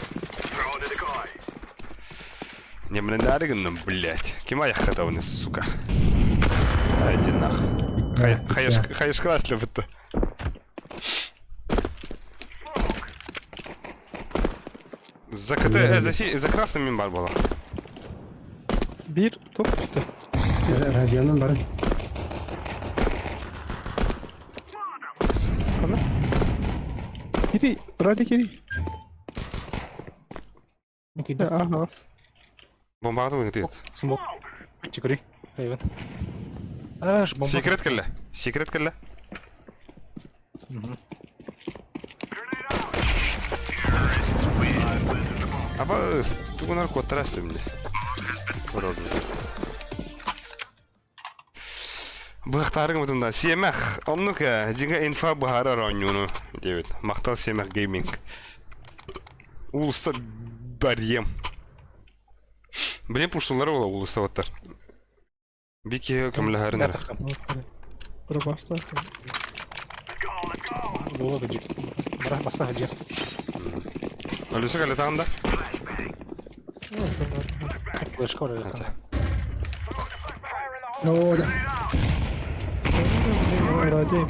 A: Не мне даригн, блядь. Кима я хатауны, сука. А, иди нахуй. Хаеш, хаеш класс будто. За КТ, за, фи, за красным мимбар была.
C: Bir top üstte.
G: Радионан барын.
C: Ana. Kiri, радио kiri.
F: Киди.
C: Ага.
A: Бомба атылың тиет.
F: Смок. Чекури. Рейвен. Аш, бомба.
A: Секрет кэллэ. Секрет кэллэ. Аба, тугунар коттарас мне. Быхтарың бутунда. Семах, оннука, жига инфа бахара ронюну. Девит. Мактал Семах гейминг. Улуста барьем. Блин, пуштулар ола улуста ваттар. Бики көмләһәрин.
C: Бра баста.
F: Була гыжык. Бра баса гыжык.
A: Өлүсө кэлэ тагында.
F: Флешка бар.
G: О, да.
C: Радио.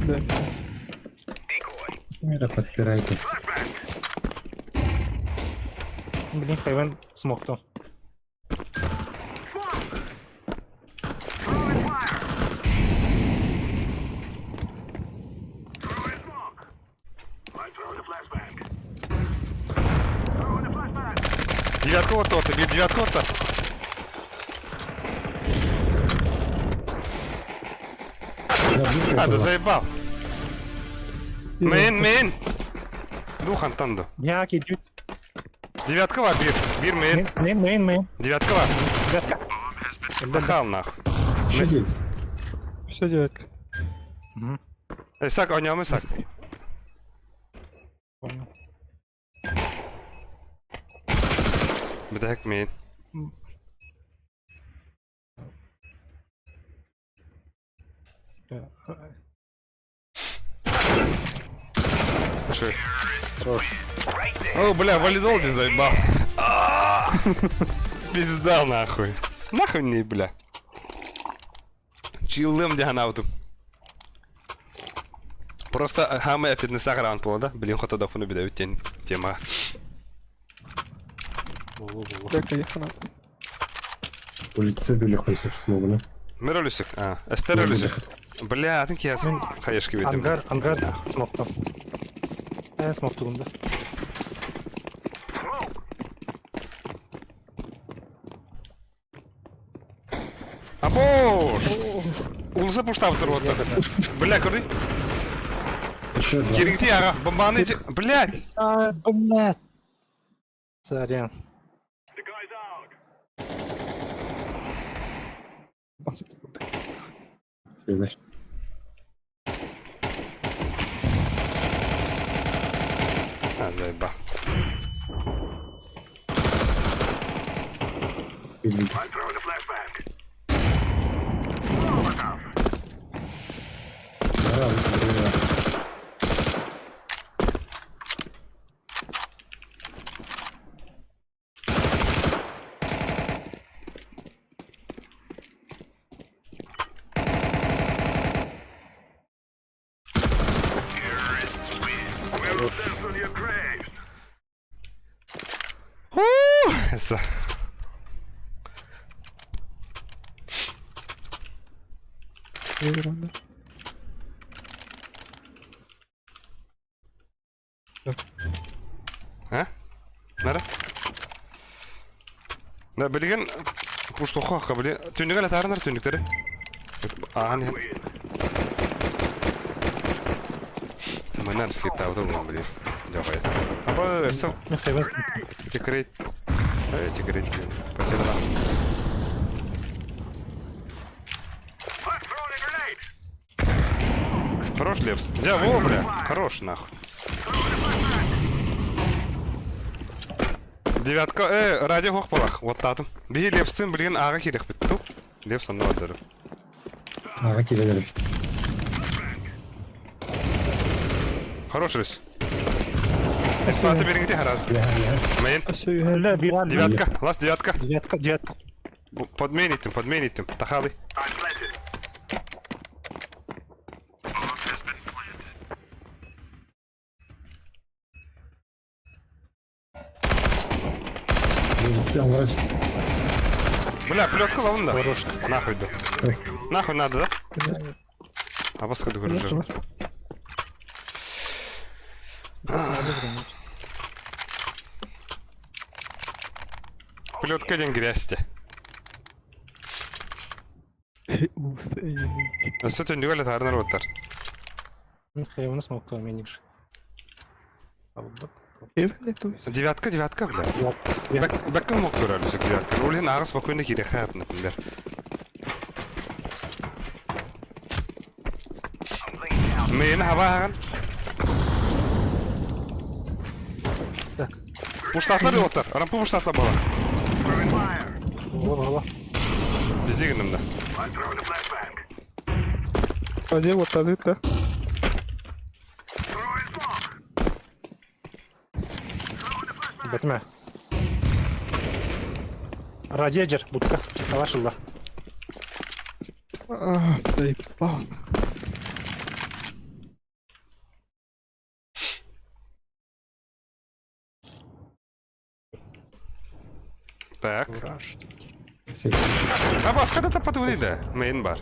C: Да.
G: Мира подпирайте.
F: Блин, Хайвен смокту.
A: Девятка вот то, бир девятка вот. А, да заебал. Мейн, мейн. Духан танду.
F: Я кидют.
A: Девятка ва, бир. Бир мейн.
F: Мейн, мейн, мейн.
A: Девятка ва.
F: Девятка.
A: Дахал нахуй.
G: Еще девять.
C: Все девятка.
A: Эй, сак, ойнамы сак.
F: Понял.
A: Битәк мейн. Шо?
F: Хорош.
A: О, бля, валидол не заебал. Пизда нахуй. Нахуй не, бля. Чилым дянаутым. Просто хамы фитнеса раунд было, да? Блин, хото дохуну беда тен тема.
F: Болу, болу.
C: Так, поехали.
G: Улица били хуй, собственно, гуна.
A: Миролюсик, а, Эстеролюсик. Бля, а ты я хаешки видим.
F: Ангар, ангар смокту. Э, смокту гунда.
A: Або! Улуса пуштап тур вот. Бля, көрді?
G: Еще два.
A: Кереңти аға, бомбаны... Бля!
F: А, блядь. Сорян.
G: Бэш.
A: А, заеба. С. А? Нара? Да, билигин пуштухха били түннүгэр атаарынар түннүктэри. Ааһан иһэн. Манар скиттаабыта буолан били. Дьоҕой. Аба өссө тикрит. Эй, тикрит. Потерла. Хорош, Лепс. Я, во, бля. Хорош, нахуй. Девятка, радио хох балах, вот татым. Биһи Лепстин билигин ааҕа киирэхпит ту. Лепс онно бардырым.
G: Ааҕа киирэн
A: Хорош рыс. Фаты бериңити хараз. Мейн. Девятка, лас девятка.
F: Девятка, девятка.
A: Подменитим, подменитим. Тахалы. Бля, плетка ловын да. Нахуй да. Нахуй надо, да? А вас ходу говорю. Плетка день грязь. Өссө түннүгэл атаарынар уоттар. Девятка, девятка, бля. Бэккэ мог көрөлүсүк девятка. Ол иһин ааҕыс спокойно киириэххэ например. Мейін хаба ааҕан. Пуштатлар уоттар. Рампы пуштатлар бала. Везде гынным да.
C: Один вот один, да?
F: Бэтме. Радио будка. Алашылла.
C: А, заебал.
A: Так. А басқа да таппаты да. Мейін бар.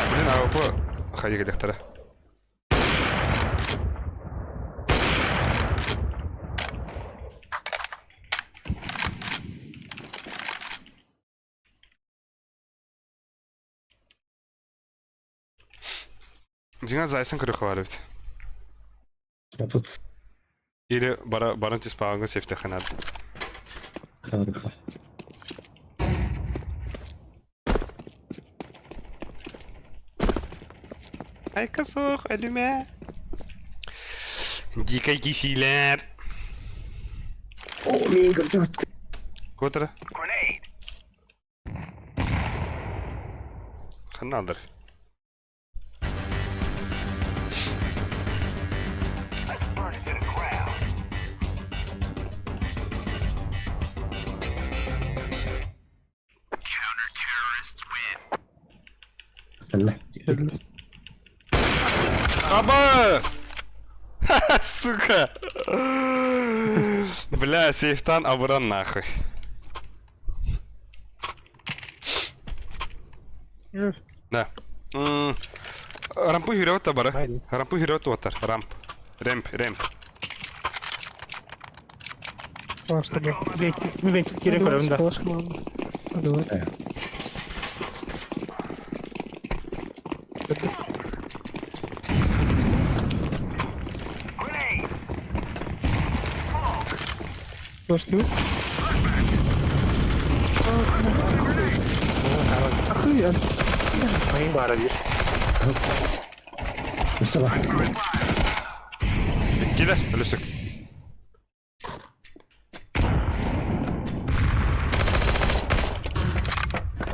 A: Блин, а по хади келехтара. Дьиҥэ зайсын көрүөх баар эбит.
G: Тут
A: Или бара баран түспааҥҥа сейфтэххэ наада. Айка суох, өлүмэ. Дикай кисиилэр.
G: О, мин көрдüm.
A: Куотара. Ханна алдар.
G: Кэллэ.
A: Абас! Сука! Бля, сейфтан абыран нахуй. Да. Рампы хирёт бара. Рампы хирёт уотар. Рамп. Рэмп, рэмп.
F: Кире көрөм да.
C: Давай. Başlıyor. Akı yani.
F: Mayın баара диир.
G: Өссө баар.
A: Иккилэр, өлүсүк.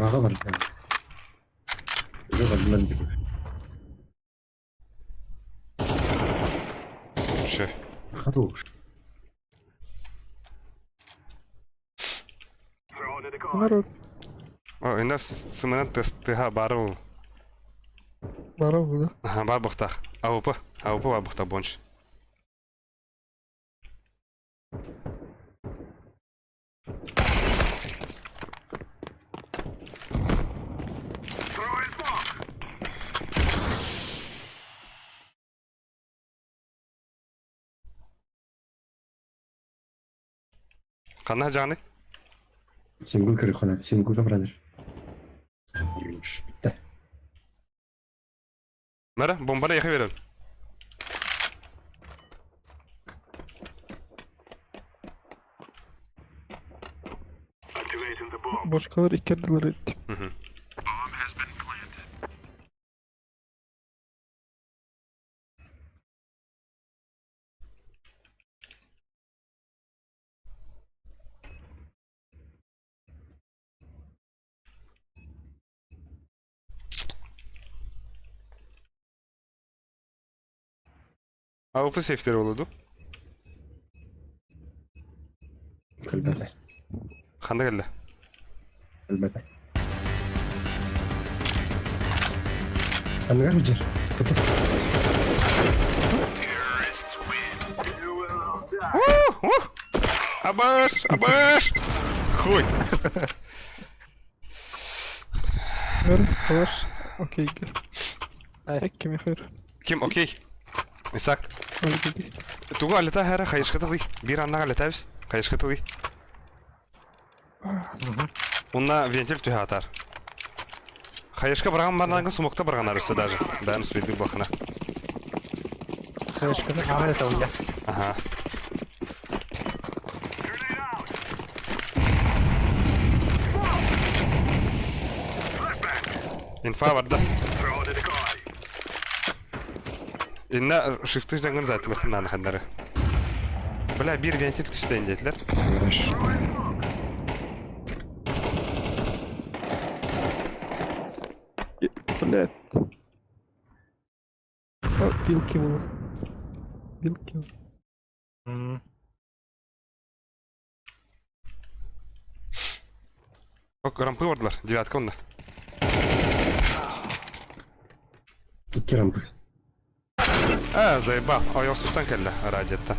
G: Аҕа барда. Уже бардылар дип.
A: Все.
G: Хорош.
C: Народ.
A: О, инна сымынан тыха бары ол.
C: Бара булда.
A: Аха, бар бұқтақ. АВП. АВП бар бұқтақ бонш. Ханна жаны?
G: Сингл көрү Синглга бараныр. Хорош. Битте.
A: Мара, бомбаны яхы берел.
C: Башкалар иккердилер этти.
A: Мгм. АВП сейфтері болады.
G: Көлбәтә.
A: Ханда келді.
G: Көлбәтә. Аныгар бujер. Кете.
A: Абаш! Абаш! Хуй!
C: Ver, var. Okey gel.
F: Ай.
C: Ekkim yakar.
A: Ким, окей. Исак.
C: Öyle dedi.
A: Тугу алета хара хайышкатылый. Бир аннага алетабыз. Хайышкатылый. Онна вентиль түһә атар. Хайышка барган барнагы сумокта барган арысы даже. Бәрін спидик бахына.
F: Хаешканы аҕа это уйа.
A: Ага. Инфа барда. Инна шифты жаңын затылықынан хандары. Бля, бир вентиль түстен детлер.
G: Хорош.
C: Блядь. А, Вилки было. Вилки.
A: Ок, рампы бардылар. Девятка онда.
G: Икки рампы.
A: А, заебал. Ой, осуттан келді радиоттан.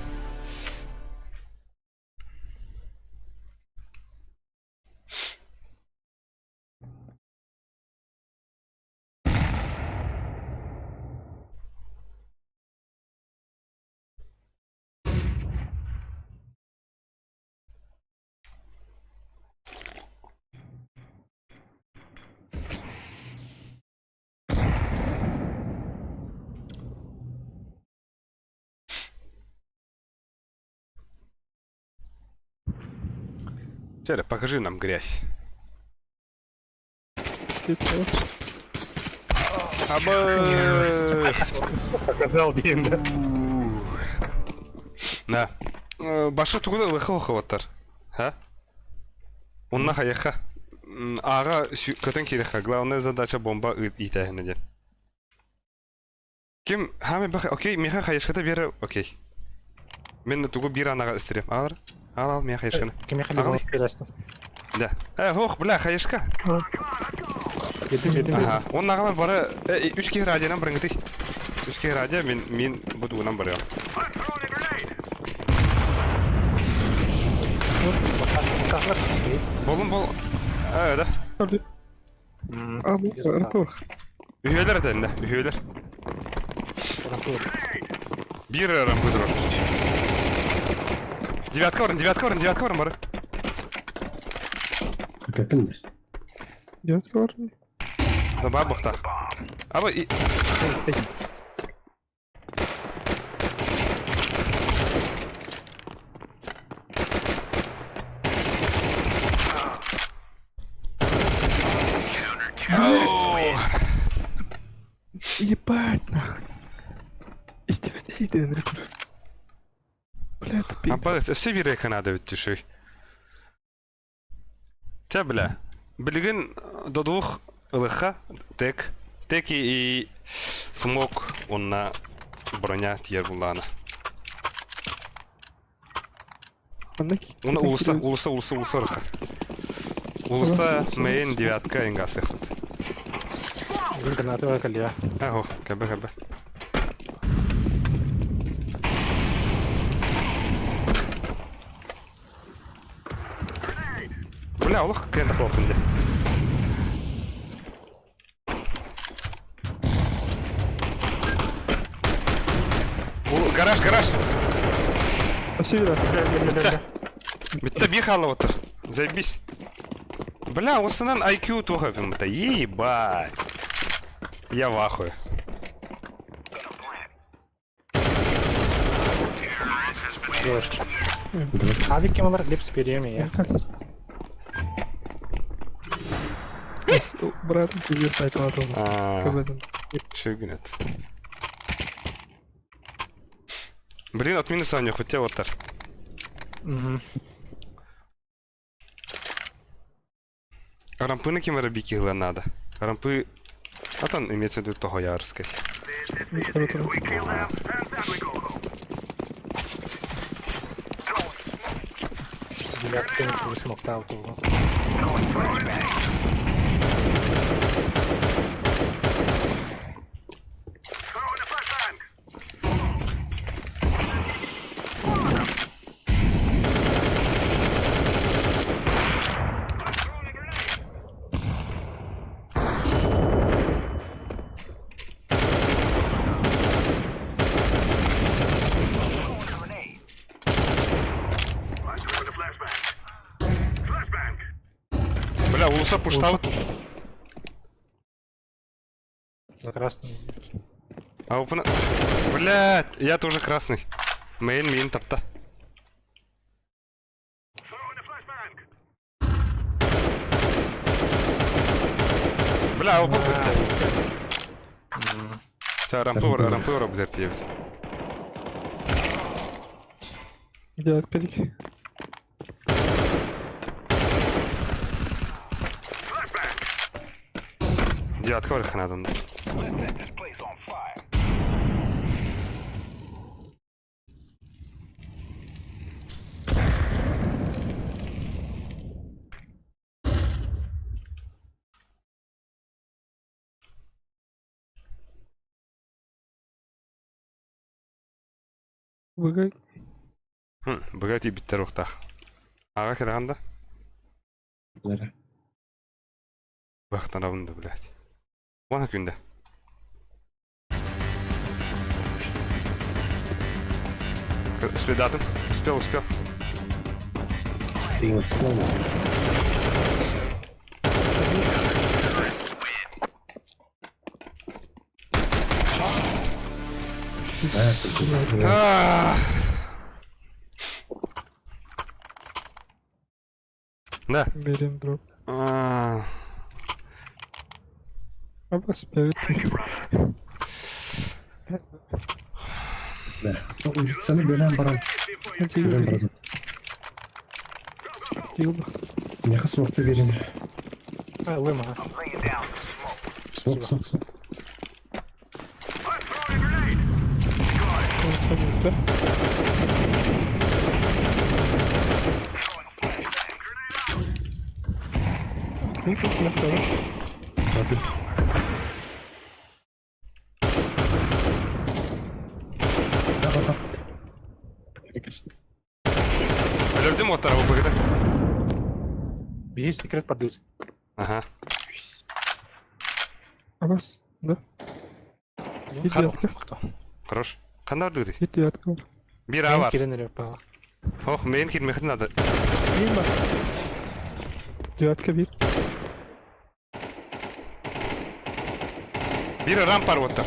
A: Тере, покажи нам грязь. Абы!
F: Показал диэн да.
A: На. Башы тугуда лыхы охываттар. Ха? Онна хаяха. Ага, көтен киреха. Главная задача бомба итәһенә ден. Ким хаме бах, окей, миха хаяшката бере, окей. Мен тугу бир анага истерем. Алар. Ал ал миха хаяшканы.
F: Кимиэхэ бир берестим.
A: Да. Э, ох, бля, хаяшка.
F: Едим едим.
A: Ага. Он нагалар бары, үч ки радионан барыңгыты. Үч ки радио мен бу тугунан барыам. Болун бол. Э, да.
C: Hadi. А, bu arka
A: Үһүөлэр этэннэ, үһүөлэр. Бир рампы турар. Девятка барын, девятка барын, девятка барын бары.
G: Пепин.
C: Девятка var mı?
A: Да бар бахтах. Аба и
C: Ебать нахуй. Истибэтэ иһитинэн Бля, тупик.
A: Апа, өссө биир Канада бүттүшүй. Чэ, бля. Билигин додух ылыхха тек. Тек и смок уонна броня тиер буллаана. Уна улуса, улуса, улуса, улуса ырыха. Улуса мейн девятка ингасыхпыт.
F: Граната кэлиэ.
A: Ахо, кэбэ кэбэ. Бля, олох кыайан тахпаппын дии. Гараж, гараж!
C: Спасибо.
A: Бүтте бии хааллыбыттар. Заебись. Бля, осынан IQ туох эпиммыта. Ебать. Я в ахуе.
F: Авик кем алар Глеб Спереми, я.
C: Брат, тебе сайт надо.
A: Шүгүнэт. Блин, от минуса не хотел оттар. Рампыны ким эрэ бикиһылыан надо. Рампы... Атон имеется в виду Тоһоярскай.
F: Девятка не смог тау.
A: Бля, улуса пуштал.
F: За красный.
A: А опына... Бля, я тоже красный. Мейн, мейн тапта. Бля, опа, Ча, рампы, рампы робзер тиебит.
C: Девятка дик.
A: Девятка бар ханадын.
C: Быгай.
A: Быга тиийбиттэр уохтаах. Аҕа кэтэҕин да? Бахтанабын да, блядь. Уона күндэ. Успедатым. Успел, успел.
G: Ты успел.
A: А! Да.
C: Берем дроп.
A: А.
C: Абас
G: Да. Улицаны бөләм барам. Бөләм барам. Меха смокты берин.
F: Лыма.
G: Смок, смок, смок. Тапит. Да, да, да.
A: Өлөрдүм оттара бу быгыта.
F: Есть секрет поддуть.
A: Ага.
C: Абас, да? И девятка.
A: Хорош. Ханна бардыгы?
C: И девятка.
A: Бир а бар.
F: Кирен эрэ пала.
A: Ох, мейн кирмехин надо.
C: Мимо. Девятка бир.
A: Бир рамп бар оттар.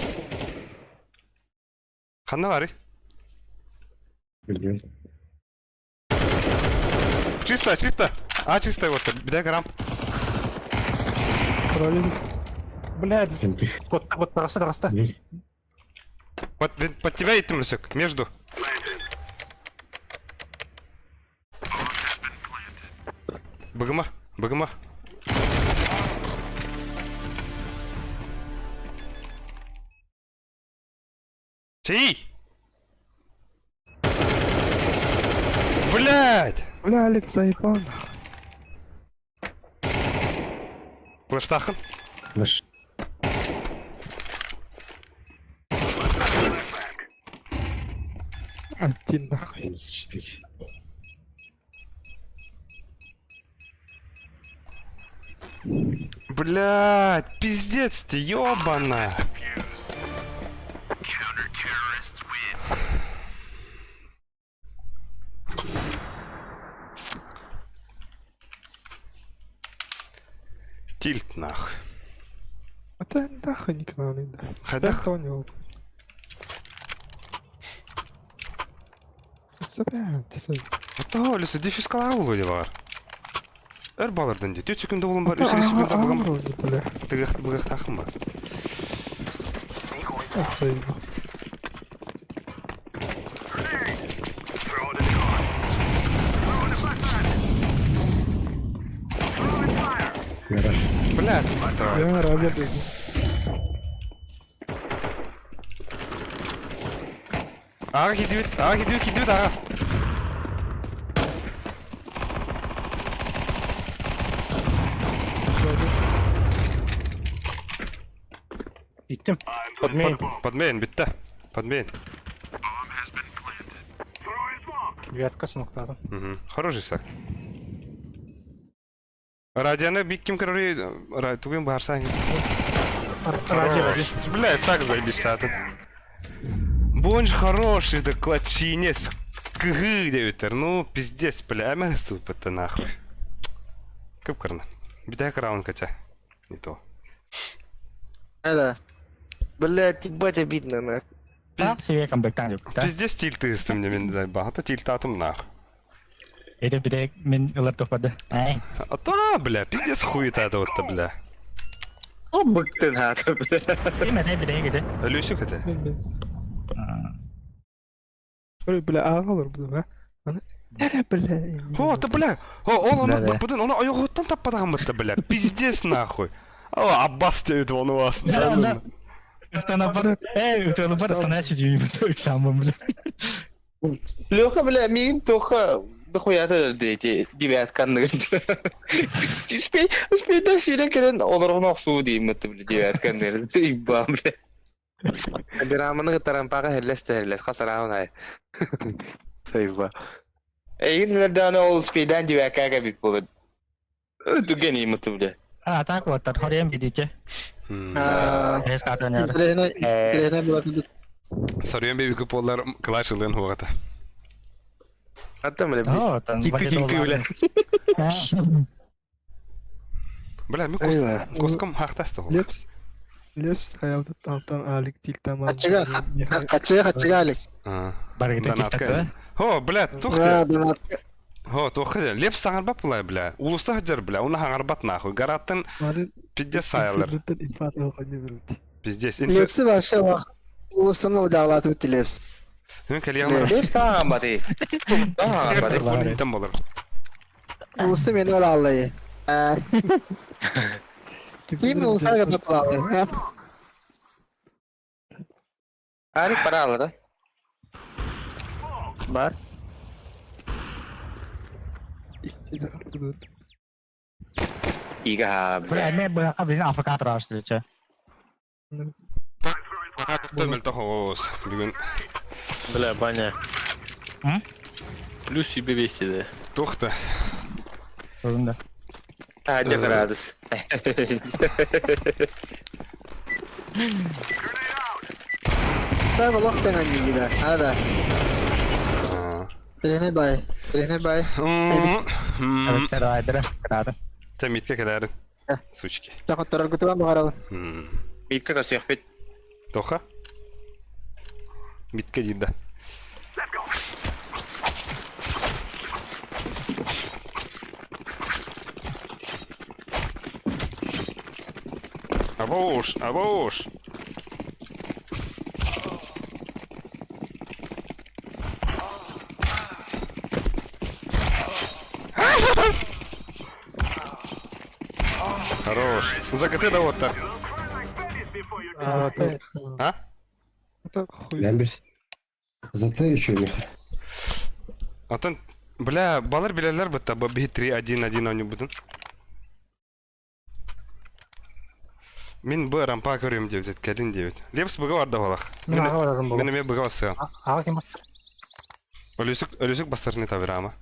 A: Ханна бары?
G: Блядь.
A: Чисто, чисто. А, чисто оттар. Бидэг рамп.
C: Параллель.
F: Блядь, котта, котта, таҕыста, таҕыста.
A: Под, под тебя идти, Мрсек, между. Быгыма, быгыма. Чей? Блядь!
C: Бля, Алекс заебал нахуй.
A: Флештахын.
G: Флеш.
C: Один нахуй.
G: Минус 4.
A: Блядь, пиздец ты, ёбаная. Тильт нах.
C: Это нахуй не к нам, да.
A: Хайдах?
C: понял.
A: Ата олысы дефис калаа болу бар. Өр балырдын де. 4 секунда болым бар, 3 секунда бұғым. Тығық тақым бар.
G: Гараж.
A: Блядь.
C: Я радио
A: Аға кидибит, аға кидибит, кидибит, аға.
F: Иттим. Под main.
A: Под main, битте. Под main.
F: Девятка смоктадым.
A: Угу. Хороший сак. Радионы бик ким көрөр, тугын барсаң.
F: Радио, радио.
A: Бля, сак заебись татын. Бонж хороший, да клочинец. Кгы девитер. Ну, пиздец, бля, әмә это нахуй. Көп кырна. Битә раунд кача. Не то.
H: Да. Блядь, ебать обидно, нахуй.
D: Себе камбэктан деп.
A: Пиздец тильты мне мен багата тильтатым нахуй.
D: Это битек мен ылар тохпады. Ай.
A: А то, бля, пиздец хуета это вот бля.
E: О, быктын хата, бля.
D: Эме де битек эде.
A: Люсик это.
C: Ой, бля, ағалар бұл, а? Аны, әрі, бля.
A: О, да бля. О, ол оны
B: Да-да.
A: быдын, оны аяғыттан таппадаған бытты, бля. Пиздец нахуй. О, Аббас деп оны вас.
D: Да, да. Утана Эй, утана бар станачи самым, бля.
E: Леха, бля, мин тоха дохуя дети девятканы. Успей, успей да сүйрен келен олар охсуу дейм это, бля, девятканы. Ебал, бля. Бираманы тарампага хеллес хеллес хасараун ай. Сайба. Эйин дана ол успейдан девяткага бит болот. Түген им это, бля.
D: А, так вот, хорем бидите. Эс катаняр.
H: Интересно было тут.
A: Сарыян бейбі болар клаш ылын хуғата.
E: Ата, бля,
D: О, там
E: Тики тики, бля.
A: Бля, мен
E: Айва.
A: коском хақтасты ол.
C: Лепс, Лепс хаялды тантан Алик тилтаман.
H: Хачыга, хачыга, хачыга, Алекс.
D: Баргыта
A: Донатка. Хо, бля, тухты. Хо, тухты. Лепс саңарбап булай, бля. Улуста хаджар, бля. Уна хаңарбат нахуй. Гараттын пиздец сайылыр. Пиздец.
H: Лепси вообще лах. Улусын ылдағлатып өтті Лепс.
A: Мен кальян.
E: Лепс таган бати. Таган бати.
A: Там болар.
H: Улусы мені ола аллайы. Ким улусар гапап аллайы.
E: Арик пара алыр,
H: Бар.
E: Ига,
D: Бля,
E: бля.
D: мен бля, блин, АФК тұрашты, че.
A: Төмел тохоос. Бүгін
J: Бля, баня.
D: М?
J: Плюс себе 200, да.
A: тухты.
D: Бүгін да.
E: Хадя градус.
H: Да, лох таңан гида. Ада. Тренер бай. Тренер бай.
D: Эбиттер айдыры, кырады.
A: Тәмитке кәдәрін. Сучки.
H: Тақыттар күтіп бағаралы.
E: Митка косех бит.
A: Тоха? Митке дейді. Абоуш, абоуш. Хорош. ЗКТ да оттар. А?
C: Это хуй.
G: Ләмбер. Зато еще меха.
A: Атын, бля, балар билэллэр бытта, бу биһи 3-1-1 оонньуубутун. Мин бу рампа көрүм диэбит, кэлин диэбит. Лепс быга барда балах.
F: Мин аҕа барарым
A: Мин
F: буолуо.
A: эмиэ быга бассыам.
F: Аҕа ким
A: Өлүсүк, өлүсүк бастарыны табырама.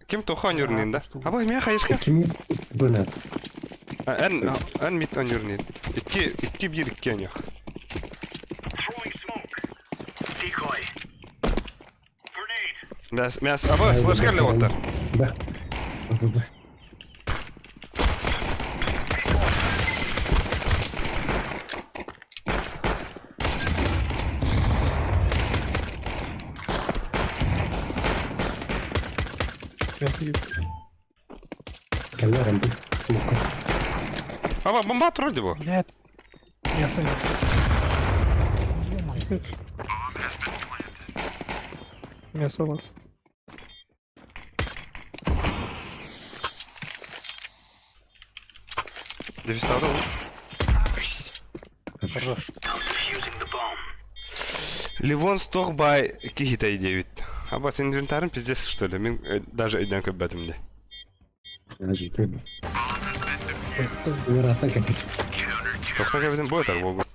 A: Ким тоха оонньуурнин да? Аба, миэхэ хайышка.
G: Кими бынат.
A: Эн, эн мит оонньуурнин. Икки, икки биир икки оонньуох. Мяс, мяс, аба, флешка эле оттар.
G: Б. Б, Б. Кэллэ рампы. Смока.
A: Аба, бомба турар дии бу.
F: Блядь. Мясо, мясо. Ё-моё.
C: Мясо вас.
A: Дефистауда ол.
F: Хорош.
A: Ливон стох бай кихитай диэбит. Аба, сен инвентарым пиздец, что ли? Мин даже өйдөөн көрбөтүм де.
G: Ажи кэб. Вероятно, капит.
A: Тохто кэбитин бу этэр буолбут.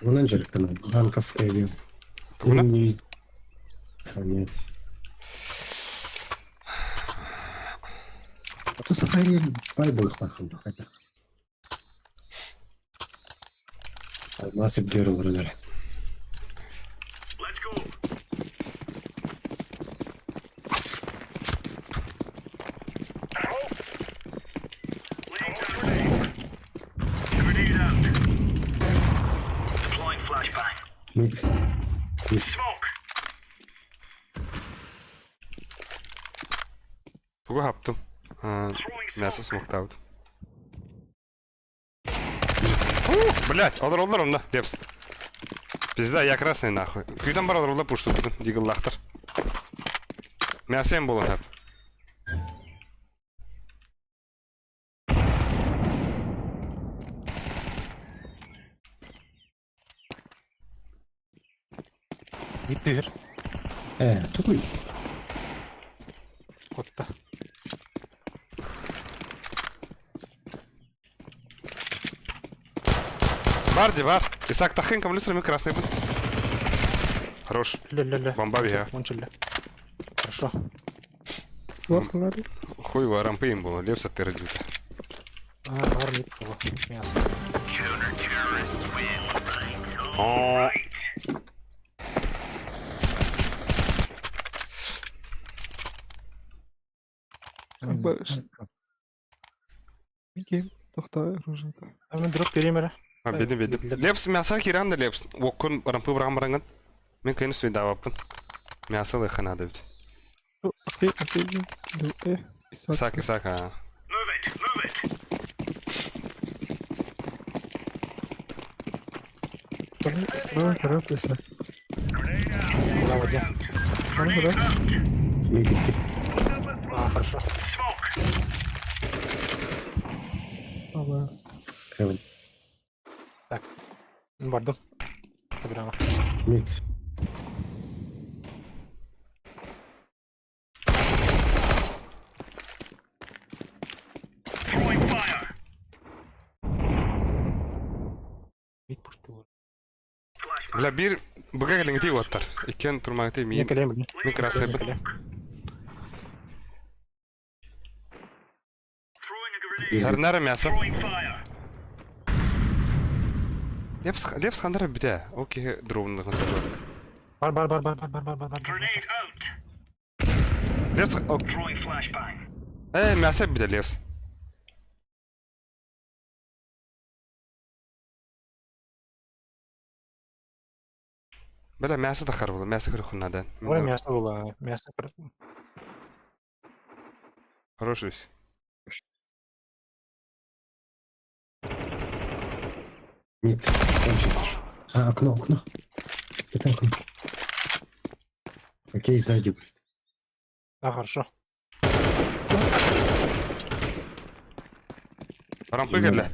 G: Онон дьарыктанар. Банковское дело.
A: Тугуна?
G: Нет. А то сахарин бай буолуохтааххын дуу хайдах. Алмаас үрдүгэр олорон эрэ. Мид. Мид.
A: Тугу хаптым. Мясо смоктаабыт. Блять, олороллор онно, Лепс. Пизда, я красный нахуй. Күүтэн бар олороллор пуштубутун, дигыллаахтар. Мясо эм буолан хап.
F: Биттир.
G: Ээ, тугуй.
F: Котта.
A: Бар ди бар. Исаак тахын кому ми красный был. Хорош.
F: Ле-ле-ле.
A: Бомба биһа.
F: Ончелле. Хорошо.
C: Вас надо.
A: Хуй рампы им было, Лепса ты родился.
F: А, бар мид было. Мясо.
A: О.
C: Ким? Тохта оружие.
F: А мен дроп берем эрэ.
A: А, бедим, бедим. Лепс мясо киран да лепс. Оккун рампы брам баранган. Мен кайны свидаваппын. Мясо лыха надо ведь.
C: Окей, окей, ду, э.
A: Исаак, Исаак, а.
F: На воде.
G: Мид икки.
F: А, хорошо.
G: Кевин.
F: Так. Бардым. Программа.
G: Мид.
F: Мид пушту.
A: Бля, бир быга кэлиҥити уоттар. Иккиэн турмагыты
F: Мен
A: миин.
F: кэлэм билин.
A: Мин красный бын. Арнара мясо. Лепс, лепс хандара битэ. Окей, дровнных
F: Бар бар бар бар бар бар бар бар бар.
A: Лепс, ок. Э, мясо битэ лепс. Бля, мясо тахар было, мясо көрөхүн надо.
F: Ой, мясо было. Мясо.
A: Хороший.
G: Мид. Кончится. А, окно, окно. Это окно. Окей, сзади будет.
F: А, хорошо.
A: Рампы кэллэ.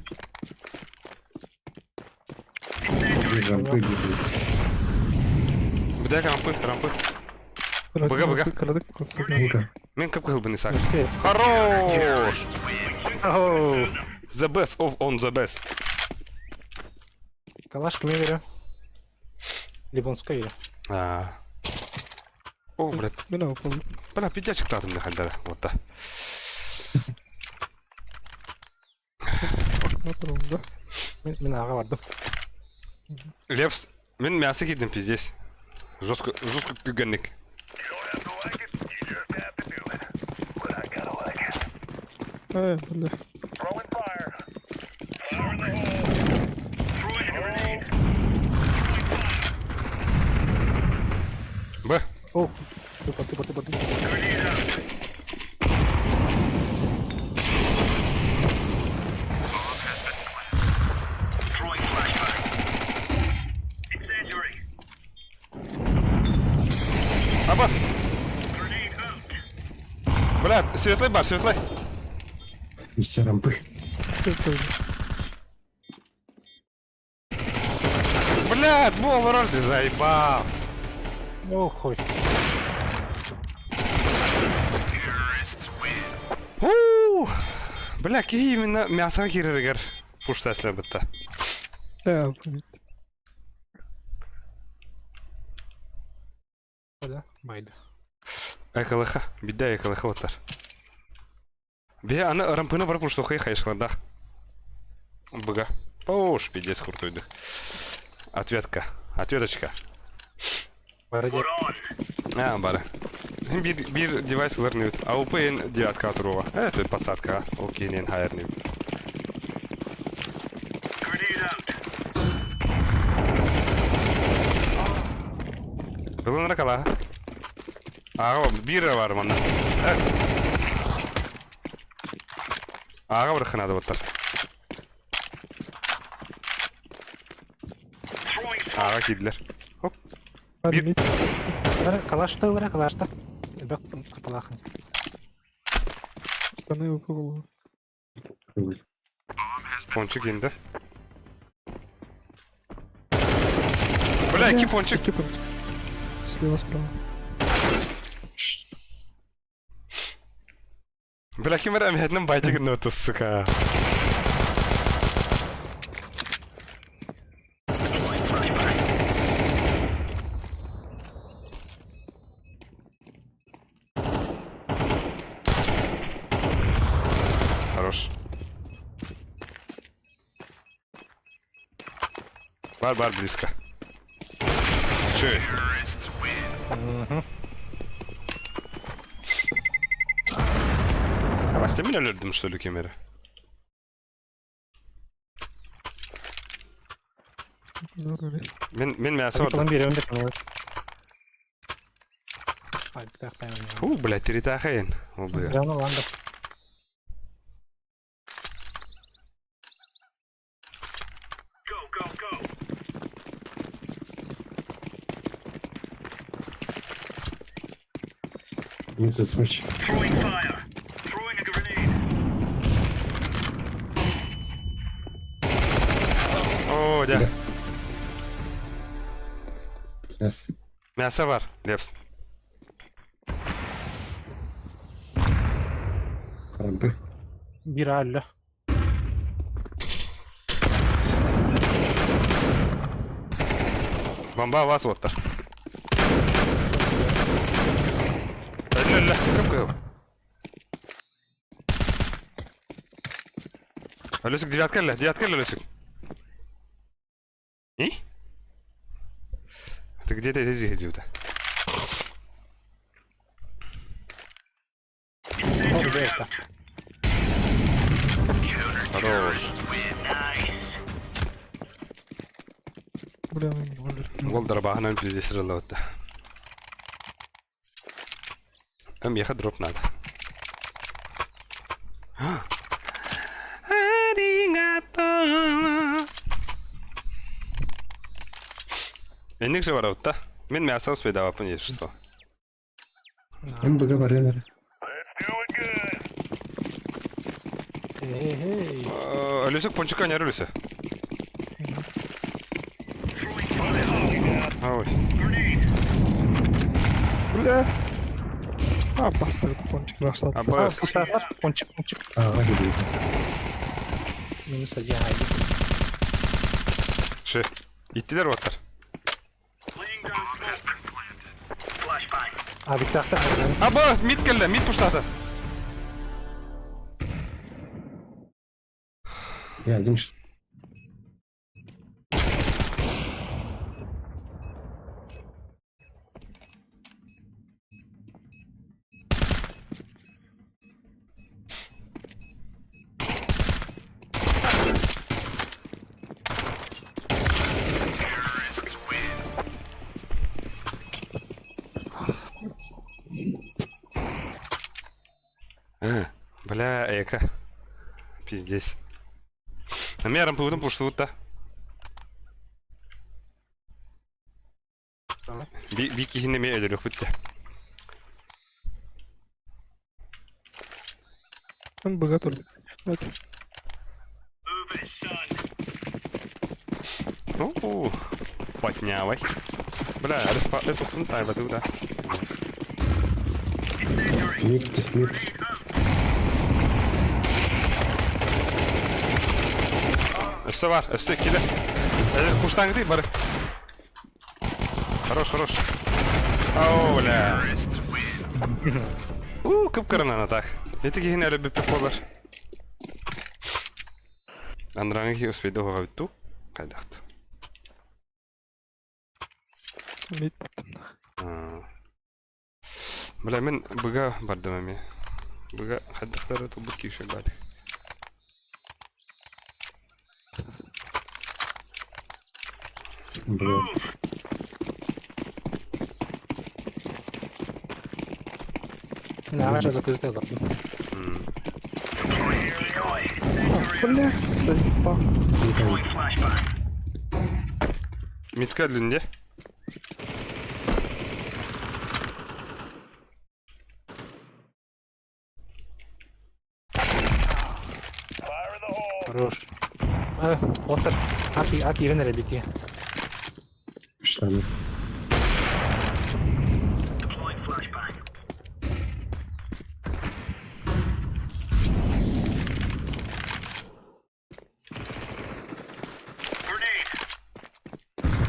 G: Рампы бегут.
A: Бүтэк рампы, рампы. Быга, быга.
C: Кырадык
G: Ну-ка.
A: Мин кып-кыһыл сак.
F: Успеет.
A: Хорош!
F: Оу.
A: The best of on the best.
F: Калаш кими верю? Ливонская или?
A: А. О, блядь.
C: Мин алып
A: Бля, пиздячик татым дехалдара. Вот да.
C: Окно
F: Мин, мин аға бардым.
A: Лепс, мин мясо кидим пиздец. Жестко, жестко күгенник.
C: Э, бля.
A: Б.
F: О, тупо, тупо, тупо, тупо.
A: Абас. Бля, светлый бар, светлый.
G: Все рампы.
A: Бля, бол роль ты заебал.
F: О, хуй.
A: У. Бля, кихи именно мясо кирергер. Пушта бітті.
C: Э, блядь.
F: Да, байды.
A: Экалыха, бидә экалыха оттар. Бе, аны рампыны барып пушта хай хайшкалдах. Быга. Ош, пиздец крутой. Ответка. Ответочка.
F: Бары дед.
A: А, бары. Бир, бир девайс лырнют. А УПН девятка отрова. Это посадка. Окей, нен хайрнют. Билынра кала. Ага, бир бар мында. Ага, бір ханады боттар. Ага, кидлер. Хоп.
C: Бар
A: Бир-
C: мид.
F: Бары калашта, бары калашта. Бак, капалахын.
C: Штаны его по голову.
A: Пончик енді. Бля, які пончик?
C: Какие пончик? Слева, справа.
A: Бля, ким бар әмәтнең байтигин өтті, сука. Хорош. Бар, бар, близко. Че? А вас меня өлөрдүм, что ли, кемері?
C: Здорово.
A: Мен, мен мясо
F: Калан
A: бардым.
F: берем деп. Ай, так, так.
A: Фу, блядь, тиритахайын. О, бля.
F: Жаны ланда.
G: Мид засмочь.
A: О, дя.
G: Yes.
A: Мясо бар, Лепс.
G: Рампы.
F: Бир әлі.
A: Бомба вас оттар. Өлі, кім қыл? Өлесік, девятка әлі, девятка әлі өлесік. И? Ты где-то здесь где-то.
F: О, бля,
A: Хорош.
C: Бля, мен өлөрдүм.
A: Гол дарбағынан пиздец рылы өтті. Эм, ехать дроп надо. Аригато. Инник же барабыт да. Мин мясо успейдаваппын если что.
G: МБГ барыан эрэ.
F: Эй-эй.
A: Өлүсүк пончика не өлүсү. Ой.
C: Бля. А, бастырды пончик баштады.
A: Абас.
F: Пуштафар, пончик, пончик.
G: Ага, билбейм.
F: Минус один айди.
A: Ши. Иттилер оттар.
F: А, биттахта.
A: Абас, мид келди, мид пуштады.
G: Я один что.
A: Бля, эка. Пиздец. А меня рампы пуштут, да? Би кихинне ме өлөрөх бүтте.
C: Мен быга тур.
A: Ну, потнявай. Бля, распа... Это тут тайба да.
G: Мид, мид.
A: Өссө бар, өссө киле. Куштаңды бар. Хорош, хорош. Ау, бля. У, кып-кырынан так. Эти кихин әлі бүппек болар. Андраңы ки успейді оға бүтту. Қайдақты.
C: Мид.
A: Бля, мен бұға бардым әме. Бұға қайдақтары тубыт киші бады.
G: Бро.
F: На, закрытый бардым.
C: Бля, заебал.
A: Митка лүнде.
F: Хорош. Оттар. Аки, аки, ирен ребики.
G: Штаны.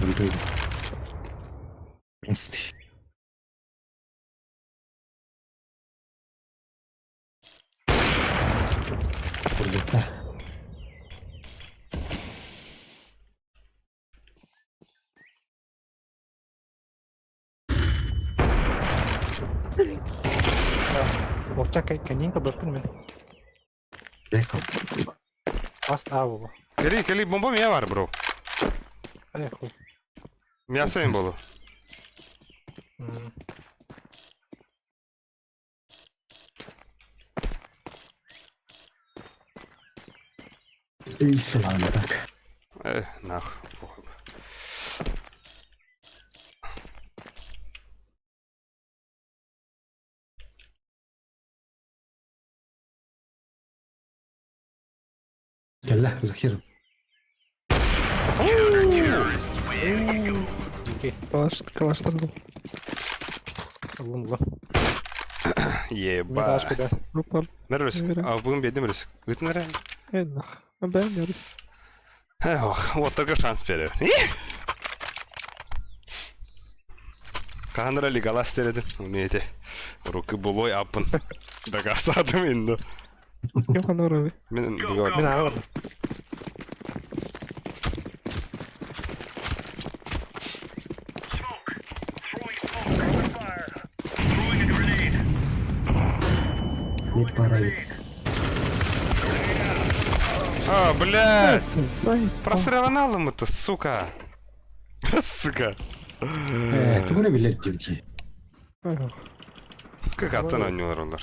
G: Андрей. Прости. Курдука.
F: Овча канинка бапын мен.
G: Бекал.
F: Аст А болу.
A: Кели, кели, бомба мия бар, бро.
F: Эх, хуй.
A: Мясо им болу.
G: Эй, салам, так.
A: Э, нахуй. похуй.
G: Кэллэ, Захир.
F: Дики.
C: Калаш, калаштырдым.
F: Улым, улым.
A: Еба.
F: Мен куда.
C: Группа.
A: Мерлүс, а бүгін бедім рүс. Үтін әрі.
C: Э, нах. Бен яры.
A: Ох, вот только шанс берер. Каханра лигалас тередим. Умеете. Руки булой апын. Дагасадым енді.
C: Ким ханоры?
A: Мен бүгін
F: Мен ағы бардым.
G: Мид пора.
A: А, блядь!
C: Заебал.
A: Простреланал это, сука! Сука!
G: Э, тугуна билет дивки.
C: Эх,
A: Как аттан ойнолар олар.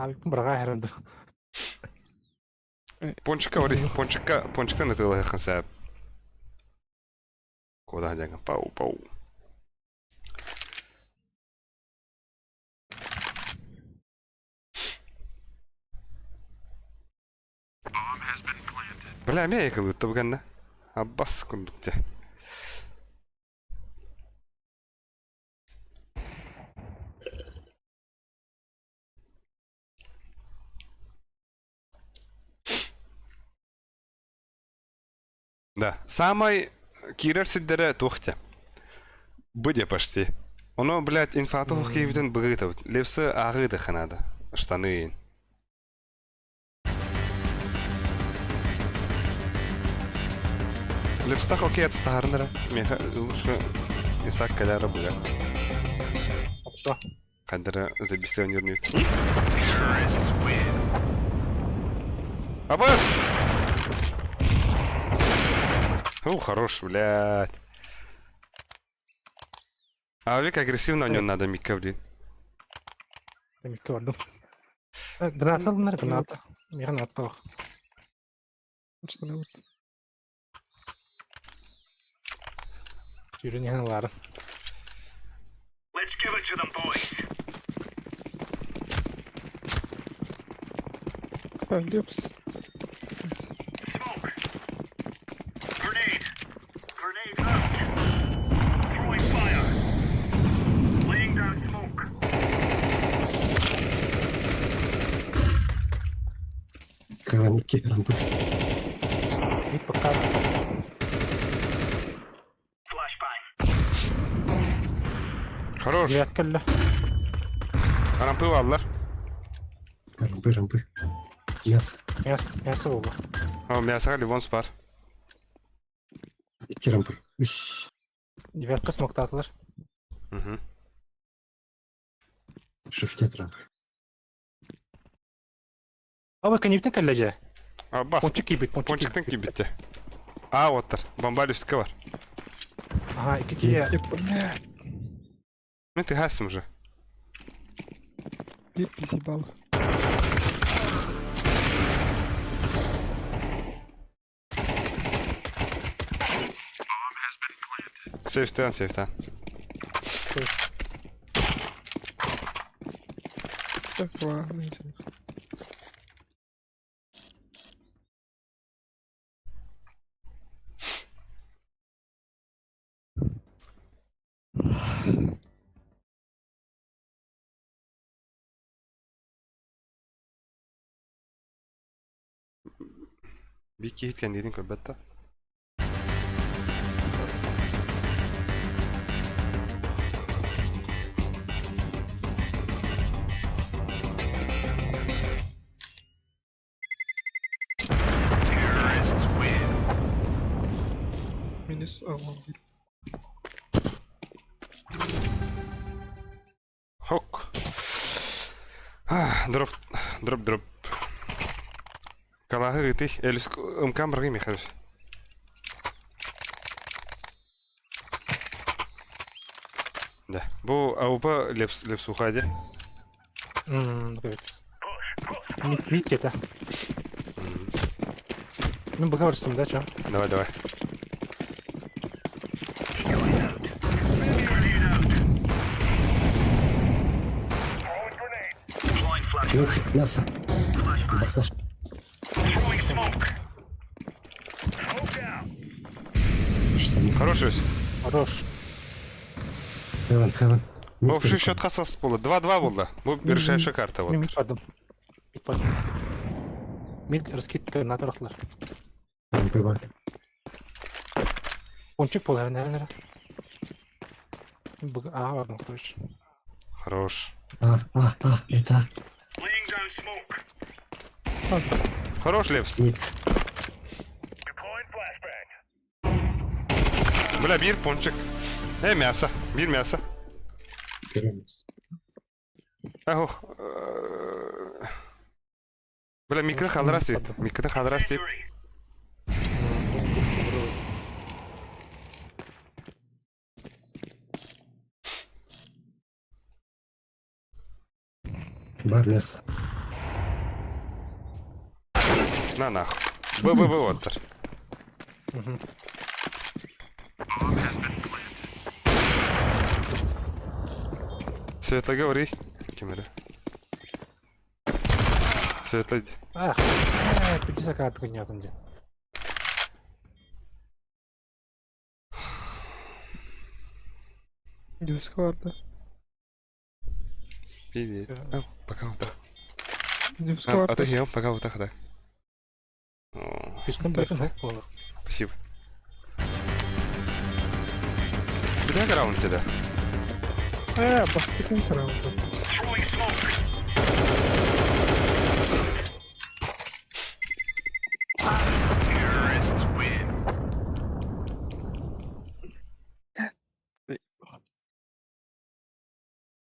F: Абикпин браға хәрінді.
A: Пончика ори, пончика, пончиктан это лайхан сәп. Куда дьаҥа пау-пау. Бля, эмиэ айыкылыытта бу кэннэ. Аббас курдук дьэ. Да, самай киирэр сирдэрэ туох те? Быде почти. Оно, блядь, инфаты хух киһибитин быгыытабыт. Лепсы ааҕыы надо. Штаны. Лепстах окей отстаһарынара. Меха лучше Исаак кэлээрэ быга.
F: Хорошо.
A: Хайдара забисен юрнүүт. Абас! О, хорош, блядь. А Вик агрессивно у него надо микка, блин.
F: Микка бардым. Граната алыннар, граната. Граната ох.
C: Штаны вот.
F: Сүүрэн иһэн ылаары.
C: А, Лепс.
G: Каланики рампы.
F: И пока.
A: Хорош.
F: Девятка кэллэ.
A: Рампы бааллар.
G: Рампы, рампы. Мясо.
F: Мясо, мясо буолла.
A: О, мясоҕа ливон спар.
G: Икки рампы. Үс.
F: Девятка смоктаатылар.
A: Угу.
G: Шифтет рампы.
F: Аба кэннибитин кэллэ дьэ.
A: А, бас.
F: Пончик киирбит, пончик
A: Пончиктан
F: киирбит.
A: киирбиттэ. А, оттар. Бомбаль үскэ бар.
F: Ага, икки киһи.
C: Бля,
A: Ну ты гасим уже.
C: Лепс ебал.
A: Сейфтан, сейфтан.
C: Так, ладно.
A: Биир киһи кэнниитин көрбөт да.
C: Минус А1.
A: Хок. Дроп, дроп, дроп. Калаһы ытый, элис ымкам баргы Михайлович. Да. Бу аупа лепс лепсуха де.
F: Ммм, Мик это. Ну, поговорим, да, чё?
A: Давай, давай.
G: Yok, мясо. Бахтар. Штаны.
A: Хороший ус.
F: Хорош.
G: Хевен, хевен.
A: Общий счет хасас болды. 2-2 болды. Бу решающая карта вот.
F: Мид бардым. Мид бардым. Мид раскидка на тарахлар.
G: Рампы бар.
F: Пончик пол, наверное, наверное. А, ладно, короче.
A: Хорош.
G: А, а, а, это.
A: Хорош, Лепс.
G: Нет.
A: Бля, бир пончик. Э, мясо. Бир мясо.
G: Көреміз.
A: Ах, Бля, микро хадрас ет. Микро хадрас ет.
F: Пушки вроде.
G: Бар мясо.
A: На нахуй. Б, Б, Б, оттар.
F: Мгм.
A: Света говори. Ким эрэ? Света.
F: Ах, 50 карту нятым дии.
C: Дюска барда.
A: Привет. А, пока вот так.
C: Дюска
A: А,
C: барда.
A: а ты я, пока вот так, да. О,
F: Фишкан бөтен хоп болар.
A: спасибо. Бля, раунд да.
C: Баскетин раунд.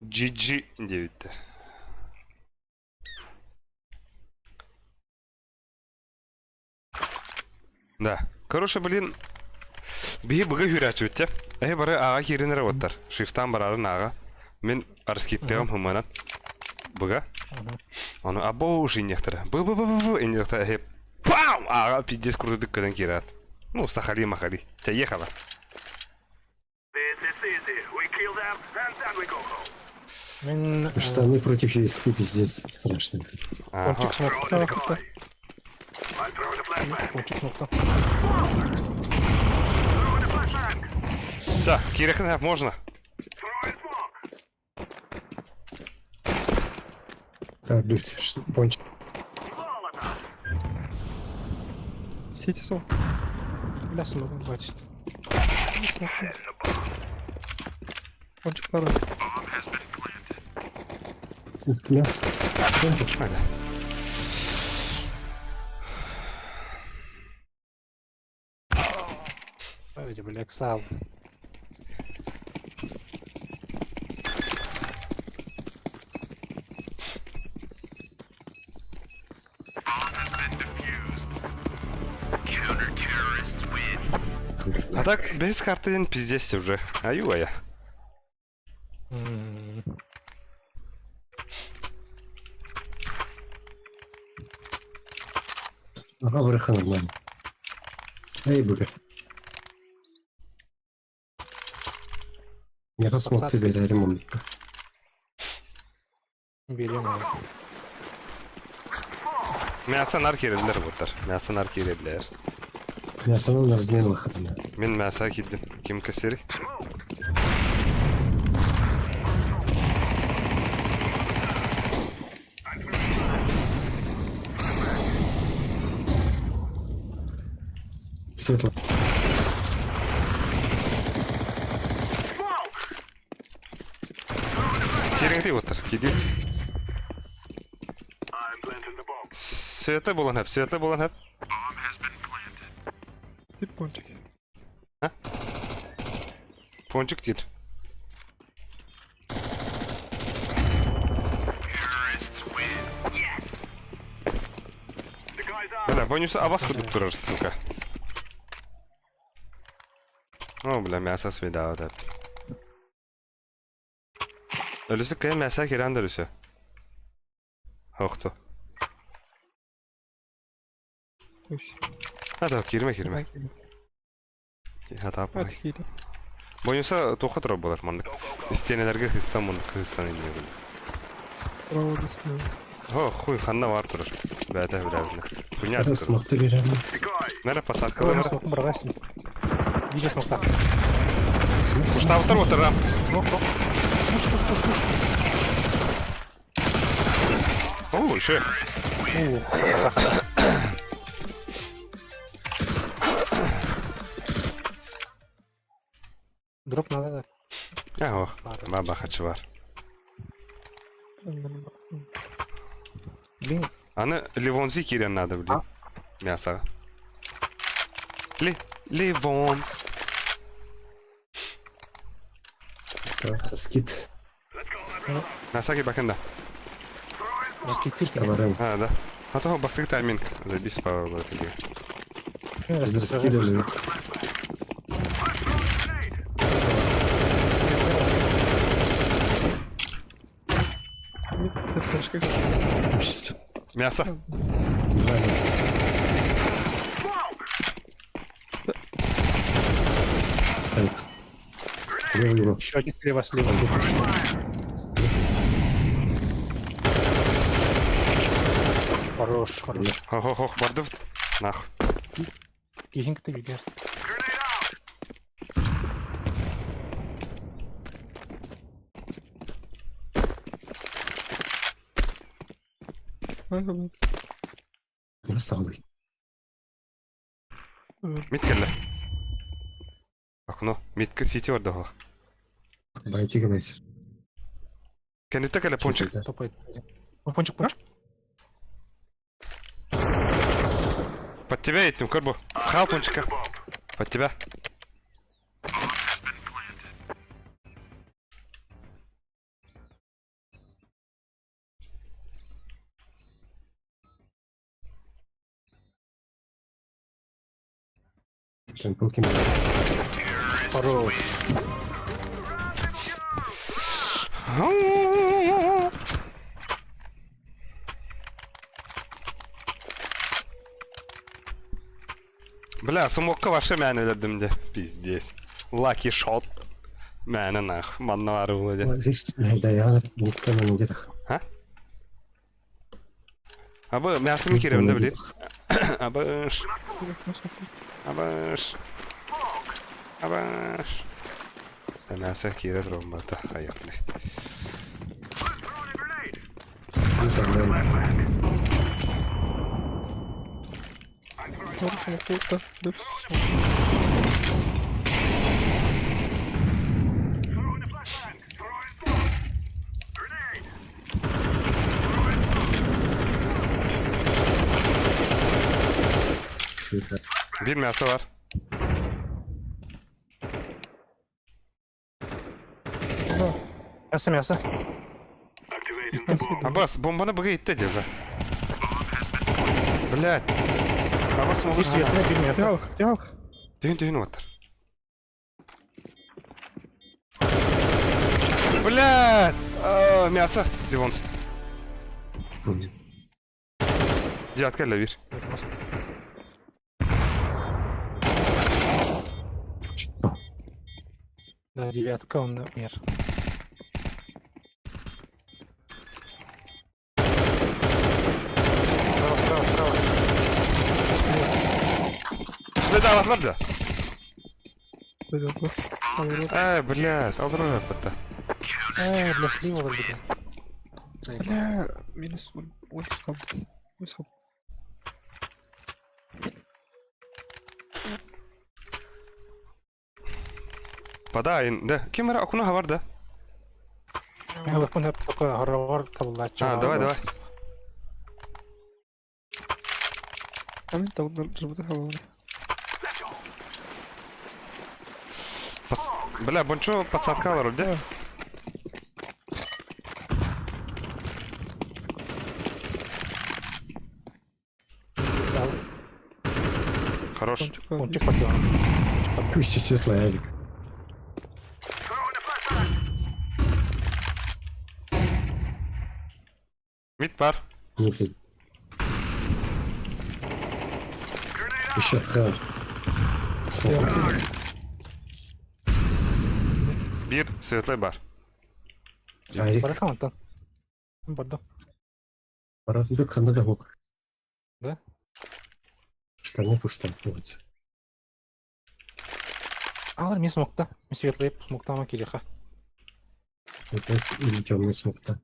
A: GG диэбиттэр. Да. Короче, блин, биһи быга хүрээччибит те. Эһи бары аға киирин эрэ уоттар. Шифтан барарын аға. Мин арскиттыгым хымынан. Быга. Ону або уж иннехтер. Б б б б б иннехтер эһи. Пам! Аға пиздец курдук көтөн киират. Ну, сахали махали. Ча ехала.
F: Мин
G: Штаны против USP пиздец страшно.
A: Ага.
F: пончик смокта. Пончик смокта.
A: Так, киирехин можно.
G: Так, блядь, пончик.
C: Сити сол.
F: Бля, смок, бачит.
C: Пончик второй.
G: Мясо. Пончик.
A: Ага.
F: Эти, бля, ксал.
A: А так, без карты день пиздец уже. Аю я.
G: Ага, вырыха нормально. Эй, быка. Я смог тебе ремонт.
F: Берем.
A: Мясо наркерелер буттар. Мясо наркерелер.
G: Мясо на размен выхода.
A: Мин мясо киддим. Ким кесери?
G: Светло.
A: Кереңти буттар. Кидим. Света болан хеп, света болан хеп.
C: Тип пончик.
A: Пончик тир. Бля, бонусы абас кудуп турар, сука. О, бля, мясо свидал этот. Ölüsü кая мясо киран дөрүсü. Хохту.
C: Усь.
A: Hadi кирме кирме. Хата
C: Hadi киирим.
A: Бонуса тоха турар болар маннык. Стенелерге хыстан муну хыстан инне бил.
C: Право дословно.
A: Хо, хуй ханна бар турар. Бәтә биләбиле. Хуйня
G: Это
A: турар.
G: смог ты берем.
A: Нара посадкалар.
F: Смок баргасың. Видео смокта.
A: Куштавтар отырам.
F: Смок, смок. Пуш, пуш, пуш, пуш.
A: О, еще.
F: Дроп надо.
A: Ага, баба хачы бар.
F: Блин,
A: Аны Ливонзи кирен надо, блин. Мясо. Ли, Ливонс.
G: Скид.
A: Мясо ки бакында.
F: раскидки.
G: Товаром.
A: А, да. А то бастык тайминг. Забись по это
G: Раскидывали.
A: Мясо.
G: Два мяса. Сайт. Левый угол.
F: Еще один слева, слева. Хорош, хорош.
A: Хо-хо-хо, бардыбыт. Нах.
F: Киһин кытта билэр.
G: Саалый.
A: Мид кэллэ. Окно. Мидка сити бар да.
G: Байте гынайсыр.
A: Кэнниттэ кэлэ пончик.
F: Топает. Ой, Пончик, пончик.
A: Под тебя этим, корбу. Хал пончика. Под тебя.
G: Чемпел ким.
F: Хорош.
A: Бля, сумокка ваше мээнэ өлөрдүм дьэ. Пиздец. Lucky shot. Мээнэ нах. Манна баар буолуо дьэ.
G: Рикс да никто на не так.
A: Абы мясо киирэн да били. Абыш. Абыш. Абыш. Да мясо киирэ турбата. Поехали. Биир мясо баар.
F: Мясо, мясо.
A: Абас, бомбаны быга итте держа. Блядь. Абас
F: И
A: могу.
F: светлый, бир мясо.
C: Ялх, ялх.
A: Түһүн түһүн оттар. Блядь! А, мясо. Ливонс. Девятка или бир.
F: Да, девятка, он мер. Справа, справа, справа.
A: Бля, да, бар да.
C: Пойдет,
A: Ай, блядь, алдырар бітті.
F: Эй, бля, слива бля.
C: Бля, минус 8 хаб. 8 хаб.
A: Подай, да. Ким ара окуна хабар да.
F: Я вот только хоррор табылачы.
A: А, давай, давай.
C: А мен табылдар жыбыты хабар.
A: Пас... Бля, бончо посадка алар, да? Хорош.
F: Пончик поддал.
G: Пусть светлый авик.
A: Мид бар.
G: Ну ты. Еще ха.
A: Биир светлый бар.
G: Авик.
F: Барахан онтон. Бардо.
G: Барат ханда да хок.
F: Да?
G: Штаны пуштан. Вот.
F: Алар мен смокта. Мен светлый смоктама кириха.
G: Это или темный смог, да.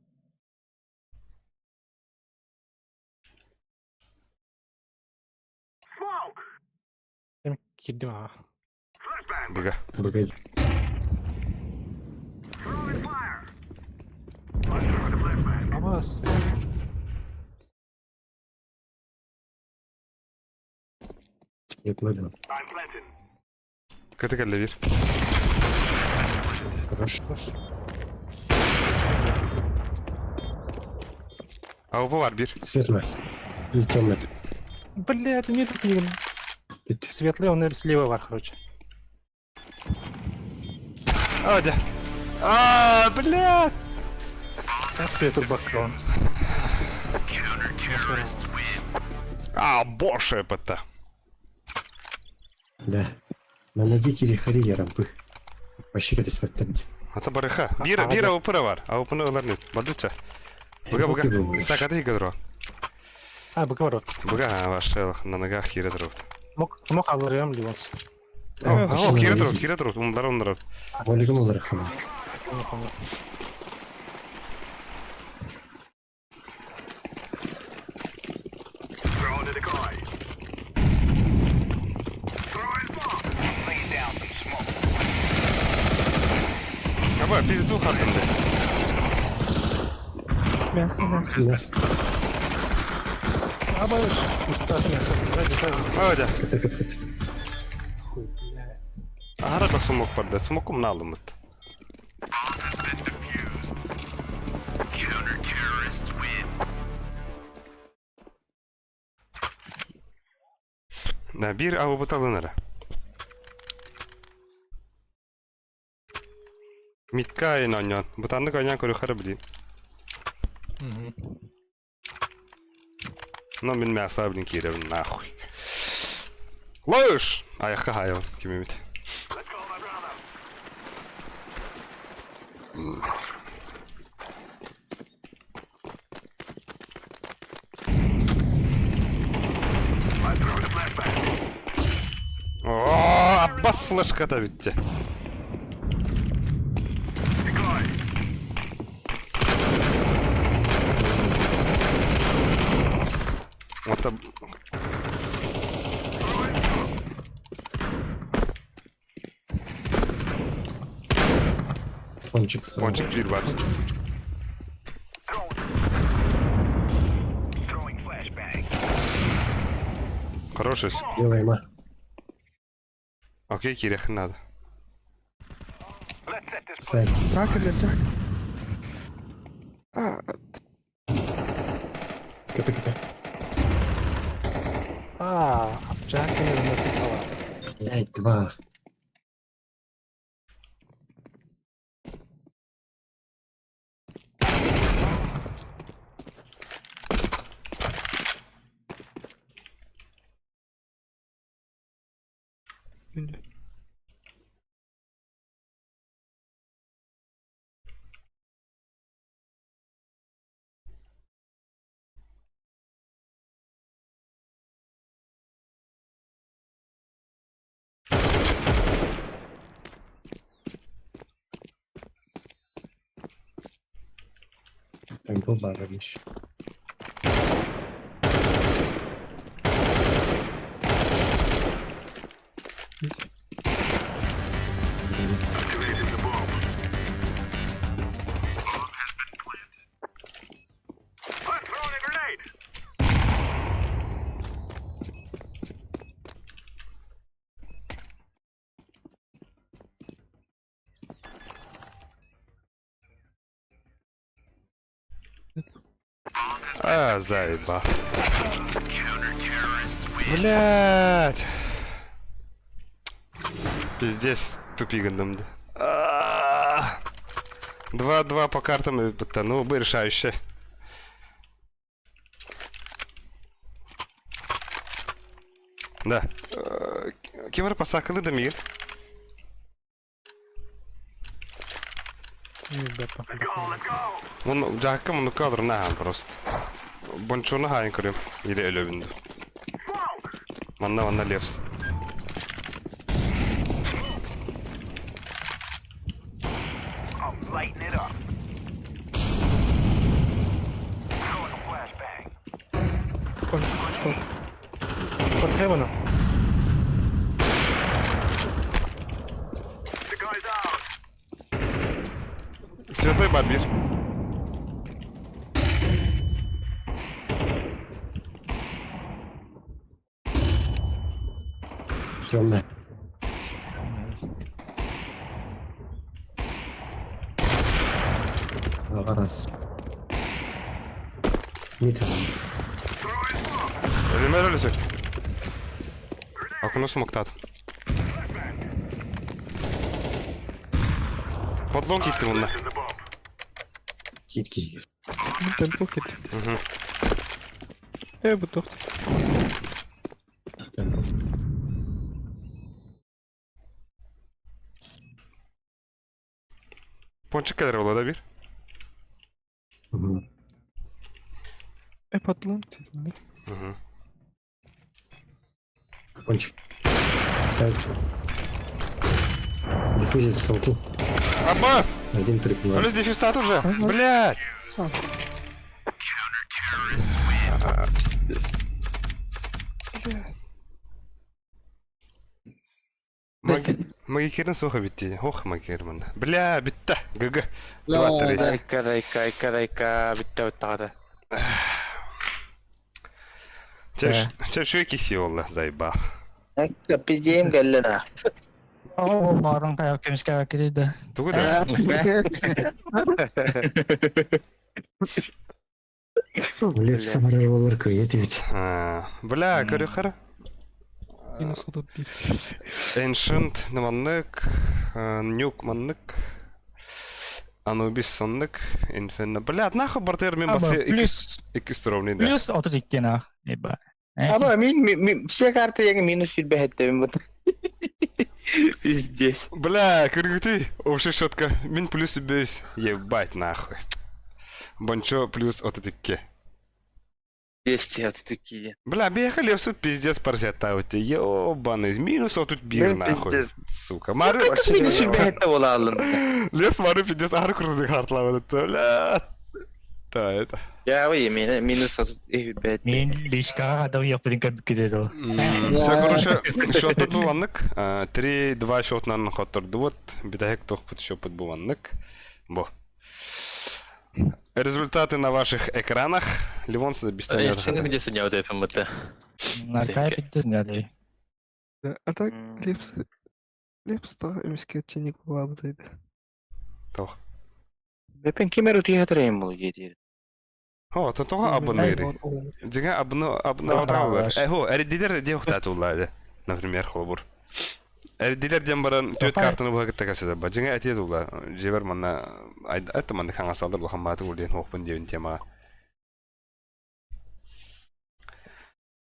F: Мен кирдим а.
A: Быга.
G: Погоди.
F: Абас.
G: Светлый, да.
A: Кыты кэллэ биир.
G: Хорошо.
A: АВП бар биир.
G: Светлая. Или темная.
F: Бля, это не так не. Светлый, он слева бар, короче.
A: А, да. А, блядь.
F: Так светлый баклон.
A: А, боже, это.
G: Да. На ноги кири ярампы. Вообще когда смотреть.
A: Ата барыха. Биир, биир АВП бар. АВП-ны ылар нет. Бадыча. Быга, быга. Сакаты игадро.
F: А, быка бар.
A: Быга ваше на ногах кире турут.
F: Мок, мок алырыам ливонс.
A: О, кире турут, кире турут, умдар умдар.
G: Волигон олар хана.
A: Аба, пизду хардым да.
C: Мясо, мясо.
G: Мясо.
F: Абаш, уштат мясо. Сзади, сзади.
A: Ой, да.
G: Кыты кыты кыты.
F: Хуй, блядь.
A: Ахара бак смок барда, смокум налымыт. Да, бир авы буталынара. Митка ин оньон. Бутанды ойнян көрү хары блин. Но мин мясо блин киребин нахуй. Лыш! Аяққа хайыл кимемит. О, Аббас флешка-то бітті. Вот там...
G: Пончик справа.
A: Пончик bir var. Хороший.
G: Белая ма.
A: Окей, кирехин надо.
G: Сайт.
C: Жак или Жак? А,
G: Кыты кыты.
F: А, Джакин у нас
G: Блять, два. Темпл бар иш.
A: А, заеба. Блять. Пиздец, тупигандом. 2-2 по картам, это, ну, бы решающее. Да. Кемер посакалы да мир. Он жакка муну кадр нахан просто. Бончону хайын көрөм. Или өлөбүндү. Манна манна левс.
F: Под Хевеном.
A: Святой Бабир.
G: Темная. Раз. Не там.
A: Өлүмөр өлүсөк. Окуну смоктат. Подлон кетти мында.
G: Кит кит.
C: темпо кит.
A: Мгм.
C: Э, бу тохт.
G: Темпл.
A: Пончик кадр болот бир.
G: Мгм.
C: Э, подлон кит.
A: Угу.
G: Кончик. Сайт. Диффузит в столку.
A: Аббас!
G: Один припинал.
A: Плюс дефистат уже! Блядь! Магикерин суха битти. Ох, магикерман. Бля, битта. ГГ. 2-3.
E: Дайка, дайка, айка, дайка, битте битте
A: Чэ, киси олла, заебал.
E: Айка, пиздеем кэллэ да.
D: Оо, баарың кая көмүскэ кириде.
A: Тугу да?
G: Лев самарар болар кыйет ведь.
A: Бля, көрү
C: Минус 31.
A: Ancient маннык, Нюк маннык, Анубис соннык, Инферно. Бля, нахуй бартер мен басы
D: Плюс
A: икки стровный да.
D: плюс 32 нах. Еба.
E: Аба, мин, все карты я минус сүрбэһэттебин бут. Пиздец.
A: Бля, көргүтүй, вообще шотка. Мин плюс бейс. Ебать нахуй. Бончо плюс 32.
E: 200 вот такие.
A: Бля, бехали в суд пиздец парзятаути. Ёбаный, минус вот тут бир
E: Бля,
A: нахуй.
E: пиздец.
A: Сука. Мары
E: Минус сүрбэһэтте буолаалын.
A: Лев мары пиздец ары крутых хартлавы. Бля. Да, это.
E: Я вы минус вот бэт.
D: Мин лишка адам япын кабикиде дол.
A: Все, короче, счет буваннык. 3-2 счетнан хоттордубут. Битахек тохпут счет буваннык. Бо. Результаты на ваших экранах. Ливон
J: Шинга где сегодня вот это МТ?
D: Наркай пиздец не
C: Да, а так Лепс... Лепс то эмискетченик була бутайды.
A: Тох.
E: Бепен кемер утуя трейм бул деді.
A: О, то того абонери. Дига абно абно атаулар. Эхо, эрдилер де ухтатуллады. Например, холбур. Эрдилер дем баран төт картаны буга кытта ба. Дига әтет ула. Жебер манна это манна хаңа салдыр улахан баты улден хопын дебин тема.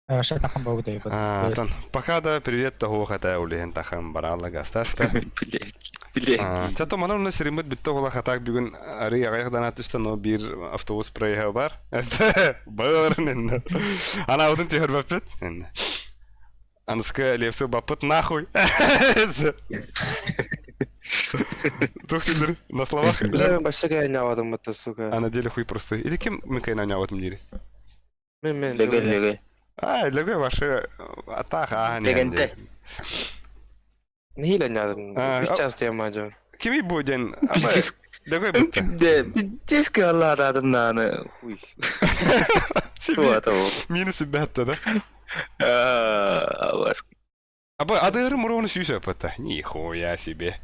D: Вообще тахан богу дейбит.
A: А, тан пока да привет того хата улден тахан барала гастаста.
E: Блядь. Блядь.
A: Чато манар на серимет битте ола хатак бүгүн ары ягайдан атышта но бир автобус проеха бар. Бар нен. Ана узун тихөр баппет. Анска лепсы баппет нахуй. Тухтилер на словах.
H: Бля, вообще кайнавадым это, сука.
A: А на деле хуй простой. Или кем мы кайнавадым мире?
H: Мен мен.
E: Леген, леген.
A: А, леге ваши атаха, а не.
E: Легенде.
H: Нихиле нядым.
A: А,
H: Үч час тема жон.
A: Кими буден?
E: Пиздец.
A: Леге битте.
E: Пиздец алла адым наны. Хуй. Вот
A: Минус бетте, да?
E: А, ваш.
A: Аба адыры муровны сүйсө пата. Нихуя себе.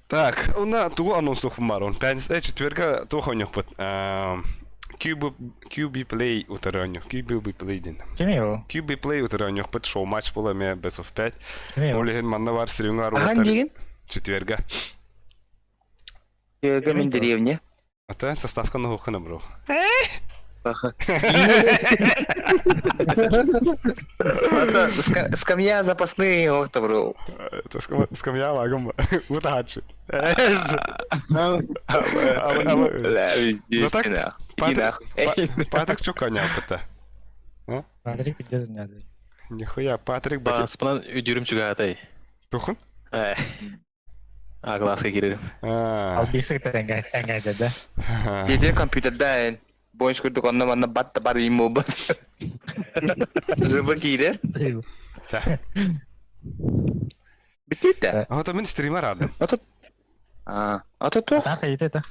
A: Так, уна тугу анонс тухмар. Пятница, четверга тухонюх пат. QB QB Play утаранюх. QB Play дин.
D: Кеме ол?
A: QB Play утаранюх пат шоу матч була ме Best of 5.
D: Кеме ол?
A: Олеген манна бар стримгар
E: Ахан деген?
A: Четверга.
E: Четверга мен деревне.
A: Ата составка на хухана бро.
E: Аха. Ата, скамья запасные, ох то бро.
A: Это скамья лагом. Утачи.
E: Бля,
A: Ну так,
E: пиздец, нахуй. Иди нахуй.
A: Патрик чуканял пата.
D: Патрик пиздец не
A: Нихуя, Патрик бати.
J: Спанан үдүрүм чугатай.
A: Тухун?
J: Э. А, глазка киририм.
D: Албисик тәңгә тәңгә да.
E: Еде компьютерда бойынша көрдік онна манна батта бар имо бат. Жыбы киирер. Бүтүт да.
A: А то мен стример ардым.
E: А, а то тух.
D: Та, это.